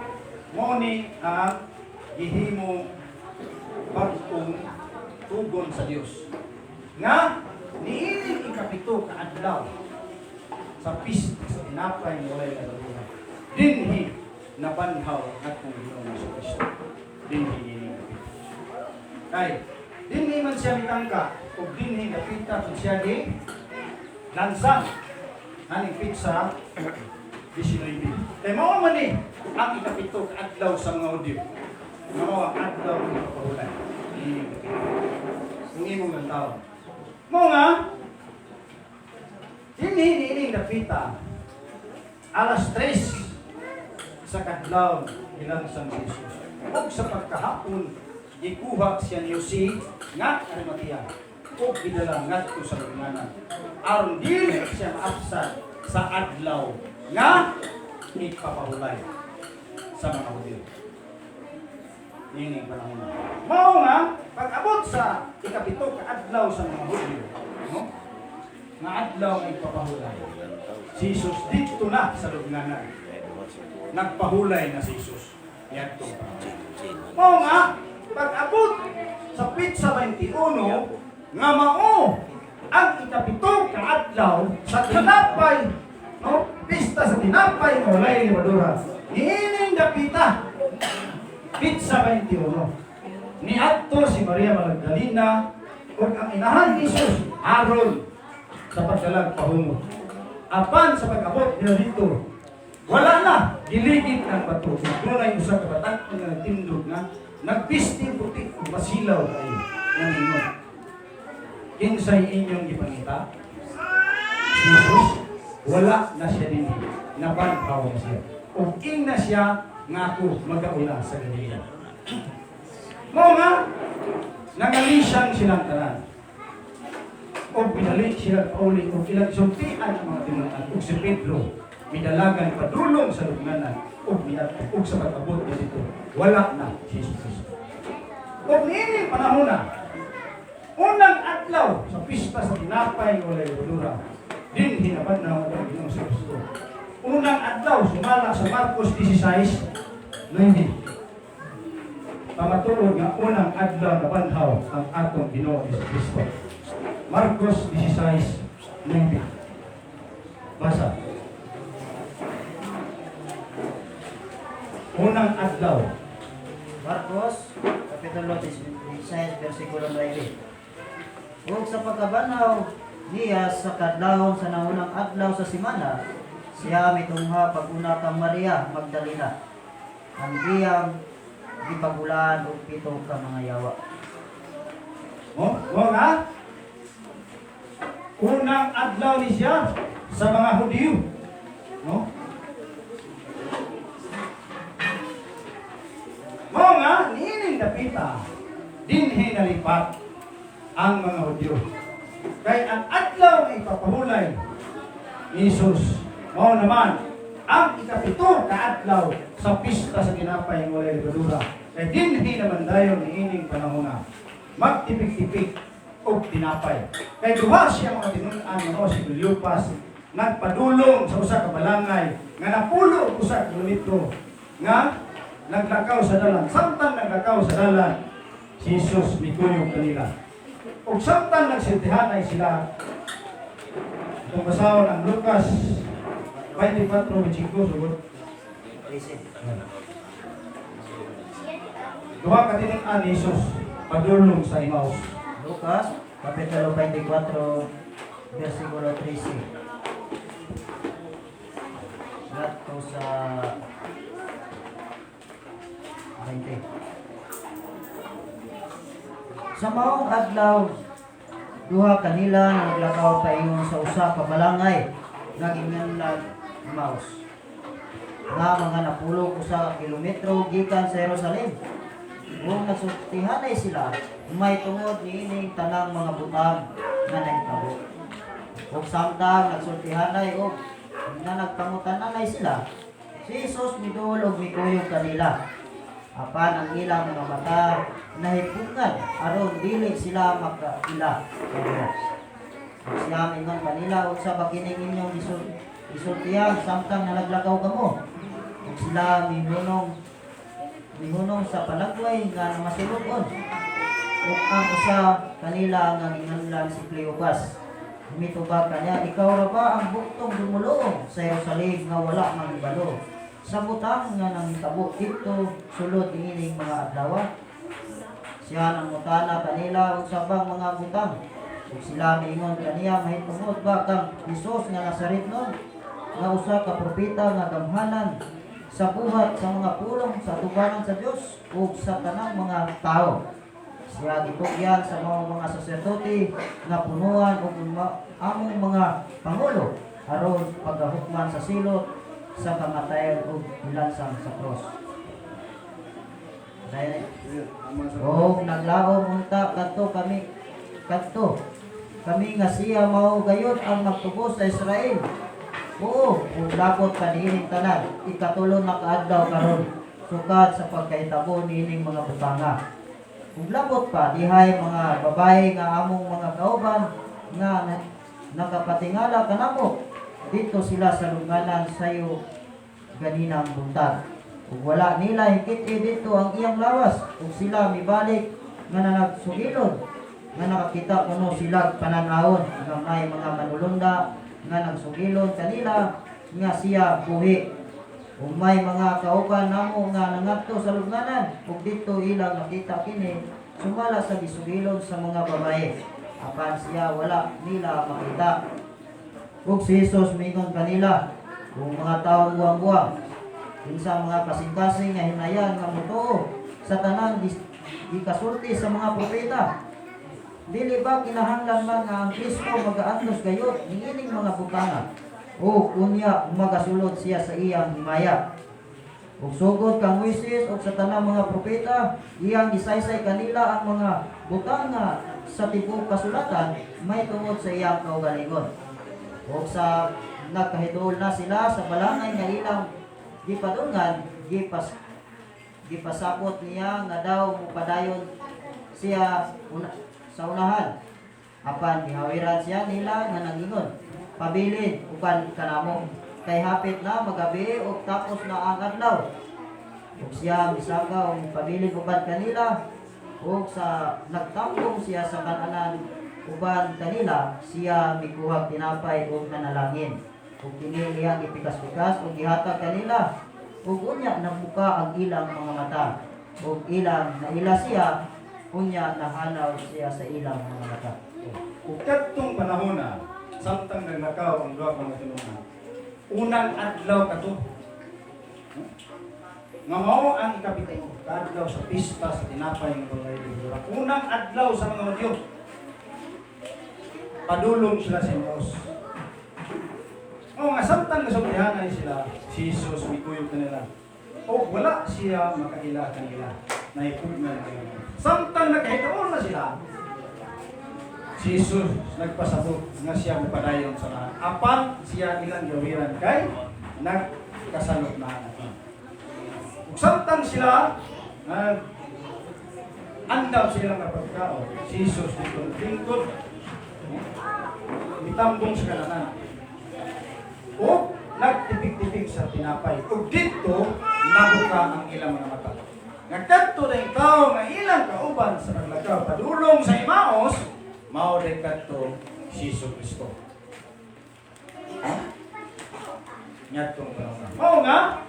mao ni ang gihimo bag-ong tugon sa Dios nga niining 7 ka adlaw sa pista sa tinapay nga walay lebaduha. Dinhi nabanhaw ang atong Ginoong Kristo. Dinhi niining dapita. Kay dinhi man siya mitangka ug dinhi dapita kung siya gi lansang aning petsa 19. Kay mao man ni ang 7 ka adlaw sa mga Hudyo. Nga mao ang adlaw ng ipapahulay. Niining dapita. Kung imong lang. Mao nga dinhi niining dapita, alas 3 sa kadlaw gilansang si Jesus. Ug sa pagkahapon gikuha siya ni Jose nga Arimatea ug gidala ngadto sa lubnganan aron dili siya maabsan sa adlaw nga ipapahulay sa mga Hudyo. Niining panahon na. Mao nga pag-abot sa 7 ka adlaw sa mga Hudyo, no? Nga adlaw nga ipapahulay. Si Jesus didto na sa lubnganan. Nagpahulay na si Jesus. Yadto. Mao nga Pag-abot sa petsa 21 nga mao ang 7 ka adlaw sa tinapay, no, pista sa tinapay nga walay lebadura. Niining dapita petsa 21, niadto si Maria Magdalena ug ang inahan ni Jesus aron sa pagdalag pahumot. Apan sa pag-abot nila dito, wala na, giligid ang bato. Dunay usa ka batan-on nga nagtindog nga nagbisti puti ug masilaw kaayo nga ningon, "Kinsay inyong gipangita? Si Jesus, wala na siya dinhi. Nabanhaw na siya. Ug ingna siya nga ako magauna sa Galilea." Mao nga nangalisang silang tanan. Og binalik sila pauli ug ilang sultian ang mga tinunan, ug si Pedro midalagan padulong sa lubnganan ug miadto, ug sa pag-abot niya dito, wala na si Jesus Cristo. Ug niining panahon na, unang adlaw sa pista sa tinapay nga walay lebadura, dinhi nabanhaw ang Ginoong Kristo. Unang adlaw sumala sa Marcos 16:9. Pamatuod nga unang adlaw nabanhaw ang atong Ginoo Kristo. Marcos 16:9. Basa. Unang adlaw. Marcos, Kapitulo 16, versikulo 9. Ug sa pagkabanhaw niya sa kadlawon sa naunang adlaw sa semana, siya mitungha pag-una kang Maria Magdalena, ang iyang gipagulaan og 7 ka mga yawa. Oh, mo nga unang adlaw ni siya sa mga Hudiyo. No? Mao nga niining dapita dinhi nalipat ang mga Hudyo. Kay ang adlaw nga ipapahulay ni Jesus mao naman ang 7 ka adlaw sa pista sa tinapay nga walay lebadura. Kay dinhi naman dayon niining panahona magtipik-tipik og tinapay. Kay duha siya mga tinun-an nga mao si Cleopas nagpadulong sa usa ka balangay nga napulo og usa ka kilometro nga naglakaw sa dalan. Samtang naglakaw sa dalan, si Jesus mikuyog kanila. Ug samtang nagsiltihanay sila, itong basahon ang Lucas 24:25, sugod. 13. Duha ka tinun-an ni Jesus padulong sa Emmaus. Lucas, Kapitulo 24, versikulo 13. Ngadto sa 20. Sa maong adlaw, duha kanila nga naglakaw paingon sa usa ka balangay nga ginganlan Emmaus, nga mga napulog usa ka kilometro gikan sa Jerusalem. Ug nagsultihanay sila may tungod niining tanang mga butang nga nahitabo. Ug samtang nagsultihanay og nga nagpangutananay sila, si Jesus miduol og mikuyog kanila. Apan ang ilang mga mata nahipungan aron dili sila makaila kaniya. Ug siya mingon kanila, "Unsa ba kining inyong gisultihan samtang nalaglakaw kamo?" Ug sila mihunong sa palagway nga masulod-on. Ug ang usa kanila nga ginganlan si Cleopas mitubag kaniya, "Ikaw ra ba ang buktong dumuluong sa Jerusalem nga wala mahibalo sa butang nga nangitabo didto sulod niining mga adlaw?" Siya nangutana kanila, "Unsa bang mga butang?" Ug sila miingon kaniya, "Mahitungod ba kang Hesus nga Nazaretnon, nga usa ka propeta nga gamhanan sa buhat sa mga pulong sa atubangan sa Dios ug sa tanang mga tawo. Siya gitugyan sa mga saserdote nga punuan ug among mga pangulo aron pagahukman sa silot sa kamatayon ug gilansang sa cross." Dahil og naglaom unta kadto kami nga siya mao gayud ang magtubos sa Israel. Oo, ug labot pa niining tanan, 3 na kaadlaw karon sukad sa pagkahitabo niining mga butanga. Ug labot pa dihay mga babae nga among mga kauban nga nakapatingala kanamo, didto sila sa lubnganan sayo ganinang buntag. Ug wala nila hikit-i didto ang iyang lawas, ug sila mibalik nga nanagsugilon nga nakakita kuno sila panan-awon nga may mga manulunda nga nagsugilon kanila nga siya buhi. Ug may mga kauban namo nga nangadto sa lubnganan ug didto ilang nakita kini sumala sa gisugilon sa mga babaye. Apan siya wala nila makita. Ug si Jesus miingon kanila, "Kung mga tawo buang-buang, kinsa mga kasing-kasing nga hinayan nga motuo sa tanang gikasulti sa mga propeta? Dili ba kinahanglan man nga ang Kristo magaantos gayot niining mga butanga ug unya magasulod siya sa iyang himaya?" Ug sugod kang Moises ug sa tanang mga propeta, iyang gisaysay kanila ang mga butanga sa tibuok kasulatan may tungod sa iyang kaugalingon. Ug sa nagkahiduol na sila sa balangay nga ilang gipadungan, gipasabot niya nga daw mupadayon siya sa unahan. Apan gihawiran siya nila nga nangingon, "Pabilin uban kanamo, kay hapit na magabi ug tapos na ang adlaw." Ug siya misaka ug pabilin uban kanila, ug sa nagtambong siya sa kananan uban kanila, siya mikuhag tinapay ug nanalangin. Ug kini iyang gipikas-pikas ug gihatag kanila. Ug unya nabuka ang ilang mga mata ug ilang naila siya. Unya nahanaw siya sa ilang mga mata. Ug kadtong panahon na, samtang naglakaw ang duha ka mga tinun-an, unang adlaw kato nga mao ang 7 kaadlaw sa pista sa tinapay nga walay lebadura. Unang adlaw sa mga Hudyo. Padulong sila sa Emmaus. O nga samtang nasultihanay sila, si Jesus mikuyog kanila. O wala siya makaila kanila. Naipugnan nila. Samtang nakahiduol na sila, si Jesus nagpasabot nga siya mupadayon sa lahat. Apan siya ilang gawiran kay nagkasalop na. Ug samtang sila nag andam sila nga pagkaon, si Jesus dito lingkod, mitambong sa kananan. O nagtipik-tipik sa tinapay. Ug dito nabuka ang ilang mga mata. Nga kadto na tao nga ilang kauban sa naglakaw padulong sa Emmaus, mao day kadto si Jesu Kristo. Ha? Ngadtong panahon. Mao nga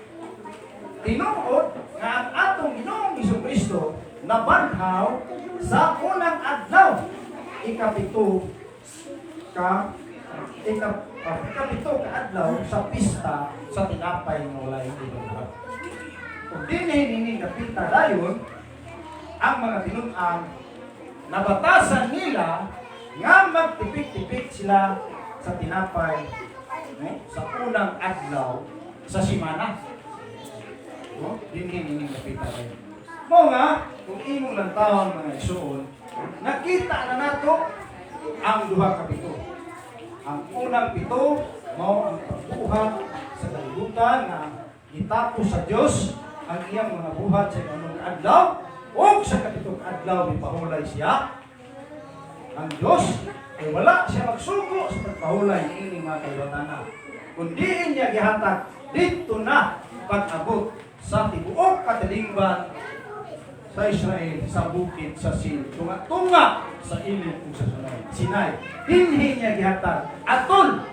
tinuod nga ang atong Ginoong Hesus Kristo nabanhaw sa unang adlaw, 7 ka adlaw sa pista sa tinapay nga walay lebadura. Ug dinhi nini napita dayon ang mga tinun-an, nabatasan nila nga magtipik-tipik sila sa tinapay, no, sa unang adlaw sa simana. No? Dinhi nini napita dayon. Mao nga, kung imong lantawon, mga igsoon, nakita na nato ang duha ka pito. Ang unang pito, mao ang pagbuhat sa kalibutan nga gitapos sa Dios ang iyang mga buhat sa 6 adlaw ug sa 7 adlaw mipahulay siya. Ang Dios ay wala siya magsugo sa pagpahulay niining mga kaliwatana. Kundi niya gihatag dito na pag-abot sa tibuok katilingban sa Israel sa bukid sa Sin. Tunga-tunga sa ilog ug sa Sinai. Sinai. Dinhi niya gihatag atol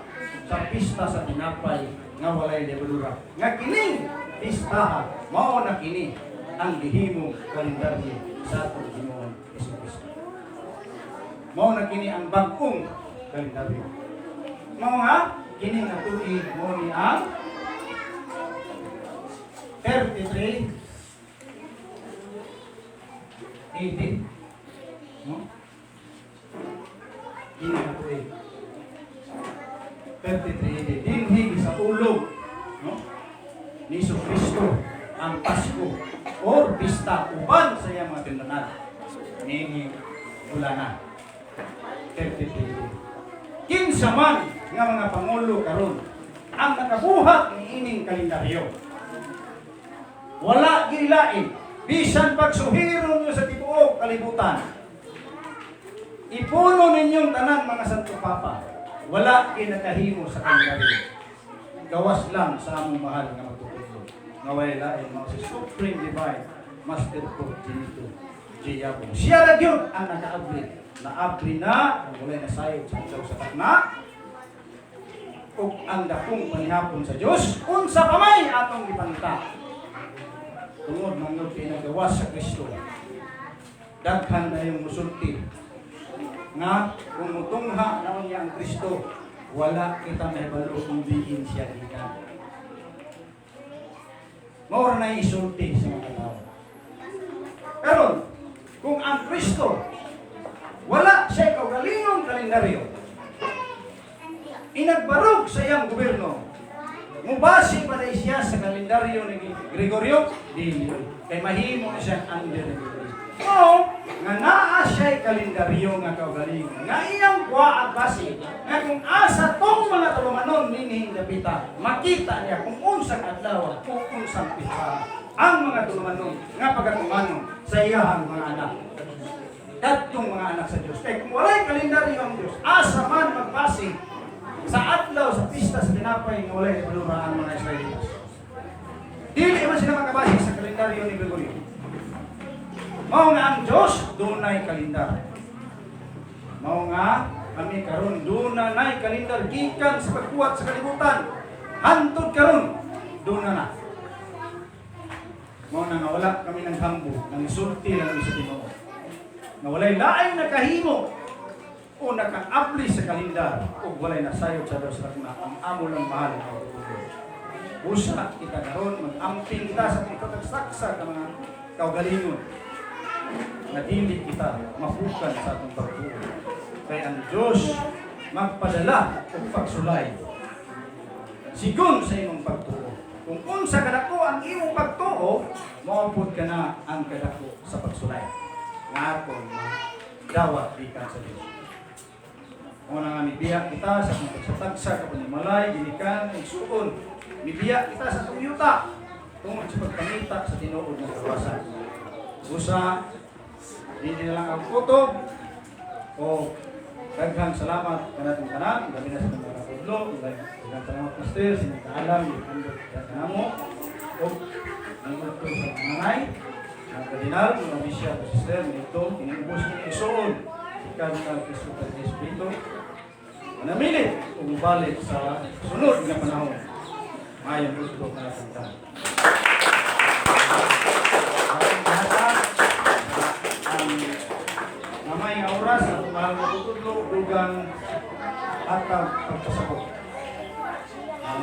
sa pista sa tinapay nga walay lebadura. Nga kining pistaha mao na kini ang gihimong kalendaryo sa atong Ginoong Hesukristo. Mao na kini ang bag-ong kalendaryo. Mao nga kini nga tuig mao ni ang 33 AD. No? Kini nga tuig 33 AD. Dinhi sa ulog, no, ni Hesus Kristo ang Pasko or pista uban sa iyang mga tinun-an. Niini bulana 33 AD. Kinsa man nga mga pangulo karon ang nakabuhat niining kalendaryo, wala gilain. Bisan pagsuhiron nyo sa tibuok kalibutan, ipuno ninyong tanan mga Santo Papa, wala kinakahimo sa kalendaryo. Gawas lang sa among mahal nga magtutudlo. Nga way lain mao si Supreme Divine Master Progenitor G. Yabong. Siya ra gyud ang nakaabli. Naabli na ang walay nasayod sa adlaw sa takna ug ang dakong panihapon sa Dios unsa pa may atong gipangita tungod manggod kay nagawas sa Kristo. Daghan na yung musulti nga kung mutungha na niya ang Kristo, wala kita mahibalo kung diin siya gikan. Mao ra na isulti sa mga tao. Karon, kung ang Kristo wala siya kaugalingong kalendaryo, inagbarog sa iyang gobyerno, mubase pa na siya sa kalendaryo ni Gregorio? Dili. Kay mahimo na siyang under ni Gregorio. O, nga naa siya'y kalendaryo nga kaugalingon, nga iyang kuha at base, nga kung asa tong mga tulumanon nini dapita, makita niya kung unsang adlaw, kung unsang petsa ang mga tulumanon nga pagatumanon sa iyahang mga anak. Kadtong mga anak sa Dios. Kay kung walay kalendaryo ang Dios, asa man magbase sa adlaw sa pista sa tinapay nga walay lebadura ang mga Israelitas? Dili man sila makabase sa kalendaryo ni Gregorio. Mao nga ang Diyos dunay kalendar. Mao nga kami karon duna nay kalendar gikan sa pagbuhat sa kalibutan. Hantod karon duna na. Mao na nga wala kami ng hambo, nang isulti lang kami sa Ginoo. Nga walay laing nakahimo o nakaabli sa kalendar o walay nasayod sa Dios na ang amo lang mahal nga kautuon. Usa kita karon mag-amping ta sa pagkatagsaksa ka mga kaugalingon nga dili kita mapukan sa atong pagtuo. Kay ang Diyos magpadala og pagsulay sigon sa imong pagtuo. Kung unsa kadako ang imong pagtuo, moapod ka na ang kadako sa pagsulay nga atong dawat gikan sa Diyos. Mao na nga mibiya kita sa atong pagsatagsa ka panimalay, ginikan, igsuon. Mibiya kita sa atong yuta tungod sa pagpangita sa tinuod nga kaluwasan. Usa, hindi na lang ang kutob o daghang salamat kanatong tanan, gabi na sa mga kapudlo, daghang salamat, Master, sa inyong kaalam, gihandot sa namo, o ang udto sa nanay, ang kardinal, mga bisya, sister, nito, kiniubos ni isuon, si Cardinal Christopher Jesucristo, manamilit o mubalik sa sunod nga panahon. Mayong udto kanatong tanan. Ating gihatag ang gamay nga oras at mahal nga tutudlo dugang hatag pagpasabot. Ang